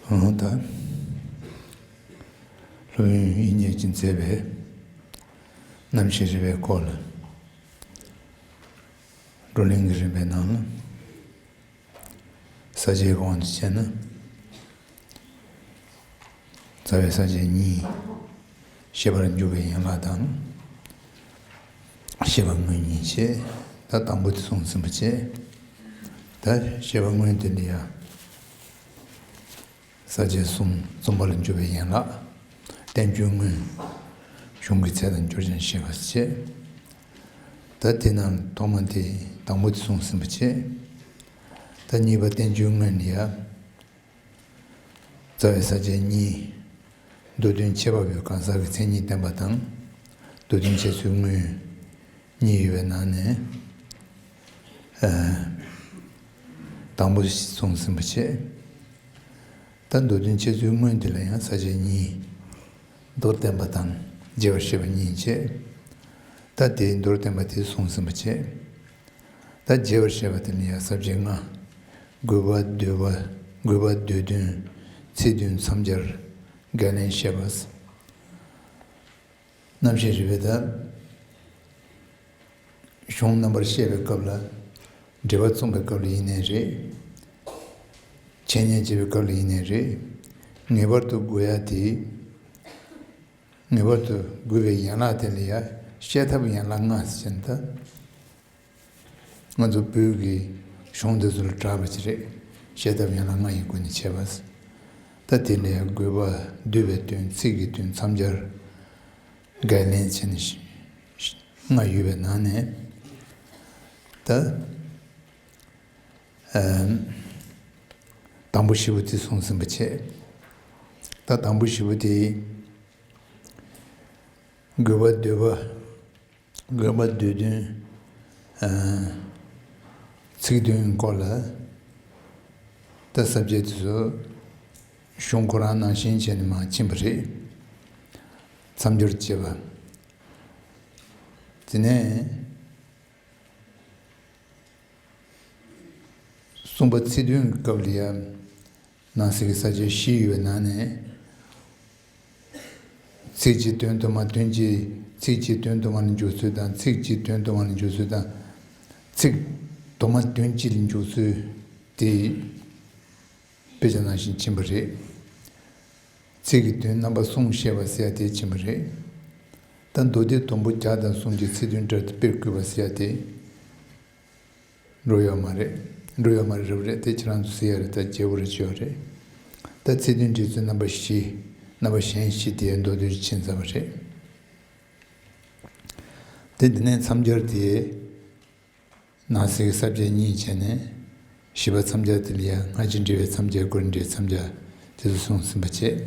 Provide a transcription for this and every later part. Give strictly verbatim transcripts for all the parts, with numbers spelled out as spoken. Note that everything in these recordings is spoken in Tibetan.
འོ་ད། སློབ་དཔོན་དབྱིག་གཉེན་གྱིས་མཛད་པའི་རྣམ་ཤེས་རིག་པའི་སྐོར་ལ་བགྲོ་གླེང་གི་རིམ་པའི་ནང་ལ། ས་བཅད་དབང་དུ་བྱས་ན། རྩ་བའི་ས་བཅད་གཉིས། ཤེས་པར་འཇུག་པའི་ཡན་ལག་དང་། ཤེས་པ་དངོས་གཉིས་བྱས། ད་དང་པོ་དེ་གསུངས་ཟིན་པ་བྱས། ད་ཤེས་པ་དངོས་དེ་ལ་ཡང་། ས་བཅད་གསུམ། རྩོམ་པ་ལ་འཇུག་པའི་ཡན་ལག་བསྟན་བཅོས་དངོས། གཞུང་གི་ཚད་དང་སྦྱོར་བྱང་ཤེས་པ་བྱས། ད་དེ་ནང་ཐོག་མ་དེ་དང་པོ་དེ་གསུངས་ཟིན་པ་བྱས། ད་གཉིས་པ་བསྟན་བཅོས་དངོས་ལ་ཡང་། རྩ་བའི་ས་བཅད་གཉིས། མདོ་དོན་ཁྱད་པར་བའི་གང་ཟག་གི་མཚན་ཉིད་བསྟན་པ་དང་། མདོ་དོན་འཆད་ཚུལ་དངོས། གཉིས་ཡོད་པའི་ནང་ནས། ཨ། དང་པོ་གསུངས་ཟིན་པ་བྱས། ད་མདོ་དོན་འཆད་ཚུལ་དངོས་འདི་ལ་ཡང་ས་བཅད་གཉིས། མདོར་བསྟན་པ་དང་རྒྱས་པར་བཤད་པ་གཉིས་བྱས། ད་དེའི་མདོར་བསྟན་པ་དེ་གསུངས་ཟིན་པ་བྱས། ད་རྒྱས་པར་བཤད་པ་དེ་ནི་ཡང་ས་བཅད་ལྔ། དགོས་པ་འདོད་པ། དགོས་པ་འདོད་དོན། ཚིག་དོན་མཚམས་སྦྱར། འགལ་རྣམ་བཤད་པ། རྣམ་བཤད་རིག་པའི་ད། གཞུང་རྣམ་པར་བཤད་པའི་སྐབས་ལ། འགྲེལ་པ་རྩོམ་པའི་སྐབས་ལ་ཡིན་ནའི་རེད། འཆད་ཉན་བྱེད་པའི་སྐབས་ལ་ཡིན་ནའི་རེད། ངེས་པར་དུ་དགོས་ཡ་དེ། ངེས་པར་དུ་དགོས་པའི་ཡན་ལག་དེ་ལ་ཡང་བཤད་ཐབས་ཡན་ལག་ལྔ་ཟེར་ན་ད། ང་ཚོ་བོད་ཀྱི་གཞུང་འདི་ཚོ་ལ་གྲགས་པ་ཅིག་རེད། བཤད་ཐབས་ཡན་ལག་ལྔ་ཡི་སྒོ་ནས་འཆད་པ། ད་དེ་ལ་ཡང་དགོས་པ། འདོད་པའི་དོན། ཚིག་གི་དོན། མཚམས་སྦྱར། འགལ་རྣམ་བྱས་ནས་ལྔ་ཡོད་པའི་ནང་ནས། ད། ཨ། དང་པོ་བཞི་པོ་དེ་གསུངས་ཟིན་པ་བྱས། ད་དང་པོ་བཞི་པོ་དེ། དགོས་པ་འདོད་པ། དགོས་པ་འདོད་དོན། ཨ། ཚིག་དོན་སྐོར་ལ། ད་ས་བཅད་དེ་ཚོ་གཞུང་ཁོ་རང་ནང་བཞིན་བྱས་ནས་མར་ཕྱིན་པ་རེད། མཚམས་སྦྱོར་བྱས་པ། དེ་ནས། གསུམ་པ་ཚིག་དོན་གྱི་སྐབས་ལ་ཡང་། ནང་གསེས་ཀྱི་ས་བཅད་བཞི་ཡོད་པའི་ནང་ནས། ཚིག་གཅིག་དོན་དུ་མ། དོན་གཅིག་ཚིག་གཅིག་དོན་དུ་མ་ལ་འཇུག་ཚུལ་དང་། ཚིག་གཅིག་དོན་དུ་མ་ལ་འཇུག་ཚུལ་དང་། ཚིག་དུ་མ་དོན་གཅིག་ལ་འཇུག་ཚུལ་དེ། དཔེ་ཆ་ནང་བཞིན་ཕྱིན་པ་རེད། ཚིག་གི་དོན་རྣམ་པ་གསུམ་བཤད་པ་ཟེར་ཡ་དེ་ཕྱིན་པ་རེད། ད་མདོ་སྡེ་དུམ་བུ་བརྒྱ་དང་གསུམ་གྱི་ཚིག་དོན་བཀྲལ་ཏེ་དཔེར་བཀོད་པ་ཟེར་ཡ་དེ། འགྲོ་ཡོད་མ་རེད། འགྲོ་ཡོད་མ་རེད། རབ་རེད། དེ་ཁྱེད་རང་ཚོ་ཟེར་ཡ་རེད། ད་རྒྱས་པོ་རེ་བྱས་ཡོད་རེད། ད་ཚིག་དོན་འགྲེལ་ཚུལ་རྣམ་པ་བཞི། རྣམ་པ་གཞན་བཞི་དེ་མདོ་སྡེ་ཕྱིན་ཚར་བ་རེད། དེ་འདི་ནས་མཚམས་སྦྱར་དེ། ནང་གསེས་ཀྱི་ས་བཅད་གཉིས་བྱས་ནས། བཞི་པ་མཚམས་སྦྱར་དེ་ལ་ཡང་སྔ་ཕྱི་འབྲེལ་བའི་མཚམས་སྦྱར། སྐབས་རེ་འབྲེལ་མཚམས་སྦྱར་དེ་ཚོ་གསུངས་ཟིན་པ་བྱས།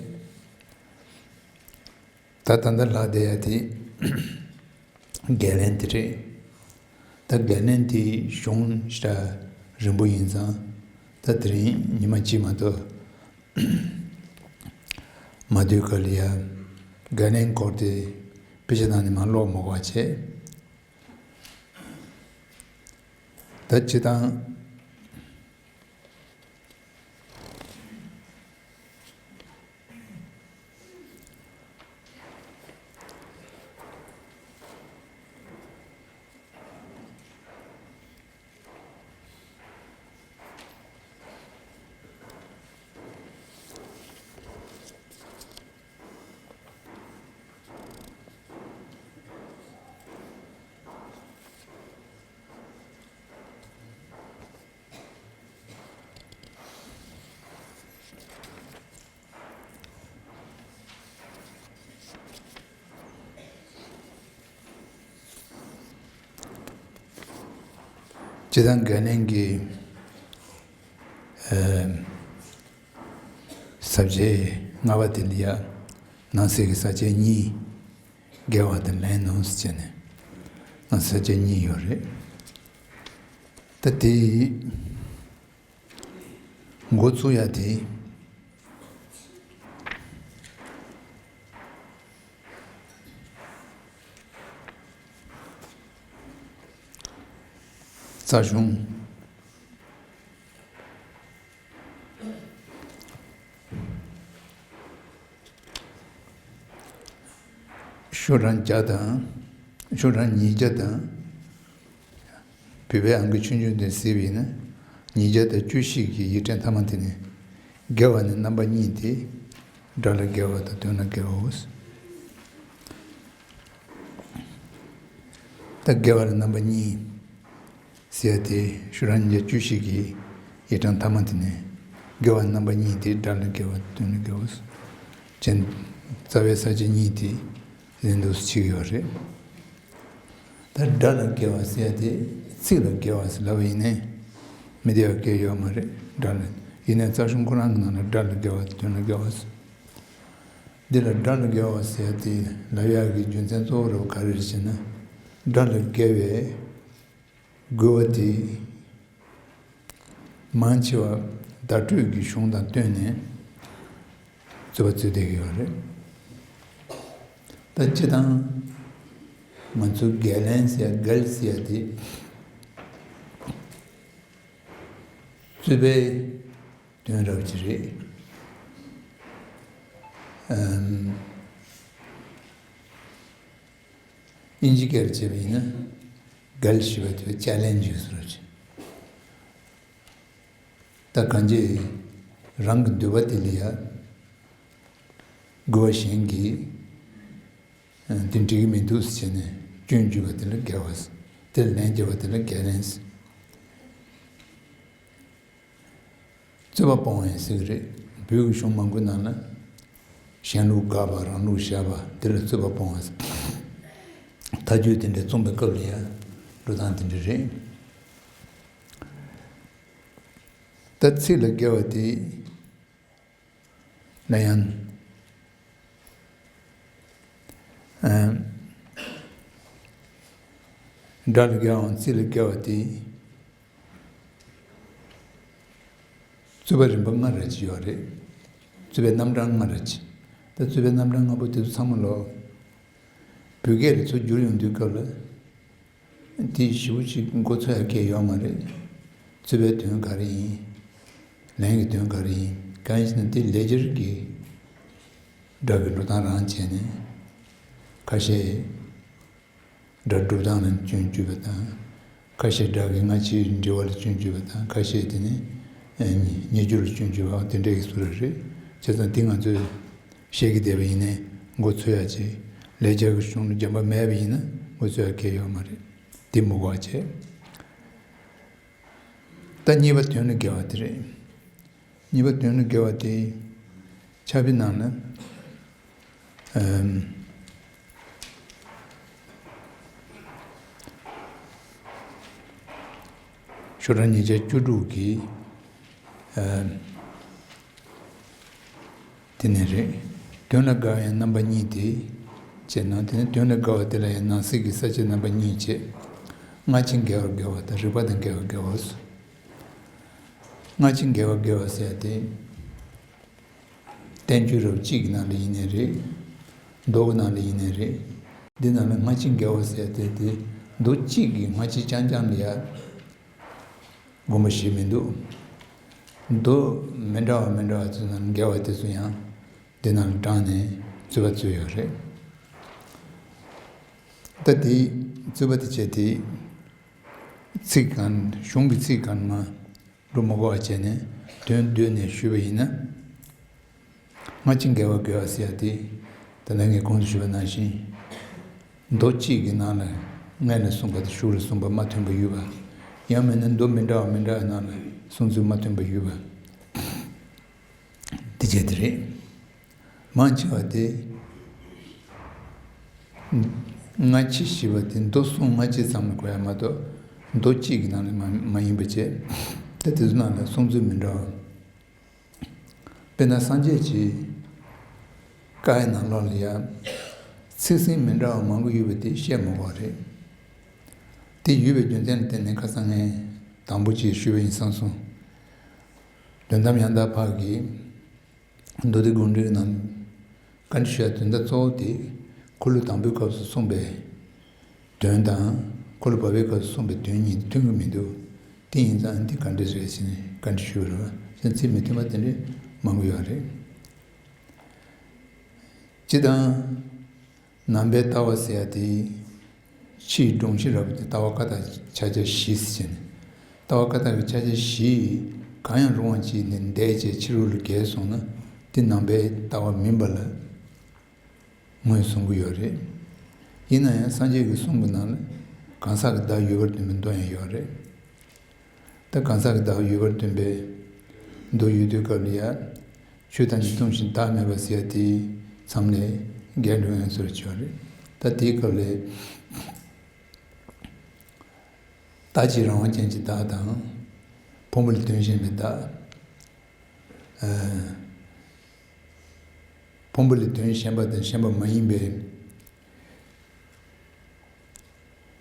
ད་ད་ལྟ་ལྷག་བསྡད་ཡ་དེ། འགལ་རྣམ་དེ་རེད། ད་འགལ་རྣམ་དེ་གཞུང་ཞེ་དྲག་རིང་པོ་ཡིན་ཙང་། ད་དེ་རིང་ཉི་མ་གཅིག་མ་གཏོགས་མ་སྡོད་ག་ལ་ཡ། འགལ་རྣམ་སྐོར་དེ་དཔེ་ཆ་ནང་ནས་མར་ཀློག་མ་དགོས་པ་བྱས། ད་སྤྱིར་བཏང་། སྤྱིར་བཏང་འགལ་རྣམ་གྱི། ཨ། ས་བཅད་ལྔ་པ་དེ་ལ་ཡ། ནང་གསེས་ཀྱི་ས་བཅད་གཉིས། འགལ་བ་དང་ལན་ནོ་ཟེར་བྱས་ནས། ནང་གསེས་ས་བཅད་གཉིས་ཡོད་རེད། ད་དེ། འགོ་ཚུགས་ཡ་དེ། རྩ་གཞུང་། ཤོག་གྲངས་བརྒྱ་དང་། ཤོག་གྲངས་ཉིས་བརྒྱ་དང་། བོད་པའི་ཨང་ཀི་ཆུང་ཆུང་དེ་གཟིགས་པ་ཡིན་ན། ཉིས་བརྒྱ་དང་བཅུ་བཞི་གི་ཡིག་ཕྲེང་མཐའ་མ་དེ་ནས། དགེ་བ་ནི་རྣམ་པ་གཉིས་ཏེ། དགྲ་ལ་དགེ་བ་དང་དོན་ལ་དགེ་བའོ། ད་དགེ་བ་ལ་རྣམ་པ་གཉིས་ཟེར་ཏེ། ཤོག་གྲངས་ཉིས་བརྒྱ་བཅུ་བཞི་གི་ཡིག་ཕྲེང་མཐའ་མ་དེ་ནས། དགེ་བ་རྣམ་པ་གཉིས་ཏེ། དགྲ་ལ་དགེ་བ་དོན་ལ་དགེ་བ། ཅན། རྩ་བའི་ས་བཅད་གཉིས་ཏེ། ཟིན་འདུག་ཅིག་ཡོད་རེད། ད་དགྲ་ལ་དགེ་བ་ཟེར་ཏེ། ཚིག་ལ་དགེ་བ་ཟེར་ལབ་པ་ཡིན་ནའི། མི་བདེ་བ་གང་ཡང་ཡོད་མ་རེད། དགྲ་ལ། ཡིན་ནའི་རྩ་གཞུང་ཁོ་རང་གི་ནང་ལ་དགྲ་ལ་དགེ་བ་དོན་ལ་དགེ་བ་ཟེར། འདི་ལ་དགྲ་ལ་དགེ་བ་ཟེར་ཏེ་ལབ་ཡག་གི་རྒྱུ་མཚན་གཙོ་བོ་རུ་ག་རེ་རེད་ཟེར་ན། དགྲ་ལ་དགེ་བའི་དགོས་པ་དེ་མང་ཆེ་བ་བརྡ་སྤྲོད་ཀྱི་གཞུང་དང་བསྟུན་ནས་རྩོད་པ་རྩོད་བསྡད་ཀྱི་ཡོད་རེད། ད་སྤྱིར་བཏང་ང་ཚོ་བརྒལ་ལན་ཟེར་ཡ་བརྒལ་ཟེར་ཡ་དེ་རྩོད་པའི་དོན་རབ་ཅིག་རེད། ཨམ། དབྱིན་ཇི་སྐད་བྱས་པ་ཡིན་ན། བརྒལ་ཞེས་པ་དེ་ཅེ་ལེན་ཇི་ཟེར་བ་ཅིག་ད་གང་ཅི་རང་གི་འདོད་པ་དེ་ལ་ཡ། དགོས་པ་གཞན་གྱིས་དེ་འགྲིག་གི་མི་འདུག་ཟེར་ནས་སྐྱོན་བརྗོད་པ་དེ་ལ་བརྒལ་བ་ཟེར། དེ་ལ་ལན་རྒྱག་པ་དེ་ལ་བརྒལ་ལན་ཟེར། རྩོད་པ་སྤོང་བ་ཡིན་ཟེར་གྱི་རེད། བོད་ཀྱི་གཞུང་མང་པོའི་ནང་ལ། གཞན་ལུགས་དགག་པ་རང་ལུགས་བཞག་པ་དེ་ལ་རྩོད་པ་སྤོང་བ་ཟེར། མཐའ་དཔྱོད་དེ་འདྲ་རྩོམ་པའི་སྐབས་ལ་ཡང་འགྲོ་སྟངས་དེ་འདྲ་རེད། ད་ཚིག་ལ་དགེ་བ་དེ་ལ་ཡང་། ཨ། དགྲ་ལ་དགེ་བའམ་ཚིག་ལ་དགེ་བ་དེ། རྩོད་པ་རིམ་པ་ལྔ་རེ་ཅིག་ཡོད་རེད། རྩོད་པའི་རྣམ་གྲངས་ལྔ་རེ་ཅིག་ད་རྩོད་པའི་རྣམ་གྲངས་ལྔ་པོ་དེ་ཚོ་ཚང་མ་ལོ། བོད་སྐད་ལ་ཚུར་བསྒྱུར་ཡོང་དུས་སྐབས་ལ། དེ་ཞེ་པོ་ཅིག་མགོ་ཚོད་ཡ་གལ་ཡོད་མ་རེད། རྩོད་པའི་དོན་ག་རེ་ཡིན། ལན་གྱི་དོན་ག་རེ་ཡིན། གང་ཡིན་ཟེར་ན་དེ་ལེགས་སྦྱར་གྱི་སྒྲ་གི་འགྲོ་སྟངས་རང་བྱས་ནས། ཁ་ཤས་སྒྲ་སྒྲུབ་སྟངས་ལ་སྐྱོན་བརྗོད་པ་དང་། ཁ་ཤས་སྒྲ་གི་སྔ་ཕྱིའི་འབྲེལ་བ་ལ་སྐྱོན་བརྗོད་པ་དང་། ཁ་ཤས་དེ་ནི་ཉེ་སྦྱོར་ལ་སྐྱོན་བརྗོད་པ་དེ་འདྲ་ཡི་བཟོ་འདྲ་རེད། བྱས་ཙང་དེ་ང་ཚོས་བཤད་ཀྱི་བསྡད་པ་ཡིན་ནའི་མགོ་ཚོད་ཡ་ཆེ། ལེགས་སྦྱར་གྱི་གཞུང་ལ་རྒྱབ་པ་མེད་པ་ཡིན་ན་མགོ་ཚོད་ཡ་གལ་ཡོད་མ་རེད། དེ་མི་གོ་བ་བྱས། ད་གཉིས་པ་དོན་ལ་དགེ་བ་དེ་རེད། གཉིས་པ་དོན་ལ་དགེ་བ་དེ། ཕྱག་དཔེའི་ནང་ན། ཨམ། ཤོག་གྲངས་ཉིས་བརྒྱ་བཅུ་དྲུག་གི། ཨམ། དེ་ནས་རེད། དོན་ལ་དགའ་བའི་རྣམ་པ་གཉིས་ཏེ། ཅེས་ན་དེ་ནི་དོན་ལ་དགའ་བ་དེ་ལ་ཡང་ནང་གསེས་ཀྱི་ས་བཅད་རྣམ་པ་གཉིས་བྱས། སྔ་ཕྱི་འགལ་བར་དགེ་བ་དང་རིགས་པ་དང་འགལ་བར་དགེ་བའོ། སྔ་ཕྱི་འགལ་བར་དགེ་བ་ཟེར་ཏེ། བསྟན་བཅོས་རབ་གཅིག་གི་ནང་ལ་ཡིན་ནའི་རེད། མདོ་གི་ནང་ལ་ཡིན་ནའི་རེད། འདི་ནང་ལ་སྔ་ཕྱི་འགལ་བ་ཟེར་ཏེ་དེ་མདོ་གཅིག་གི་སྔ་ཕྱི་རྐྱང་རྐྱང་ལ་ཡ། དགོངས་པ་བཞེས་མི་འདུག་མདོ་མི་འདྲ་བ་མི་འདྲ་བ་ཚོའི་ནང་འགལ་བ་དེ་ཚོ་ཡང་འདི་ནང་ལ་དྲངས་ནས་རྩོད་པ་རྩོད་ཡོད་རེད། ད་དེ་རྩོད་པ་དེ་བྱས་ཏེ་ཚིག་གང་གཞུང་གི་ཚིག་གང་མ་འགྲོ་མ་དགོས་པ་བྱས་ནས་དོན་བསྡུས་ནས་ཞུས་པ་ཡིན་ན། སྔ་ཕྱི་འགལ་བ་དགེ་བ་ཟེར་ཡ་དེ། ད་ལྟ་ངས་གོང་དུ་ཞུས་པ་ནང་བཞིན། མདོ་གཅིག་གི་ནང་ལ་སྔོན་ལ་གསུངས་པ་དང་གཞུག་ལ་གསུངས་པ་མ་མཐུན་པ་ཡོད་པ། ཡང་མིན་ན་མདོ་མི་འདྲ་བ་མི་འདྲ་བའི་ནང་ལ་གསུང་ཚུལ་མ་མཐུན་པ་ཡོད་པ། དེ་བྱས་དེ་རེད། མང་ཆེ་བ་དེ། སྔ་ཕྱི་ཞེས་པ་དེ་མདོ་གསུམ་སྔ་ཕྱི་ཙམ་ལ་གོ་ཡ་མ་གཏོགས། མདོ་གཅིག་གི་ནང་ལ་མ་མ་ཡིན་པ་བྱས། ད་དེ་ཚོ་ནང་ལ་གསུང་ཚུལ་མི་འདྲ་བ། དཔེར་ན་སངས་རྒྱས་ཀྱི་བཀའ་ཡི་ནང་ལོགས་ལ་ཡང་ཚིག་ཟིན་མི་འདྲ་བ་མང་པོ་ཡོད་པ་དེ་བཤད་མ་དགོས་པ་རེད། དེ་ཡོད་པའི་རྒྱུ་མཚན་ལ་བརྟེན་ནས་ཁ་སང་ངས་དང་པོ་ཅིག་ཞུས་པ་ཡིན་བསམ་སོང་། དོན་དམ་ཡང་དག་ཕར་གྱི་མདོ་སྡེ་དགོངས་འགྲེལ་ནང་བཀའ་འདྲི་ཞུ་ཡ་དོན་དག་གཙོ་བོ་དེ་འཁོར་ལོ་དང་པོའི་སྐབས་སུ་གསུངས་པའི་དོན་དང་འཁོར་ལོ་བར་པའི་སྐབས་སུ་གསུངས་པའི་དོན་གཉིས་མཐུན་གྱི་མི་འདུག་དེ་ཡིན་ཙང་འདི་ག་འདྲ་རེད་ཟེར་ནས་བཀའ་འདྲི་ཞུས་པ་རེད་བ། ཚིག་མི་མཐུན་པ་དེ་འདྲ་མང་པོ་ཡོད་རེད། སྤྱིར་བཏང་། ནང་པའི་ལྟ་བ་ཟེར་ཡ་དེ། ཕྱིའི་སྒྲོམ་གཞི་རབ་ཏུ་ལྟ་བ་ཀ་དག་ཕྱག་རྒྱ་བཞི་ཟེར་ནས། ལྟ་བ་ཀ་དག་གི་ཕྱག་རྒྱ་བཞི་གང་ཡང་རུང་བ་ཅིག་ནས་འདས་བྱས་ཕྱི་རོལ་ལ་བརྒལ་སོང་ན་དེ་ནང་པའི་ལྟ་བ་མིན་པ་ལ་ངོས་བཟུང་གི་ཡོད་རེད། ཡིན་ན་ཡང་སངས་རྒྱས་ཀྱི་གསུང་གི་ནང་ལ་གང་ཟག་གི་བདག་ཡོད་པར་སྟོན་པའི་མདོ་ཡང་ཡོད་རེད། ད་གང་ཟག་གི་བདག་ཡོད་པར་སྟོན་པའི་མདོ་ཡོད་དུས་སྐབས་ལ་ཡ། ཆོས་ཐམས་ཅད་སྟོང་ཞིང་བདག་མེད་པ་ཟེར་ཡ་དེའི་མཚམས་ལས་རྒལ་འགྲོ་ཡང་ཟེར་བ་ཅིག་ཡོད་རེད། ད་དེའི་སྐབས་ལས་བདག་གཅིག་རང་དབང་ཅན་གྱི་བདག་དང་། ཕུང་པོ་ལས་དོན་གཞན་པའི་བདག་ཕུང་པོ་ལས་དོན་གཞན་པ་དང་གཞན་པ་མ་ཡིན་པའི་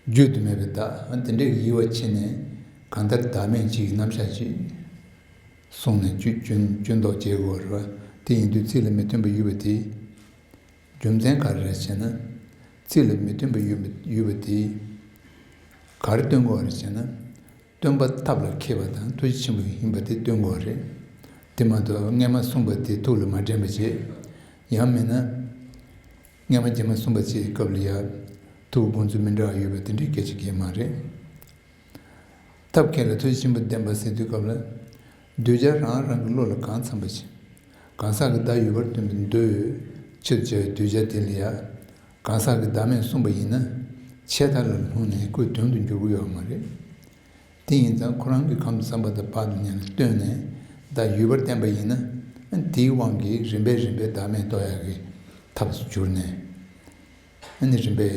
བརྗོད་དུ་མེད་པའི་བདག་དེ་འདྲའི་དབྱེ་བ་ཕྱེ་ནས་གང་ལྟར་བདག་མེད་གཅིག་གི་རྣམ་གཞག་ཅིག་གསུངས་ནས་སྐྱོན་སྐྱོན་སྐྱོན་འདོགས་བྱེད་དགོས་པ་རེད་བ། དེ་ཡིན་དུས་ཚིག་ལ་མི་མཐུན་པ་ཡོད་པ་དེ་རྒྱུ་མཚན་ག་རེ་རེད་ཟེར་ན། ཚིག་ལ་མི་མཐུན་པ་ཡོད་པ་ཡོད་པ་དེ་ག་རེ་སྟོན་དགོས་པ་རེད་ཟེར་ན། སྟོན་པ་ཐབས་ལ་མཁས་པ་དང་ཐུགས་རྗེ་ཆེན་པོ་ཡིན་པ་དེ་སྟོན་དགོས་རེད། དེ་མ་གཏོགས་སྔས་མ་གསུངས་པ་དེ་ཐུགས་ལ་མ་དྲན་པ་བྱེད། ཡང་མིན་ན། སྔས་མ་རྗེས་མ་གསུངས་པ་བཅས་སྐབས་ལ་ཡང་ཐུགས་དགོངས་ཚུལ་མི་འདྲ་བ་ཡོད་པ་དེ་འདྲའི་སྐད་ཆ་གང་ཡང་མ་རེད། ཐབས་མཁས་ལ་ཐུགས་རྗེ་ཆེན་པོ་ལྡན་པ་ཟེར་དུས་སྐབས་ལ། གདུལ་བྱ་རང་རང་གི་བློ་ལ་གང་འཚམ་པ་ཞིག་གང་ཟག་གི་བདག་ཡོད་པར་སྟོན་པའི་མདོའི་ཕྱིར་བྱ་བའི་གདུལ་བྱ་དེ་ལ་ཡང་གང་ཟག་གི་བདག་མེད་གསུངས་པ་ཡིན་ན་ཆད་མཐའ་ལ་ལྷུང་ནས་ཁོའི་དོན་དུ་འགྱུར་གྱི་ཡོད་མ་རེད། དེ་ཡིན་ཙང་ཁོ་རང་གི་ཁམས་བསམ་པ་དང་བར་དུ་ཉལ་ནས་བཏོན་ནས་བདག་ཡོད་པར་བསྟན་པ་ཡིན་ན། དེའི་དབང་གིས་རིམ་པས་རིམ་པས་བདག་མེད་རྟོགས་ཡག་གི་ཐབས་སུ་གྱུར་ནས། རིམ་པས་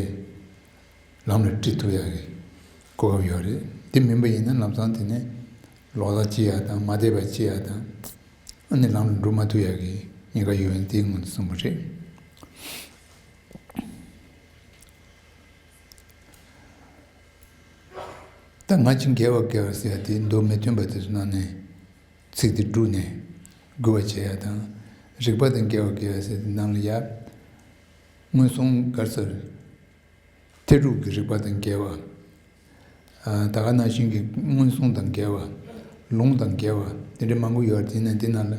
ལམ་ལ་ཁྲིད་ཐུབ་ཡག་གི་གོ་སྐབས་ཡོད་རེད། དེ་མིན་པ་ཡིན་ན་ལམ་སང་དེ་ནས་ལོག་ལྟ་སྐྱེ་ཡག་དང་མ་དད་པ་སྐྱེ་ཡག་དང་། ལམ་ལ་འགྲོ་མ་ཐུབ་ཡག་གི་ཉེན་ཁ་ཡོད་ཡིན་དེའི་སྔོན་དུ་གསུངས་པ་རེད། ད་སྔ་ཕྱི་འགལ་བ་འགལ་བ་ཟེར་ཡ་དེ་མདོ་མི་མཐུན་པ་དེ་ཚོ་ནང་ནས་ཚིག་དེ་བསྒྲུགས་ནས་དགོས་པ་བྱེད་ཡ་དང་། རིགས་པ་དང་འགལ་བ་འགལ་བ་ཟེར་དེ་ནང་ལ་ཡ། མངོན་སུམ་ག་རེ་ཟེར། ཐལ་འགྲུབ་ཀྱི་རིགས་པ་དང་འགལ་བ། ད་ག་ནང་བཞིན་གྱི་མངོན་སུམ་དང་འགལ་བ། ལུང་དང་འགལ་བ་དེ་འདྲ་མང་པོ་ཡོད་རེད། དེ་ནས་དེ་ནང་ལ།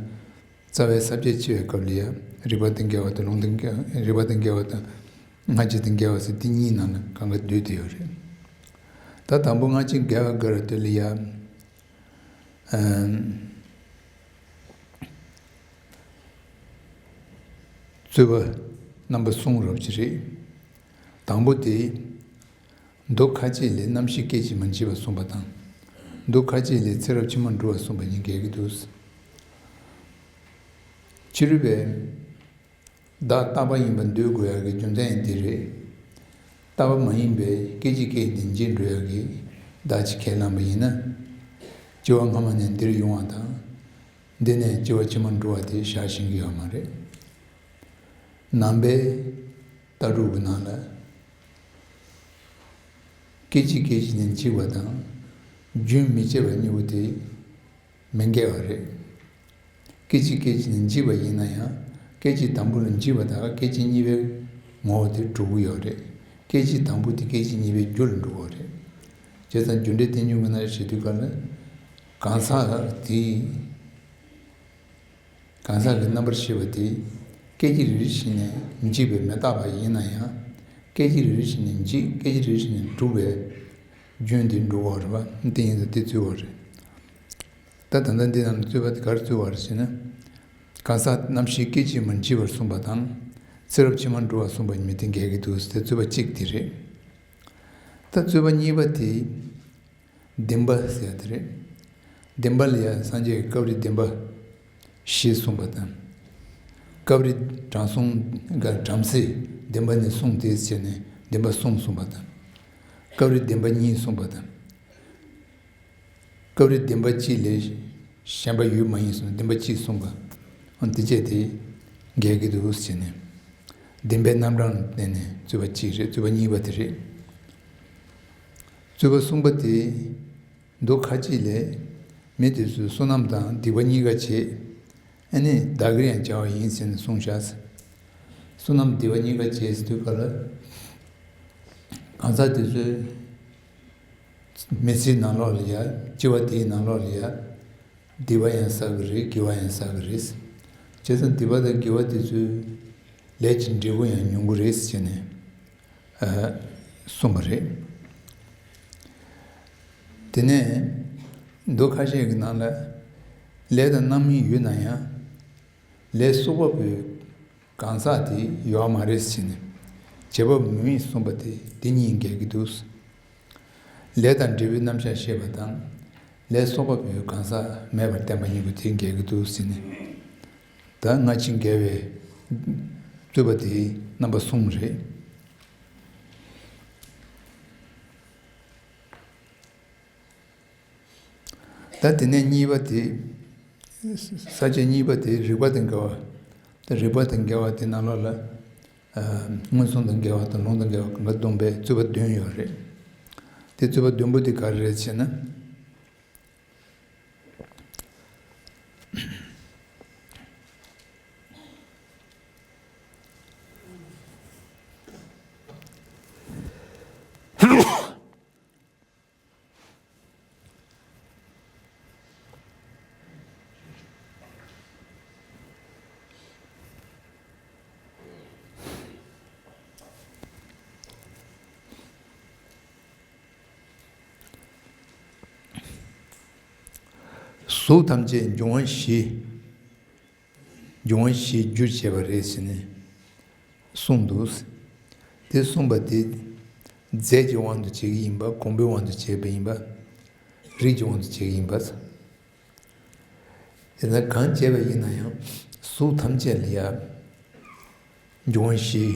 རྩ་བའི་ས་བཅད་ཕྱེ་བའི་སྐབས་ལ་ཡང་རིགས་པ་དང་འགལ་བ་དང་ལུང་དང་འགལ་རིགས་པ་དང་འགལ་བ་དང་སྔ་ཕྱི་དང་འགལ་བ་ཟེར་དེ་གཉིས་ནང་ལ་གང་ག་འདུས་དེ་ཡོད་རེད། ད་དང་པོ་སྔ་ཕྱི་འགལ་བ་དགར་དེ་ལ་ཡང་རྩོད་པ་རྣམ་པ་གསུམ་རོབ་ཅིག་རེད། དང་པོ་དེ། མདོ་ཁ་ཅིག་ལས་རྣམ་ཤེས་སྐད་ཅིག་མ་མཆིས་པ་གསུངས་པ་དང་། མདོ་ཁ་ཅིག་ལས་ཚེ་རབས་ཕྱི་མ་འགྲོ་བ་གསུངས་པ་གཉིས་འགལ་གྱི་འདུག་ཕྱི་རོལ་པས་བདག་རྟག་པ་ཡིན་པར་འདོད་དགོས་ཡག་གི་རྒྱུ་མཚན་ཡང་འདི་རེད། རྟག་པ་མ་ཡིན་པའི་སྐད་ཅིག་སྐད་ནས་འཇིག་འགྲོ་ཡག་གི་བདག་ཅིག་ཁས་བླངས་པ་ཡིན་ན། སྐྱེ་བ་སྔ་མ་ནས་འདིར་ཡོང་བ་དང་། འདི་ནས་སྐྱེ་བ་ཕྱི་མ་འགྲོ་བ་དེ་བཞག་ཤེས་ཀྱི་ཡོད་མ་རེད། ནང་པའི་ལྟ་གྲུབ་ཀྱི་ནང་ལ། སྐད་ཅིག་སྐད་ཅིག་ནས་འཇིག་པ་དང་། རྒྱུན་མི་འཆད་པ་གཉིས་པོ་དེ་མི་འགལ་བ་རེད། སྐད་ཅིག་སྐད་ཅིག་ནས་འཇིག་པ་ཡིན་ན་ཡང་སྐད་ཅིག་དང་པོ་ལ་འཇིག་པ་དང་སྐད་ཅིག་གཉིས་པའི་ངོ་བོ་དེ་གྲུབ་ཀྱི་ཡོད་རེད། སྐད་ཅིག་དང་པོ་དེ་སྐད་ཅིག་གཉིས་པའི་རྒྱུ་ལ་འགྲོ་གི་ཡོད་རེད། བྱས་ཙང་རྒྱུ་འབྲས་རྟེན་འབྱུང་གི་ནང་བཞིན་དུས་གང་ལ་གང་ཟག་དེ། གང་ཟག་གི་རྣམ་པར་ཤེས་པ་དེ་སྐད་ཅིག་རེ་རེ་བཞིན་ནས་འཇིག་པས་མི་རྟག་པ་ཡིན་ན་ཡང་། སྐད་ཅིག་རེ་རེ་བཞིན་ནས་འཇིག་སྐད་ཅིག་རེ་རེ་བཞིན་ནས་གྲུབ་པའི་རྒྱུན་དེ་འགྲོ་བ་རེད་པ། དེ་ཡིན་ཙང་དེ་རྩོད་པ་རེད། ད་ད་ལྟ་འདི་ནང་ལ་རྩོད་པ་དེ་ག་རེ་རྩོད་པ་རེད་ཟེར་ན། གང་ཟག་རྣམ་ཤེས་སྐད་ཅིག་མ་མཆིས་པར་གསུངས་པ་དང་། ཚེ་རབས་ཕྱི་མ་འགྲོ་བར་གསུངས་པ་གཉིས་དེ་འགལ་གྱི་འདུག་ཟེར་རྩོད་པ་གཅིག་དེ་རེད། ད་རྩོད་པ་གཉིས་པ་དེ། བདེན་པ་ཟེར་ཡ་དེ་རེད། བདེན་པ་ལ་ཡང་སངས་རྒྱས་ཀྱིས་སྐབས་རེ་བདེན་པ་བཞི་གསུངས་པ་དང་། སྐབས་རེ་དྲང་སྲོང་ག་བྲམ་ཟེས་བདེན་པ་ནི་གསུངས་ཏེ་ཟེར་ནས་བདེན་པ་གསུམ་གསུངས་པ་དང་། སྐབས་རེ་བདེན་པ་གཉིས་གསུངས་པ་དང་། སྐབས་རེ་བདེན་པ་གཅིག་ལས་གཞན་པ་ཡོད་མ་ཡིན་གསུངས་ནས་བདེན་པ་གཅིག་གསུངས་པ། འོ་དེ་བཅས་དེ་འགལ་གྱི་འདུག་ཟེར་ནས། བདེན་པའི་རྣམ་གྲངས་ལ་བརྟེན་ནས་རྩོད་པ་གཅིག་རེད། རྩོད་པ་གཉིས་པ་དེ་རེད། རྩོད་པ་གསུམ་པ་དེ། མདོ་ཁ་ཅིག་ལས། མི་དེ་ཚོས་བསོད་ནམས་དང་སྡིག་པ་གཉིས་ཀ་བྱེད། ཨ་ནི་བདག་གིར་ཡང་བྱ་བ་ཡིན་ཟེར་ནས་གསུངས་བཞག་བསོད་ནམས་སྡིག་པ་གཉིས་ཀ་བྱེད་ཟེར་དུས་སྐབས་ལ། གང་ཟག་དེ་ཚོས་མི་ཚེའི་ནང་ལོགས་ལ་ཡ། སྐྱེ་བ་དེའི་ནང་ལོགས་ལ་ཡ། སྡིག་པ་ཡང་བསགས་ཀྱི་རེད། དགེ་བ་ཡང་བསགས་ཀྱི་རེད། བྱས་ཙང་སྡིག་པ་དང་དགེ་བ་དེ་ཚོའི་ལས་ཀྱི་འབྲས་བུ་ཡང་མྱོང་གི་རེད་ཟེར་ནས། གསུངས་པ་རེད། དེ་ནས་མདོ་ཁ་ཤས་ཀྱི་ནང་ལ་ལས་དང་རྣམ་སྨིན་ཡོད་ན་ཡང་ལས་གསོག་པ་པོའི་གང་ཟག་དེ་ཡོད་མ་རེད་ཟེར་ནས་བྱེད་པ་མུ་མེད་གསུངས་པ་དེ་དེ་གཉིས་འགལ་གྱི་འདུག་ལས་དང་འབྲས་བུའི་རྣམ་གཞག་བཤད་པ་དང་ལས་གསོག་པ་པོའི་གང་ཟག་མེད་པར་བསྟན་པ་གཉིས་པོ་དེ་འགལ་གྱི་འདུག་ཟེར་ནས། ད་སྔ་ཕྱི་འགལ་བའི་རྩོད་པ་དེའི་རྣམ་པ་གསུམ་རེད། ད་དེ་ནས་གཉིས་པ་དེ། ས་བཅད་གཉིས་པ་དེ་རིགས་པ་དང་འགལ་བ། ད་རིགས་པ་དང་འགལ་བ་དེ་ནང་ལོགས་ལ། མངོན་སུམ་དང་འགལ་བ་དང་ལུང་དང་འགལ་བ་གང་ག་བསྡོམས་པའི་རྩོད་པ་བདུན་ཡོད་རེད། དེ་རྩོད་པ་བདུན་པོ་དེ་ག་རེ་རེད་ཟེར་ན། གཟུགས་ཐམས་ཅད་འབྱུང་བ་བཞི། འབྱུང་བ་བཞིའི་རྒྱུར་བྱས་པ་རེད་ཟེར་ནས་གསུངས་འདུག་དེ་གསུངས་པ་དེ་རྫས་ཀྱི་དབང་དུ་བྱེད་ཀྱི་ཡིན་པ། གོང་བུའི་དབང་དུ་བྱེད་པ་ཡིན་པ། རིགས་ཀྱི་དབང་དུ་བྱེད་ཀྱི་ཡིན་པ། དེ་ལྟར་གང་བྱས་པ་ཡིན་ན་ཡང་གཟུགས་ཐམས་ཅད་ལ་ཡང་འབྱུང་བ་བཞིའི་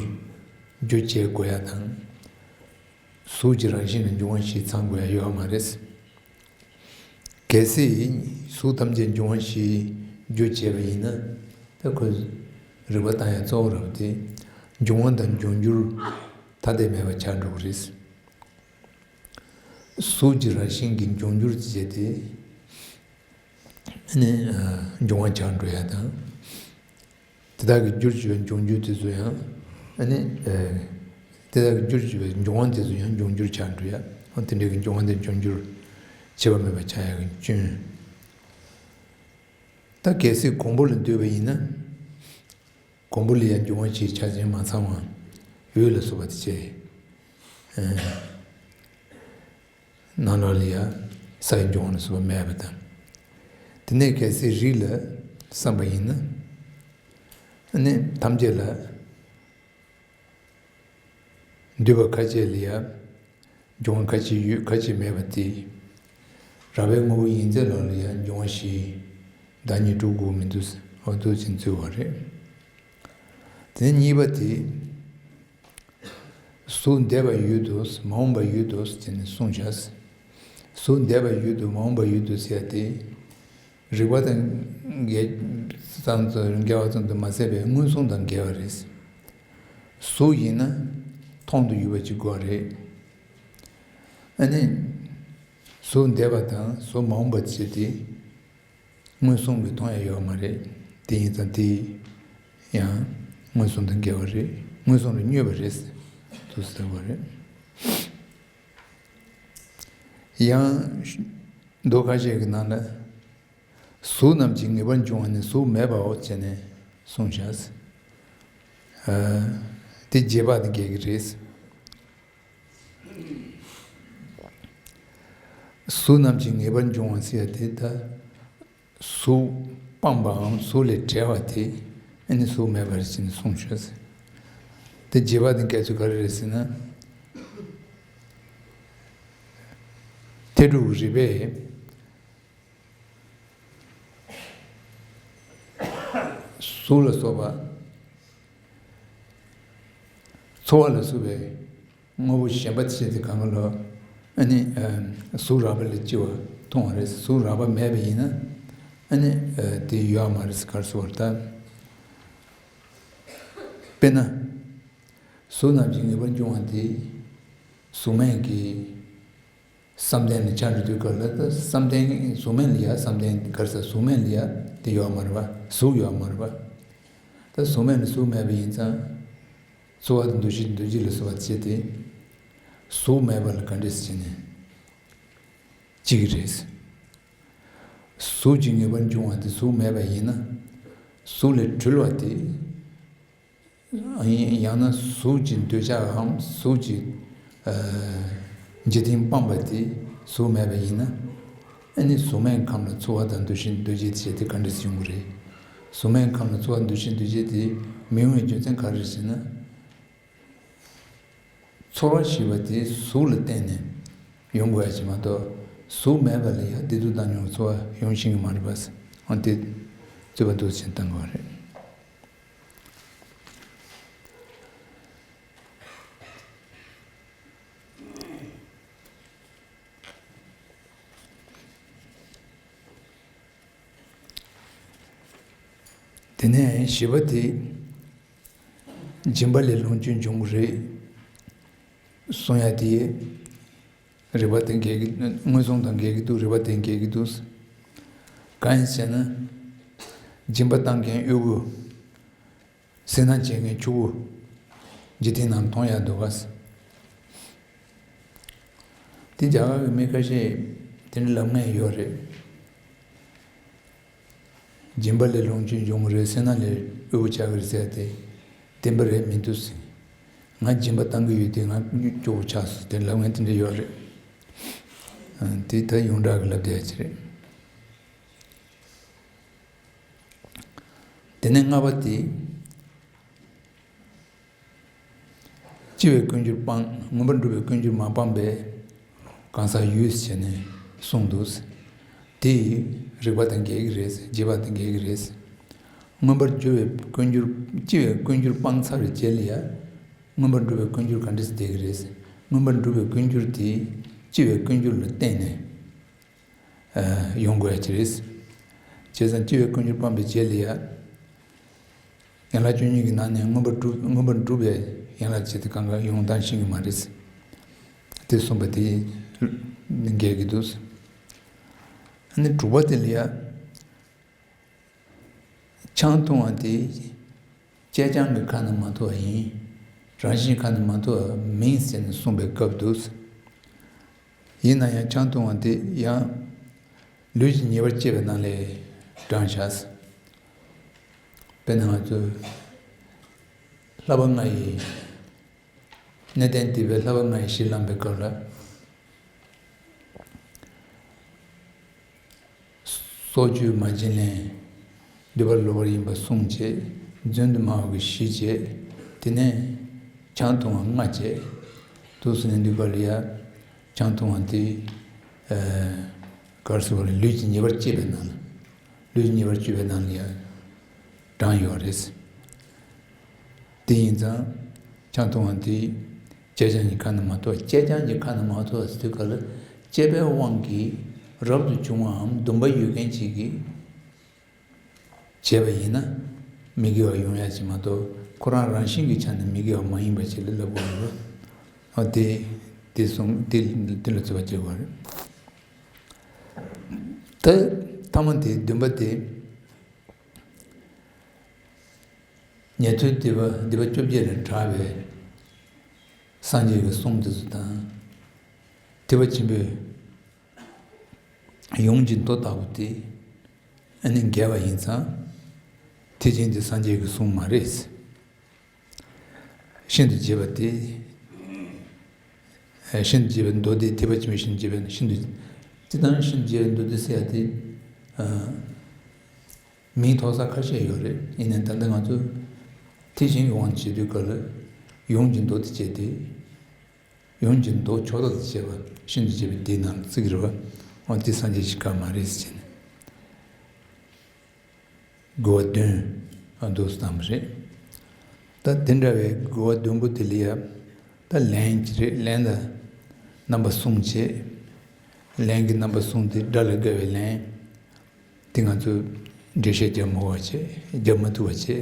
རྒྱུར་བྱེད་དགོས་ཡ་དང་། གཟུགས་ཀྱི་རང་བཞིན་ལ་འབྱུང་བ་བཞི་ཚང་དགོས་ཡ་ཡོད་མ་རེད། གལ་སྲིད་གཟུགས་ཐམས་ཅད་འབྱུང་བ་བཞིའི་རྒྱུར་བྱས་པ་ཡིན་ན། ད་ཁོས་རིགས་པ་བཏང་ཡ་གཙོ་བོ་རབ་དེ་འབྱུང་བ་དང་འབྱུང་འགྱུར་ཐ་དད་མེད་པ་ཆགས་འགྲོ་གི་རེད། གཟུགས་ཀྱི་རང་བཞིན་གྱི་འབྱུང་འགྱུར་བྱས་ཏེ། ཨ་ནི་འབྱུང་བ་ཆགས་འགྲོ་ཡ་དང་། དེ་དག་གི་རྒྱུར་གྱུར་པའི་འབྱུང་འགྱུར་དེ་ཚོ་ཡང་། ཨ་ནི། དེ་དག་གི་རྒྱུར་གྱུར་པའི་འབྱུང་བ་དེ་ཚོ་ཡང་འབྱུང་འགྱུར་ཆགས་འགྲོ་ཡ། འོ་དེ་འདྲའི་གི་འབྱུང་བ་དེ་འབྱུང་འགྱུར་བྱེད་པ་མེད་པ་ཆགས་ཡ་གི་སྐྱོན། ད་གལ་སྲིད་གོང་བུ་ལ་འདོད་པ་ཡིན་ན། གོང་བུ་ལ་ཡང་འབྱུང་བ་བཞིའི་ཆ་ཅན་མ་ཚང་བ། འོད་ལ་སོགས་པ་དེ་བྱས། ནང་ལོགས་ལ་ཡང་སའི་འབྱུང་བ་ལ་སོགས་པ་མེད་པ་དང་། དེ་ནས་གལ་སྲིད་རིགས་ལ་བསམ་པ་ཡིན་ན། ཨ་ནི་ཐམས་ཅད་ལ། འདུས་པ་ཁ་ཅིག་ལ་ཡང་འབྱུང་བ་ཁ་ཅིག་ཡོད་ཁ་ཅིག་མེད་པ་དེ། རགས་པའི་དངོས་པོ་ཡིན་ཚད་ལོགས་ལ་ཡང་འབྱུང་བ་བཞི། བདག་ཉིད་སྒྲུབ་དགོས་མི་འདུག་འོ་འདུག་ཅིང་འཛུལ་བ་རེད། དེ་གཉིས་པ་དེ། གཟུགས་འདས་པ་ཡོད་དོ། མ་འོངས་པ་ཡོད་དོ་ཟེར་ནས་གསུངས་བཞག་གཟུགས་འདས་པ་ཡོད་དོ། མ་འོངས་པ་ཡོད་དོ་ཟེར་ཡ་དེ། རིགས་པ་དང་འགལ་ཙམ་དུ་འགལ་བ་ཙམ་དུ་མ་ཟད་པའི་མངོན་སུམ་དང་འགལ་བ་རེད། གཟུགས་ཡིན་ན་མཐོང་དུ་ཡོད་པ་ཅིག་དགོས་རེད། ཨ་ནི། གཟུགས་འདས་པ་དང་གཟུགས་མ་འོངས་པ་བྱས་ཏེ། མངོན་སུམ་གྱིས་མཐོང་ཡ་ཡོད་མ་རེད། དེ་ཡིན་ཙང་དེ་ཡང་མངོན་སུམ་དང་འགལ་བ་རེད། མངོན་སུམ་ལ་བསྙོན་པ་རེད། དུ་ཟེར་བ་རེད། ཡང་མདོ་ཁ་ཤས་ཀྱི་ནང་ལ། གཟུགས་རྣམས་ཀྱི་ངེས་པར་འབྱུང་བ་ནི་གཟུགས་མེད་པའོ་བྱས་ནས་གསུངས་བཞག་དེ་རྗེས་དཔག་དེ་འགལ་གྱི་རེད། གཟུགས་རྣམས་ཀྱི་ངེས་པར་འབྱུང་བ་ཟེར་ཡ་དེ་ད། གཟུགས་སྤངས་པའམ་གཟུགས་ལས་བྲལ་བ་དེ་ཨ་ནི་གཟུགས་མེད་པ་རེད་ཅེས་ནས་གསུངས་བྱུང་ཟེར། དེ་རྗེས་དཔག་དེ་འགལ་ཚུལ་ག་རེ་རེད་ཟེར་ན། ཐལ་འགྲུབ་ཀྱི་རིགས་པས་གཟུགས་ལ་སོགས་པ་ཚོར་བ་ལ་སོགས་པའི་དངོས་པོ་གཞན་པ་ཕྱེ་སྟེ་གང་ག་ལ་ཨ་ནི་གཟུགས་རགས་པ་ལས་སྐྱེ་བ་མཐོང་བ་རེད། གཟུགས་རགས་པ་མེད་པ་ཡིན་ན་ཨ་ནི་དེ་ཡོད་མ་རེད་ག་རེ་ཟེར་བ་ལྟར། དཔེར་ན། གཟུགས་རྣམས་ཀྱི་ངེས་པར་འབྱུང་བ་དེ་གཟུགས་མེད་ཀྱི་བསམ་གཏན་ལ་ཆགས་འགྲོ་དུས་སྐབས་ལ་ད་བསམ་གཏན་གཟུགས་མེད་ལ་ཡ་བསམ་གཏན་ག་རེ་ཟེར་གཟུགས་མེད་ལ་ཡ་དེ་ཡོད་མ་རེད་པ། གཟུགས་ཡོད་མ་རེད་པ། ད་གཟུགས་མེད་ལ་གཟུགས་མེད་པ་ཡིན་ཙང་། ཚོར་བ་དང་འདུ་ཤེས་འདུ་བྱེད་ལ་སོགས་པ་བྱས་ཏེ། གཟུགས་མེད་པ་ལ་ག་འདྲས་བྱས་ནས་གཅིག་རེད། གཟུགས་ཀྱི་ངེས་པར་འབྱུང་བ་དེ་གཟུགས་མེད་པ་ཡིན་ན། གཟུགས་ལས་གྲོལ་བ་དེ་ ཡང་ན་གཟུགས་ཀྱི་འདོད་ཆགས་འམ་གཟུགས་ཀྱི་འཇིག་རྟེན་སྤངས་པ་དེ་གཟུགས་མེད་པ་ཡིན་ན། ཨ་ནི་གཟུགས་མེད་ཁམས་ལ་ཚོར་བ་དང་འདུ་ཤེས་འདུ་བྱེད་ཅེས་དེ་ག་འདྲ་ཡོང་གི་རེད། གཟུགས་མེད་ཁམས་ལ་ཚོར་བ་འདུ་ཤེས་འདུ་བྱེད་དེ་མི་ཡོང་བའི་རྒྱུ་མཚན་ག་རེ་རེད་ཟེར་ན། ཚོར་བ་ཞེས་པ་དེ་གཟུགས་ལ་བརྟེན་ནས་ཡོང་དགོས་ཡ་ཅིག་མ་གཏོགས། གཟུགས་མེད་པ་ལ་ཡ་བདེ་སྡུག་བཏང་མྱོང་ཚོར་བ་ཡོང་ཤེས་ཀྱི་མ་རེད་པ། འོ་དེ་རྩོད་པ་འདུག་ཟེར་བཏང་དགོས་པ་རེད། དེ་ནས་བཞི་པ་དེ། སྦྱིན་པ་ལས་ལོངས་སྤྱོད་འབྱུང་གི་རེད་གསུང་ཡ་དེ། རིགས་པ་དེ་འགལ་གྱི། མངོན་སུམ་དང་འགལ་གྱི་འདུག་རིགས་པ་དེ་འགལ་གྱི་འདུག་གང་ཡིན་ཟེར་ན། སྦྱིན་པ་བཏང་མཁན་དབུལ་པོ། སེར་སྣ་བྱེད་མཁན་ཕྱུག་པོ། འཇིག་རྟེན་ནང་མཐོང་ཡ་འདུག་ག་དེ་རྒྱ་གར་གྱི་མི་ཁ་ཤས་དེ་འདྲ་ལབ་མཁན་ཡོད་རེད། སྦྱིན་པ་ལས་ལོངས་སྤྱོད་འབྱུང་གི་རེད། སེར་སྣ་ལས་དབུལ་པོ་ཆགས་ཀྱི་རེད་ཟེར་ཏེ། བདེན་པ་རེད་མི་འདུག་ཟེར། ང་སྦྱིན་པ་བཏང་གི་ཡོད་དེ་ང་སྐྱོ་པོ་ཆགས་སོང་དེ་ལབ་མཁན་དེ་འདྲ་ཡོད་རེད། དེ་ད་ཡོངས་གྲགས་ཀྱི་ལབ་བསྡད་ཡ་ཅིག་རེད། དེ་ནས་ལྔ་པ་དེ། སྤྱི་བའི་བསྐྱོན་གྱུར་སྤངས། མངོན་པར་སྒྲུབ་པའི་བསྐྱོན་གྱུར་མ་སྤངས་པའི་གང་ཟག་ཡོད་ཟེར་ནས་གསུངས་འདུག་དེ་རིགས་པ་དང་འགལ་གྱི་རེད། རྗེས་དཔག་དང་འགལ་གྱི་རེད། མངོན་པར་སྒྲུབ་པའི་བསྐྱོན་གྱུར། སྤྱི་བའི་བསྐྱོན་གྱུར་སྤངས་ཚར་བའི་རྗེས་ལ་ཡང་མངོན་པར་སྒྲུབ་པའི་བསྐྱོན་གྱུར་ག་འདྲ་སེ་བསྡད་ཀྱི་རེད། མངོན་པར་སྒྲུབ་པའི་བསྐྱོན་གྱུར་དེ་སྤྱི་བའི་བསྐྱོན་གྱུར་ལ་བརྟེན་ནས། ཡོང་དགོས་ཡ་ཅིག་རེད། བྱས་ཙང་སྤྱི་བའི་བསྐྱོན་གྱུར་སྤངས་པའི་རྗེས་ལ་ཡ། ཡན་ལག་བཅུ་གཉིས་ཀྱི་ནང་ནས་མངོན་པར་སྒྲུབ། མངོན་པར་སྒྲུབ་པའི་ཡན་ལག་ཅིག་དེ་གང་ག་ཡོང་སྟངས་ཤེས་ཀྱི་མ་རེད། དེ་གསུངས་པ་དེ་འགལ་གྱི་འདུག་ཨ་ནི་དྲུག་པ་དེ་ལ་ཡ། ཆང་འཐུང་བ་དེ་བཅད་བྱང་གི་ཁ་ནས་མ་འཐུང་བ་ཡིན། རང་བཞིན་ཁ་ནས་མ་འཐུང་བ་མིན་ཟེར་ནས་གསུངས་པའི་སྐབས་སུ། ཡིན་ན་ཡང་ཆང་འཐུང་བ་དེ་ཡང་ལུས་ཀྱི་ཉེས་པར་སྤྱད་པའི་ནང་ལས་དྲངས་བཞག་དཔེར་ན་ང་ཚོས་བསླབ་པ་ལྔ་ཡི། གནས་བརྟན་སྡིག་པའི་བསླབ་པ་ལྔ་ཡི་གཞི་བླངས་པའི་སྐབས་ལ། སྲོག་གཅོད་མ་བྱིན་ལེན། འདུས་པ་ལོག་པར་ཡིན་པ་བསྲུང་བྱས། བཙོན་དུ་མ་འོག་གི་གཞི་བྱས། དེ་ནས་ཆང་འཐུང་བ་ལྔ་བྱས། དུས་སུ་ནས་འདུས་པ་ལ་ཡ། ཆང་འཐུང་བ་དེ། ག་རེ་ཟེར་བ་ལ་ལུས་ཀྱི་ཉེས་པར་སྤྱད་པའི་ནང་ལ། ལུས་ཀྱི་ཉེས་པར་སྤྱོད་པའི་ནང་ལ་ཡ། དྲངས་ཡོད་རེད། དེ་ཡིན་ཙང་། ཆང་འཐུང་བ་དེ། བཅད་བྱང་གི་ཁ་ནས་མ་འཐུང་། བཅད་བྱང་གི་ཁ་ནས་མ་འཐུང་བ་ཟེར་དུས་ག་ལ། སྤྱད་པའི་དབང་གིས་རབ་ཏུ་བྱུང་བའམ་འདུན་པ་ཡོད་མཁན་ཅིག་གིས་བྱས་པ་ཡིན་ན། མི་དགེ་བ་ཡོང་ཡ་ཅིག་མ་གཏོགས་ཁོ་རང་རང་བཞིན་གྱི་ཆ་ནས་མི་དགེ་བ་མ་ཡིན་པ་ཅིག་ལ་ལབ་དགོས་རེད། ཨ་དེ། དེ་གསུངས་དེ་དེ་ལ་རྩོད་པ་བྱེད་དགོས་རེད། ད་ཐ་མ་དེ་བདུན་པ་དེ། ཉན་ཐོས་སྡིག་པ་སྡིག་པ་བཅོ་བརྒྱད་ལས་དྲག་པའི་སངས་རྒྱས་ཀྱི་གསུང་དེ་ཚོ་དང་། ཐེག་པ་ཆེན་པོའི་ཡོངས་ཀྱི་མདོ་ལྟ་བུ་དེ། ཨ་ནི་འགལ་བ་ཡིན་ཙང་། ཐེག་ཆེན་དེ་སངས་རྒྱས་ཀྱི་གསུང་མ་རེད། ཤིན་ཏུ་རྒྱས་པ་དེ། ཤིན་ཏུ་རྒྱས་པའི་མདོ་སྡེ་ཐེག་པ་ཆེན་པོའི་ཤིན་ཏུ་རྒྱས་པའི་ཤིན་ཏུ། སྤྱིར་བཏང་ཤིན་ཏུ་རྒྱས་པའི་མདོ་སྡེ་ཟེར་ཡ་དེ། མིང་ཐོགས་ས་ཁ་ཤས་ཡོད་རེད། ཡིན་ནའི་ད་ལྟ་ང་ཚོ་ཐེག་ཆེན་གྱི་དབང་དུ་བྱེད་དུས་སྐབས་ལ་ཡོངས་ཀྱི་མདོ་དེ་བྱས་ཏེ། ཡོངས་ཀྱི་མདོ་ཕྱོགས་རིས་དུ་བྱས་པ་ཤིན་ཏུ་རྒྱས་པའི་སྡེའི་ནང་ལ་བརྩི་གི་རེད་པ། འོ་དེ་སངས་རྒྱས་ཀྱི་བཀའ་མ་རེད་ཟེར་ནས། དགོས་པ་བདུན་འདུག་སེ་བཏང་བ་རེད། ད་དེ་འདྲ་བའི་དགོས་པ་བདུན་པོ་དེ་ལ་ཡ། ད་ལན་གྱི་རེད། ལན་ལ་རྣམ་པ་གསུམ་བྱས། ལན་གྱི་རྣམ་པ་གསུམ་དེ་སྒྲ་ལ་དགའ་བའི་ལན། དེ་ང་ཚོས་འགྲེལ་བཤད་རྒྱབ་མ་དགོས་པ་བྱས། རྒྱབ་མ་ཐུབ་པ་བྱས།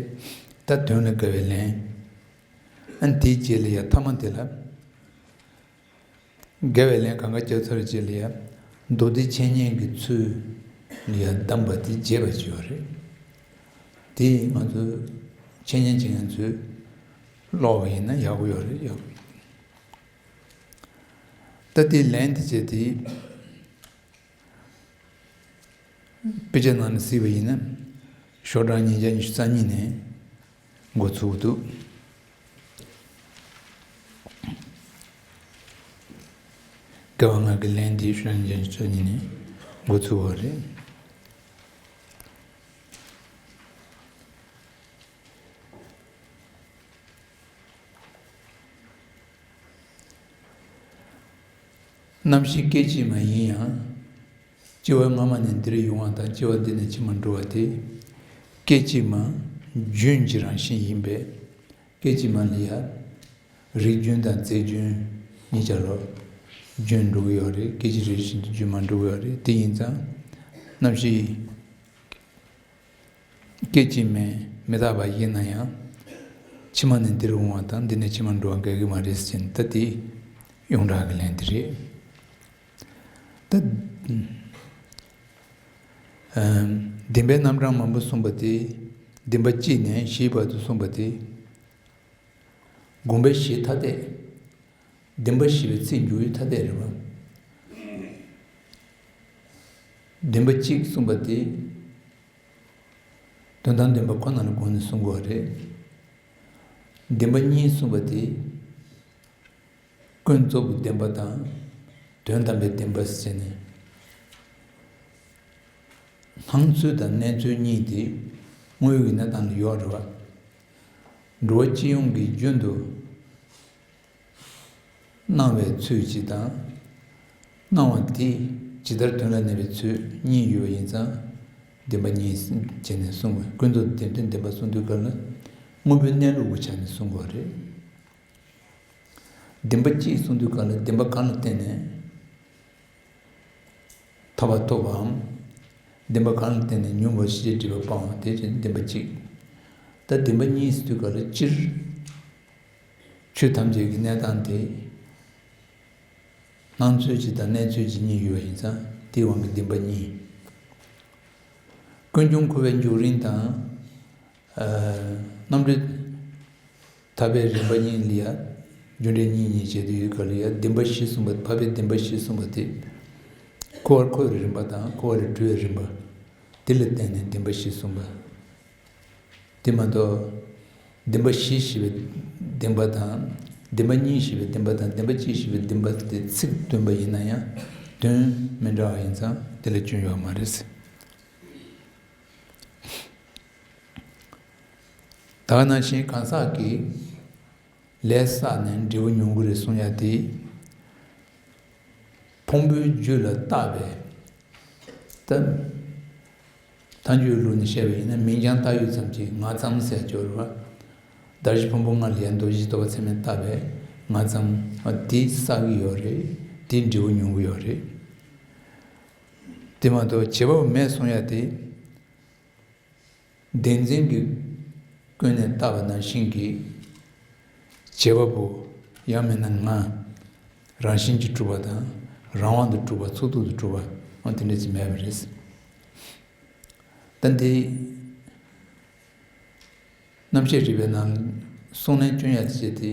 ད་དོན་ལ་དགའ་བའི་ལན། ཨ་ནི་དེའི་རྗེས་ལ་ཡ་ཐ་མ་དེ་ལ། དགའ་བའི་ལན་གང་ག་རྒྱབ་ཚར་རྗེས་ལ་ཡ། མདོ་སྡེ་འཆད་ཉན་གྱི་ཚུལ་ལ་ཡ་གདམས་པ་དེ་རྒྱས་པ་ཅིག་ཡོད་རེད། དེ་ང་ཚོ་འཆད་ཉན་བྱེད་མཁན་ཚོས་ཀློག་པ་ཡིན་ན་ཡག་པོ་ཡོད་རེད། ཡག་པོ་ཡོད་རེད། ད་དེའི་ལན་དེ་བྱས་ཏེ། དཔེ་ཆ་ནང་ནས་གཟིགས་པ་ཡིན་ན། ཤོག་གྲངས་ཉིས་བརྒྱ་ཉི་ཤུ་རྩ་གཉིས་ནས་འགོ་ཚུགས་འདུག་དེ་བ་ང་གི་ལན་འདི་ཤུ་རན་ཅན་ཆོས་ཉིད་ནས་འགོ་ཚུགས་པ་རེད། རྣམ་ཤེས་སྐད་ཅིག་མ་ཡིན་ཡང་། སྐྱེ་བ་སྔ་མ་ནས་འདིར་ཡོང་བ་དང་སྐྱེ་བ་འདི་ནས་ཕྱི་མར་འགྲོ་བ་དེ། སྐད་ཅིག་མ་རྒྱུན་གྱི་རང་བཞིན་ཡིན་པས། སྐད་ཅིག་མ་ལ་ཡ། རིགས་རྒྱུན་དང་རྫས་རྒྱུན་གཉིས་ཆར་ལ་རྒྱུན་འགྲོ་གི་ཡོད་རེད། སྐད་ཅིག་རེ་བཞིན་དུ་རྒྱུན་མར་འགྲོ་གི་ཡོད་རེད། དེ་ཡིན་ཙང་། རྣམ་ཤེས་སྐད་ཅིག་མའི་མི་རྟག་པ་ཡིན་ན་ཡང་། ཕྱི་མ་ནས་འདིར་འོང་བ་དང་འདི་ནས་ཕྱི་མར་འགྲོ་བ་འགལ་གྱི་མ་རེད་ཟེར་ནས། ད་དེ་ཡོངས་གྲགས་ཀྱི་ལན་དེ་རེད། ད། ཨ། བདེན་པའི་རྣམ་གྲངས་མང་པོ་གསུངས་པ་དེ། བདེན་པ་གཅིག་ནས་བཞིའི་བར་དུ་གསུངས་པ་དེ། དགོངས་པའི་གཞི་ཐ་དད། བདེན་པ་བཞི་པའི་ཚིག་འཇུག་ཡུལ་ཐ་དད་རེད་པ། བདེན་པ་གཅིག་གསུངས་པ་དེ། དོན་དམ་བདེན་པ་ཁོ་ན་ལ་དགོངས་ནས་གསུང་དགོས་པ་རེད། བདེན་པ་གཉིས་གསུངས་པ་དེ། ཀུན་རྫོབ་ཀྱི་བདེན་པ་དང་། དོན་དམ་པའི་བདེན་པ་ཟེར་ནས། སྣང་ཚུལ་དང་གནས་ཚུལ་གཉིས་དེ་དངོས་ཡོད་ཀྱི་གནས་སྟངས་ལ་ཡོད་རེད་པ། འགྲོ་བ་སྤྱི་ཡོངས་ཀྱི་རྒྱུན་དུ་སྣང་བའི་ཚུལ་གཅིག་དང་། སྣང་བ་དེ་ཇི་ལྟར་དོན་ལ་གནས་པའི་ཚུལ་གཉིས་ཡོད་པ་ཡིན་ཙང་། བདེན་པ་གཉིས་བྱས་ནས་གསུངས་པས། ཀུན་རྫོབ་བདེན་དོན་བདེན་པ་གསུང་དུས་སྐབས་ལ། དངོས་པོའི་གནས་ལུགས་ཀྱི་ཆ་ནས་གསུང་དགོས་པ་རེད། བདེན་པ་གཅིག་གསུང་དུས་སྐབས་ལ་བདེན་པ་གང་ལ་བརྟེན་ནས་ཐར་པ་ཐོབ་པའམ། བདེན་པ་གང་ལ་བརྟེན་ནས་ཉོན་མོངས་པ་ཤེས་བྱའི་སྒྲིབ་པ་སྤང་བ་དེ་བཞིན་བདེན་པ་གཅིག། ད་བདེན་པ་གཉིས་ཟེར་དུས་སྐབས་ལ་སྤྱིར། ཆོས་ཐམས་ཅད་ཀྱི་གནས་སྟངས་དེ། སྣང་ཚུལ་གཅིག་དང་གནས་ཚུལ་གཅིག་གཉིས་ཡོད་པ་ཡིན་ཙང་དེའི་དབང་གིས་བདེན་པ་གཉིས། ཀུན་འབྱུང་འཁོར་བའི་འཇུག་རིམ་དང་། ཨ། རྣམ་འགྲེལ། ཐར་པའི་རིམ་པ་གཉིས་ལ་ཡ། རྒྱུ་འབྲས་གཉིས་གཉིས་བྱས་ཏེ་ཡོད་སྐབས་ལ་ཡ། བདེན་པ་བཞི་གསུངས་པ། འཕགས་པའི་བདེན་པ་བཞི་གསུངས་པ་དེ། འཁོར་བར་འཁོར་བའི་རིམ་པ་དང་འཁོར་བ་ལས་གྲོལ་བའི་རིམ་པ། དེ་ལ་བརྟེན་ནས་བདེན་པ་བཞི་གསུངས་པ། དེ་མ་གཏོགས། བདེན་པ་བཞི་ཞེས་པའི་བདེན་པ་དང་། བདེན་པ་གཉིས་ཞེས་པའི་བདེན་པ་དང་། བདེན་པ་གཅིག་ཞེས་པའི་བདེན་པ་དེ་ཚིག་བསྟུན་པ་ཡིན་ན་ཡང་དོན་མི་འདྲ་བ་ཡིན་ཙང་དེ་ལ་སྐྱོན་ཡོད་མ་རེད། ད་ག་ནང་བཞིན་གང་ཟག་གིས་ལས་བསགས་ནས་འབྲས་བུ་མྱོང་གི་རེད་གསུང་ཡ་དེ། ཕུང་པོའི་རྒྱུད་ལ་བཏགས་པའི། ད། མཐའ་འཇུག་ལུགས་ནས་བཤད་པ་ཡིན་ན་མིང་རྐྱང་བཏགས་ཡུལ་ཙམ་གྱི་ང་ཙམ་ཟེར་སྦྱོར་བ། བདག་གཞན་ཕུང་པོ་ལྔ་ལ་ཡང་མདོ་བཞི་རྟོགས་པ་ཚད་མས་བཏགས་པའི་ང་ཙམ་དེ་བསགས་ཀྱི་ཡོད་རེད། དེ་འབྲས་བུ་མྱོང་གི་ཡོད་རེད། དེ་མ་གཏོགས་བྱེད་པ་པོ་མེད་གསུང་ཡ་དེ། བདེན་འཛིན་གྱིས་ཀུན་ནས་བཏགས་པ་ནང་བཞིན་གྱི་བྱེད་པ་པོ་ཡང་མིན་ན་ང་རང་བཞིན་གྱིས་གྲུབ་པ་དང་རང་དབང་དུ་གྲུབ་པ་ཚུགས་ཐུབ་ཏུ་གྲུབ་པ་འོ་དེ་འདྲ་ཅིག་མེད་པ་རེད། ད་འདི་རྣམ་བཤད་རིག་པའི་ནང་གསུང་ལན་སྐྱོན་ཡ་དེ་བྱས་ཏེ།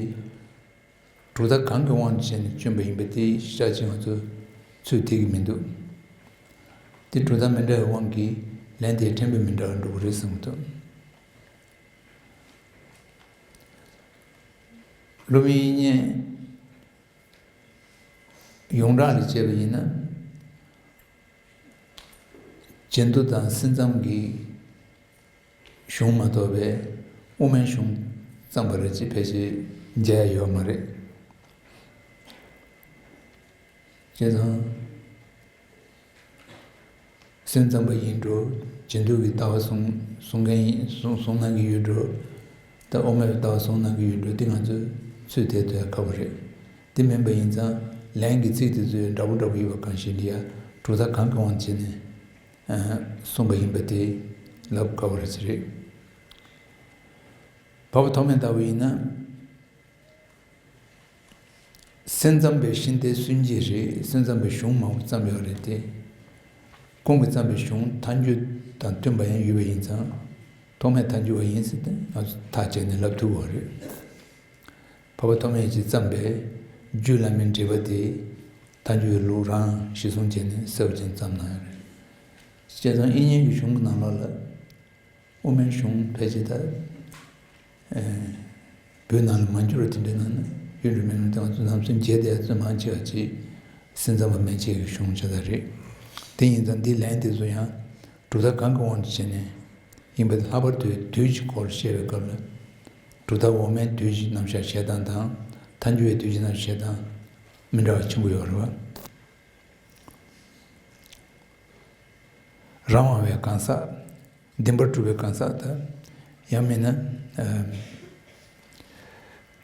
གྲུབ་མཐའ་གང་གི་དབང་དུ་བྱས་ནས་བསྐྱོན་པ་ཡིན་པ་དེ་ཤ་ཅིག་ང་ཚོས་ཚོད་ཐིག་གི་མི་འདུག་དེ་གྲུབ་མཐའ་མི་འདྲ་བའི་དབང་གིས་ལན་དེའི་ཕྲན་བུ་མི་འདྲ་བར་འགྲོ་གི་རེད་བསམ་གྱི་འདུག་སློབ་དཔོན་དབྱིག་གཉེན་ཡོངས་གྲགས་ལ་བྱས་པ་ཡིན་ན། བྱེ་མདོ་དང་སེམས་ཙམ་གྱི་གཞུང་མ་གཏོགས་པའི་དབུ་མའི་གཞུང་བརྩམས་པ་རེད་ཅེས་ཕལ་ཆེར་མཇལ་ཡ་ཡོད་མ་རེད། བྱས་ཙང་། སེམས་ཙམ་པ་ཡིན་འགྲོ། བྱེ་མདོ་གི་ལྟ་བ་གསུང་གསུང་མཁན་ཡིན་གསུང་གསུང་གནང་གི་ཡོད་འགྲོ། ད་དབུ་མའི་ལྟ་བ་གསུང་གནང་གི་ཡོད་འགྲོ། དེ་ང་ཚོས་ཚོད་ཐིག་གཏོང་ཡ་དཀའ་པོ་རེད། དེ་མིན་པ་ཡིན་ཙང་ལན་གྱི་ཚིག་དེ་ཚོ་འདྲ་པོ་འདྲ་པོ་ཡོད་པ་གང་ཞིག་འདི་ཡ་གྲུབ་མཐའ་གང་གི་དབང་བྱས་ནས་གསུངས་པ་ཡིན་པ་དེ་ལབ་དཀའ་བ་རེད་ཟེར་རེད། འཕགས་པ་ཐོགས་མེད་ལྟ་བུ་ཡིན་ན། སེམས་ཙམ་པའི་ཤིང་རྟའི་སྲོལ་འབྱེད་རེད། སེམས་ཙམ་པའི་གཞུང་མང་པོ་བརྩམས་ཡོད་རེད་དེ། ཁོང་གིས་བརྩམས་པའི་གཞུང་མཐའ་འཇུག་དང་བསྟུན་པ་ཡང་ཡོད་པ་ཡིན་ཙང་། ཐོགས་མེད་མཐའ་འཇུག་པ་ཡིན་ཟེར་ཏེ་ང་ཚོ་ཐག་བཅད་ནས་ལབ་ཐུབ་ཀྱི་ཡོད་རེད། འཕགས་པ་ཐོགས་མེད་ཀྱིས་བརྩམས་པའི་རྒྱུད་བླ་མའི་འགྲེལ་པ་དེ་མཐའ་འཇུག་པའི་ལུགས་རང་གཞི་བཟུང་བྱས་ནས་གསལ་པོ་ཅན་བརྩམས་གནང་ཡོད་རེད། བྱས་ཙང་དབྱིག་གཉེན་གྱི་གཞུང་གི་ནང་ལོགས་ལ། དབུ་མའི་གཞུང་ཕལ་ཆེར་ད། ཨེ། བོད་ནང་ལ་མ་འགྱུར་བ་དེ་འདྲའི་ནང་ན་ཡོད་འགྲོ་མེད་འགྲོ་དེ་ང་ཚོ་ལམ་སང་མཇལ་བསྡད་ཡ་ཚོད་མང་ཆེ་བ་ཅིག་ སེམས་ཙམ་པ་མན་ཆད་ཀྱི་གཞུང་ཆ་ཚང་རེད། དེ་ཡིན་ཙང་འདིའི་ལན་དེ་ཚོ་ཡང་གྲུབ་མཐའ་གང་གི་དབང་དུ་བྱས་ནས་ཡིན་པ་དེ། ལྷག་པར་དུ་དུས་ཀྱི་སྐོར་བཤད་པའི་སྐབས་ལ། གྲུབ་མཐའ་འོག་མའི་དུས་ཀྱི་རྣམ་གཞག་བཤད་སྟངས་དང་། མཐའ་འཁྱོལ་བའི་དུས་ཀྱི་རྣམ་གཞག་བཤད་སྟངས་མི་འདྲ་བ་ཆེན་པོ་ཡོད་རེད་བ། རང་དབང་བའི་གང་ཟག་བདེན་པར་གྲུབ་པའི་གང་ཟག་དང་། ཡང་མིན་ན། ཨ།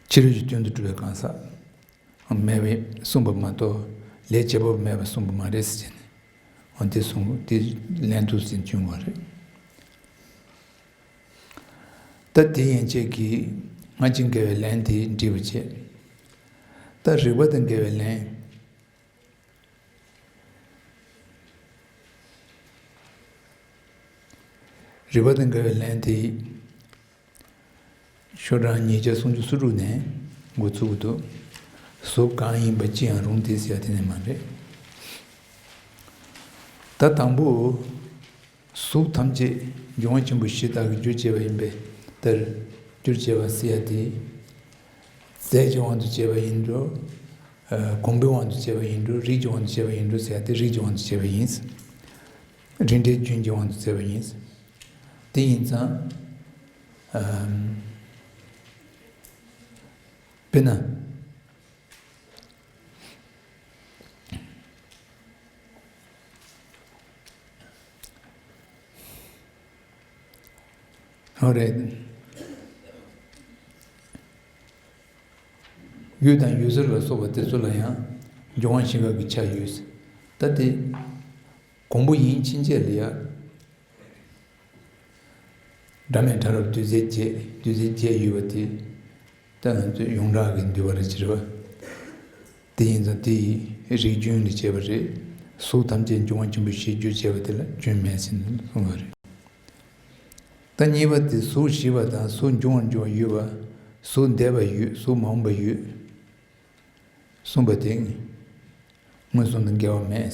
ཕྱི་རོལ་གྱི་དོན་དུ་གྲུབ་པའི་གང་ཟག་མེད་པའི་གསུངས་པ་མ་གཏོགས། ལས་བྱེད་པ་མེད་པ་གསུངས་པ་མ་རེད་ཟེར་ནས། འོ་དེ་གསུངས། དེ་ལན་དུ་ཟིན་བྱུང་བ་རེད། ད་དེ་ཡན་ཆད་ཀྱིས་སྔ་ཕྱི་འགལ་བའི་ལན་དེ་འགྲིག་པ་བྱས། ད་རིགས་པ་དང་འགལ་བའི་ལན། རིགས་པ་དང་འགལ་བའི་ལན་དེ། ཤོག་གྲངས་ཉིས་བརྒྱ་སུམ་ཅུ་སོ་དྲུག་ནས་འགོ་ཚུགས་འདུག་གཟུགས་གང་ཡིན་པ་ཅི་ཡང་རུང་སྟེ་ཟེར་ཡ་དེ་ནས་མ་རེད། ད་དང་པོ། གཟུགས་ཐམས་ཅད་འབྱུང་བ་ཆེན་པོ་བཞི་དག་གིས་རྒྱུར་བྱས་པ་ཡིན་པའི་ལྟར། རྒྱུར་བྱས་པ་ཟེར་ཡ་དེ། རྫས་ཀྱི་དབང་དུ་བྱས་པ་ཡིན་འགྲོ། ཨ། གོང་བུའི་དབང་དུ་བྱས་པ་ཡིན་འགྲོ། རིགས་ཀྱི་དབང་དུ་བྱས་པ་ཡིན་འགྲོ་ཟེར་ཡ་དེ་རིགས་ཀྱི་དབང་དུ་བྱས་པ་ཡིན། རིགས་འགྲེའི་རྒྱུན་གྱི་དབང་དུ་བྱས་པ་ཡིན། དེ་ཡིན་ཙང་། ཨ། དཔེར་ན། འོ་རེད། གཡུ་དང་ཡུལ་ཟེར་ལ་སོགས་པ་དེ་ཚོ་ལ་ཡང་འབྱུང་བ་བཞི་འགག་གི་ཆ་ཡོད། ད་དེ་གོང་བུ་ཡིན་ཕྱིན་ཆད་ལ་ཡ། སྒྲ་མེད་ཕྲ་རབ་རྡུལ་རྫས་བརྒྱད། རྡུལ་རྫས་བརྒྱད་ཡོད་པ་དེ། ད་ང་ཚོས་ཡོངས་གྲགས་ཀྱི་འདུས་པ་རེད་ཅེས་པ། དེ་ཡིན་ཙང་དེ་ཡི་རིགས་རྒྱུན་ལས་བྱས་པ་རེད། གཟུགས་ཐམས་ཅད་འབྱུང་བ་ཆེན་པོ་བཞིས་རྒྱུར་བྱས་པ་དེ་ལ་རྒྱུན་མེད་ཟེར་ནས་གསུངས་པ་རེད། ད་གཉིས་པ་དེ། གཟུགས་ཞི་བ་དང་གཟུགས་འབྱུང་བར་འགྱུར་བ་ཡོད་པ། གཟུགས་འདས་པ་ཡོད། གཟུགས་མ་འོངས་པ་ཡོད། གསུངས་པ་དེ་མངོན་སུམ་དང་འགལ་བ་མེད།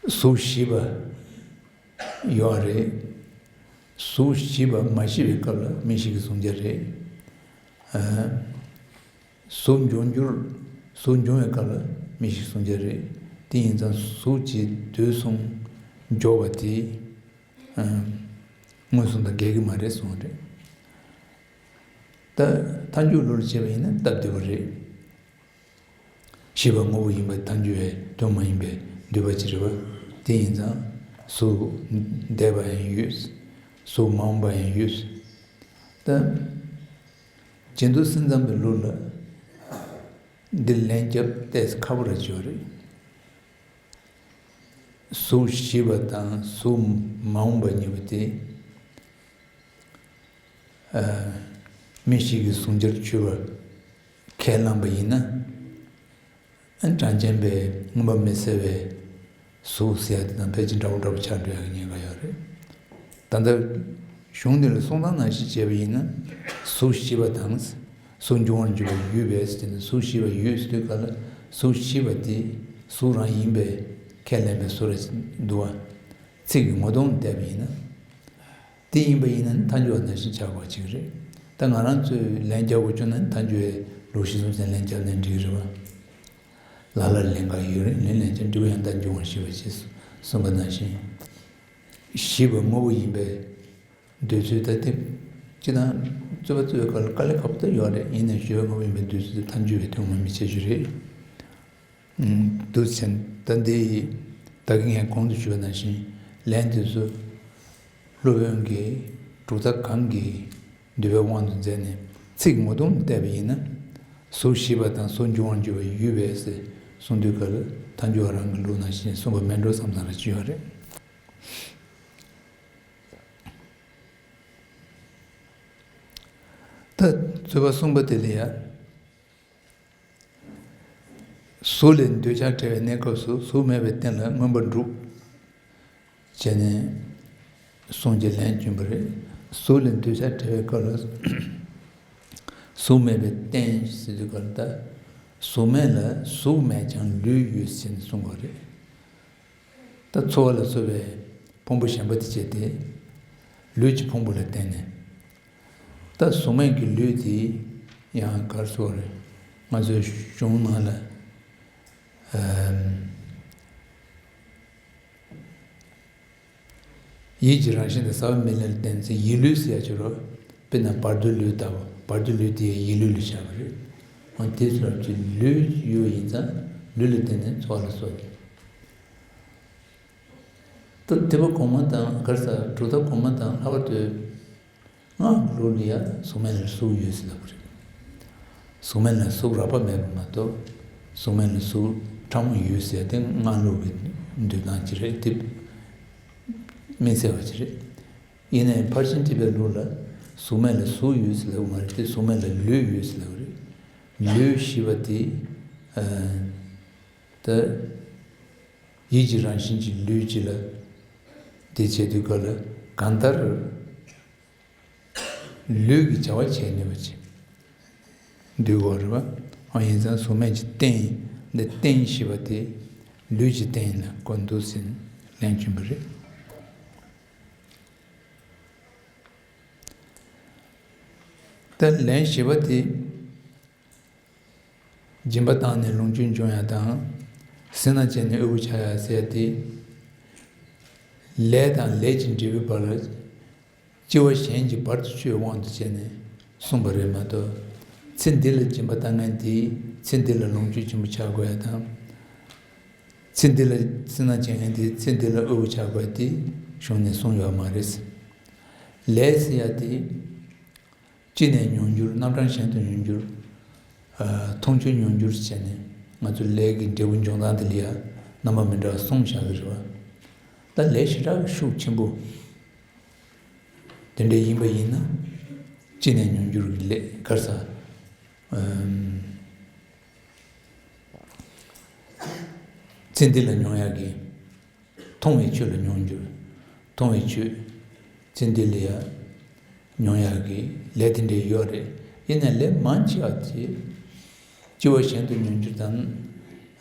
གཟུགས་ཞི་བ་ཡོད་རེད། གཟུགས་ཞི་བ་མ་ཞི་བའི་སྐབས་ལ་མིག་ཤེས་ཀྱི་གཟུང་བྱ་རེད། ཨ། གཟུགས་འབྱུང་འགྱུར། གཟུགས་འབྱུང་བའི་སྐབས་ལ་མིག་ཤེས་གཟུང་བྱ་རེད། དེ་ཡིན་ཙང་གཟུགས་ཀྱི་དུས་གསུམ་འཇོག་པ་དེ། ཨ། མངོན་སུམ་དང་འགལ་གྱི་མ་རེད་གསུངས་རེད། ད་མཐའ་འཇུག་ལུགས་ལ་བྱས་པ་ཡིན་ན་སྟབས་བདེ་བ་རེད། ཞི་བ་དངོས་པོ་ཡིན་པ་མཐའ་འཇུག་པའི་དོན་མ་ཡིན་པའི་འདུས་པ་ཅིག་རེད་པ། དེ་ཡིན་ཙང་གཟུགས་འདས་པ་ཡང་ཡོད། གཟུགས་མ་འོངས་པ་ཡང་ཡོད། ད་རྗེས་ཟློས་སེམས་ཙམ་པའི་ལུགས་ལ་འདིར་ལན་རྒྱབ་ཏོག་ཙམ་ཁག་པོ་ར་ཅིག་ཡོད་རེད། གཟུགས་ཞི་བ་དང་གཟུགས་མ་འོངས་པ་གཉིས་པོ་དེ། ཨ། མིག་ཤེས་ཀྱི་གཟུང་བྱར་གྱུར་པ་ཁས་བླངས་པ་ཡིན་ན། ཨ། གྲངས་ཅན་པའི་མངོན་པ་མི་གསལ་བའི་གཟུགས་ཟེར་ཡ་དེ་དང་ཕལ་ཆེར་འདྲ་བོ་འདྲ་བོ་ཆགས་འགྲོ་ཡ་གི་ཉེན་ཁ་ཡོད་རེད། ད་ལྟ་གཞུང་འདི་ལ་གསུང་སྟངས་ནང་བཞིན་བྱས་པ་ཡིན་ན། གཟུགས་ཞི་བ་དང་། གཟུགས་འབྱུང་བར་འགྱུར་བ་ཡོད་པས་ཟེར་ནས། གཟུགས་ཞི་བ་ཡོད་ཟེར་དུས་ག་ལ། གཟུགས་ཞི་བ་དེ་གཟུགས་རང་ཡིན་པས་ཁས་ལེན་པའི་བཟོ་འདྲ་འདུག་བ། ཚིག་གི་ངོ་གདོང་བལྟས་པ་ཡིན་ན། དེ་ཡིན་པ་ཡིན་ན་ནི་མཐའ་འཇུག་པ་ནང་བཞིན་ཆགས་པ་ཅིག་རེད། ད་ང་རང་ཚོས་ལན་རྒྱག་དགོས་བྱུང་ན་ནི་མཐའ་འཇུག་པའི་ལུགས་གཞི་སོང་ཙང་ལན་རྒྱབ་ན་འགྲིག་གི་རེད་བ། ལ་ལར་ལན་འགག་ཡོད་རེད། ལན་ལན་ཅན་འབྲས་བུ་ཡང་དག་འབྱུང་བར་ཞི་བ་ཞེས་གསུངས་པ་ནང་བཞིན། ཞི་བ་དངོས་པོ་ཡིན་པའི་འདོད་ཚུལ་ད་དེ། སྤྱིར་བཏང་རྩོད་པ་རྩོད་པའི་སྐབས་ལ་དཀའ་ལས་ཁག་པོ་ད་ཡོད་རེད། ཡིན་ནའང་ཞི་བ་དངོས་པོ་ཡིན་པའི་འདོད་ཚུལ་དེ་མཐའ་འཇུག་པའི་དོན་ངོ་མའི་ཁྱད་ཆོས་རེད། འདུག་ཟེར། ད་འདི་ད་གིན་ངས་གོང་དུ་ཞུས་པ་ནང་བཞིན་ལན་དེ་ཚོ་སློབ་དཔོན་གྱིས་གྲུབ་མཐའ་གང་གི་འདུས་པའི་དབང་དུ་མཛད་ནས་ཚིག་ངོ་གདོང་དུ་བལྟས་པ་ཡིན་ན། གཟུགས་ཞི་བ་དང་གཟུགས་འབྱུང་བར་འགྱུར་བ་ཡོད་པས་ཟེར་གསུངས་དུས་ག་ལ། མཐའ་འཇུག་པ་རང་གི་ལུགས་ནང་བཞིན་གསུངས་པ་མེད་འགྲོ་བསམ་བསམ་ར་ཅིག་ཡོད་རེད། ད་རྩོད་པ་གསུམ་པ་དེ་ལ་ཡ། གཟུགས་ལས་འདོད་ཆགས་བྲལ་བའི་གནས་སྐབས་སུ་གཟུགས་མེད་པའི་རྟེན་ལ་མངོན་པར་འགྲུབ། བྱས་ནས་གསུངས་ཀྱི་ལན་བསྐྱོན་པ་རེད། གཟུགས་ལས་འདོད་ཆགས་བྲལ་བའི་སྐབས་ལ། གཟུགས་མེད་པའི་རྟེན་ཟེར་དུས་ག་ལ། ད་གཟུགས་མེད་ལ་གཟུགས་མེད་ཀྱང་ལུས་ཡོད་ཟེར་ནས་གསུངས་པ་རེད། ད་ཚོར་བ་ལ་སོགས་པའི་ཕུང་པོ་གཞན་པ་དེ་བྱས་ཏེ། ལུས་ཀྱི་ཕུང་པོ་ལ་བརྟེན་ནས། ད་གཟུགས་མེད་ཀྱི་ལུས་དེ་ཡང་ག་རེ་ཟེར་དགོས་རེད། ང་ཚོའི་གཞུང་ནང་ལ། ཨམ། ཡིད་ཀྱི་རང་བཞིན་དང་ས་བོན་མེ་ལྷ་ལ་བརྟེན་ཚེ་ཡིད་ལུས་ཟེར་ཡ་ཅིག་རོ། དཔེར་ན་བར་དོའི་ལུས་ལྟ་བུ། བར་དོའི་ལུས་དེ་ཡི་ལུས་ལ་བཞག་པ་རེད། འོ་དེ་ཚོ་ཀྱི་ལུས་ཡོད་ཡིན་ཙང་ལུས་ལ་བརྟེན་ནས་ཚོར་བ་ལ་སོགས་ཀྱི། ད་ཐེག་པ་གོང་མ་དང་ག་རེ་ཟེར། གྲུབ་མཐའ་གོང་མ་དང་ལྷག་པར་དུ། སྔགས་ལུགས་ལ་ཡང་གཟུགས་མེད་ལ་གཟུགས་ཡོད་ཟེར་ལབ་པ་རེད། གཟུགས་མེད་ལ་གཟུགས་རགས་པ་མེད་པ་མ་གཏོགས། གཟུགས་མེད་ལ་གཟུགས་ཕྲ་མོ་ཡོད་ཟེར་དེ་སྔགས་ལུགས་ཀྱི་འདོད་སྟངས་ཅིག་རེད་དེ། དམིགས་བསལ་བ་ཅིག་རེད། ཡིན་ནའི་ཕར་ཕྱིན་ཐེག་པའི་ལུགས་ལ་གཟུགས་མེད་ལ་གཟུགས་ཡོད་ཟེར་ལབ་པ་མ་རེད་དེ། གཟུགས་མེད་ལ་ལུས་ཡོད་ཟེར་ལབ་པ་རེད། ལུས་ཞེས་པ་དེ། ཨ། ད་ཡིད་ཀྱི་རང་བཞིན་གྱི་ལུས་ཅིག་ལ་དེ་བྱེད་དུས་སྐབས་ལ་གང་ལྟར། ལུས་ཀྱི་བྱ་བ་བྱེད་ནུས་པ་ཅིག་འདུས་དགོས་རེད་པ། འོ་ཡིན་ཙང་གཟུགས་མེད་ཀྱི་རྟེན། འདི་རྟེན་ཞེས་པ་དེ་ལུས་ཀྱི་རྟེན་ལ་གོ་འདུག་ཟེར་ལན་བྱིན་པ་རེད། ད་ལན་བཞི་པ་དེ། སྦྱིན་པ་བཏང་ནས་ལོངས་སྤྱོད་འབྱུང་ཡ་དང་། སེར་སྣ་བྱས་ནས་དབུལ་པོ་ཆགས་ཡ་ཟེར་ཏེ། ལས་དང་ལས་ཀྱི་འབྲས་བུའི་བར་ལ། སྐྱེ་བ་གཞན་གྱི་བར་དུ་གཅོད་དབང་དུ་བྱས་ནས་གསུངས་པ་རེད་མ་གཏོགས། ཚེ་འདི་ལ་སྦྱིན་པ་བཏང་མཁན་དེས་ཚེ་འདི་ལ་ལོངས་སྤྱོད་ཆེན་པོ་ཆགས་དགོས་ཡ་དང་། ཚེ་འདི་ལ་སེར་སྣ་བྱེད་མཁན་དེས་ཚེ་འདི་ལ་དབུལ་པོ་ཆགས་དགོས་ཡ་དེ་གཞུང་ནས་གསུངས་ཡོད་མ་རེད། ལས་ཟེར་ཡ་དེ། གཅིག་ནས་མྱོང་འགྱུར། རྣམ་གྲངས་གཞན་དུ་མྱོང་འགྱུར། ཨ། མཐོང་ཆོས་མྱོང་འགྱུར་བྱས་ནས་ང་ཚོ་ལས་ཀྱི་འབྲས་བུ་འབྱུང་སྟངས་དེ་ལ་ཡང་རྣམ་པ་མི་འདྲ་བ་གསུམ་བཞག་གི་རེད་བ། ད་ལས་ཞེ་དྲག་ཤུགས་ཆེན་པོ་དེ་འདྲ་ཡིན་པ་ཡིན་ན། གཅིག་ནས་མྱོང་འགྱུར་གྱི་ལས་ག་རེ་ཟེར། ཨམ། ཚེ་འདི་ལ་མྱོང་ཡག་གི། མཐོང་བའི་ཆོས་ལ་མྱོང་འགྱུར། མཐོང་བའི་ཆོས། ཚེ་འདི་ལ་ཡང་མྱོང་ཡག་གི་ལས་དེ་འདྲའི་ཡོད་རེད། ཡིན་ནའི་ལས་མང་ཆེ་བ་དེ་སྐྱེ་བ་གཞན་དུ་མྱོང་འགྱུར་དང་།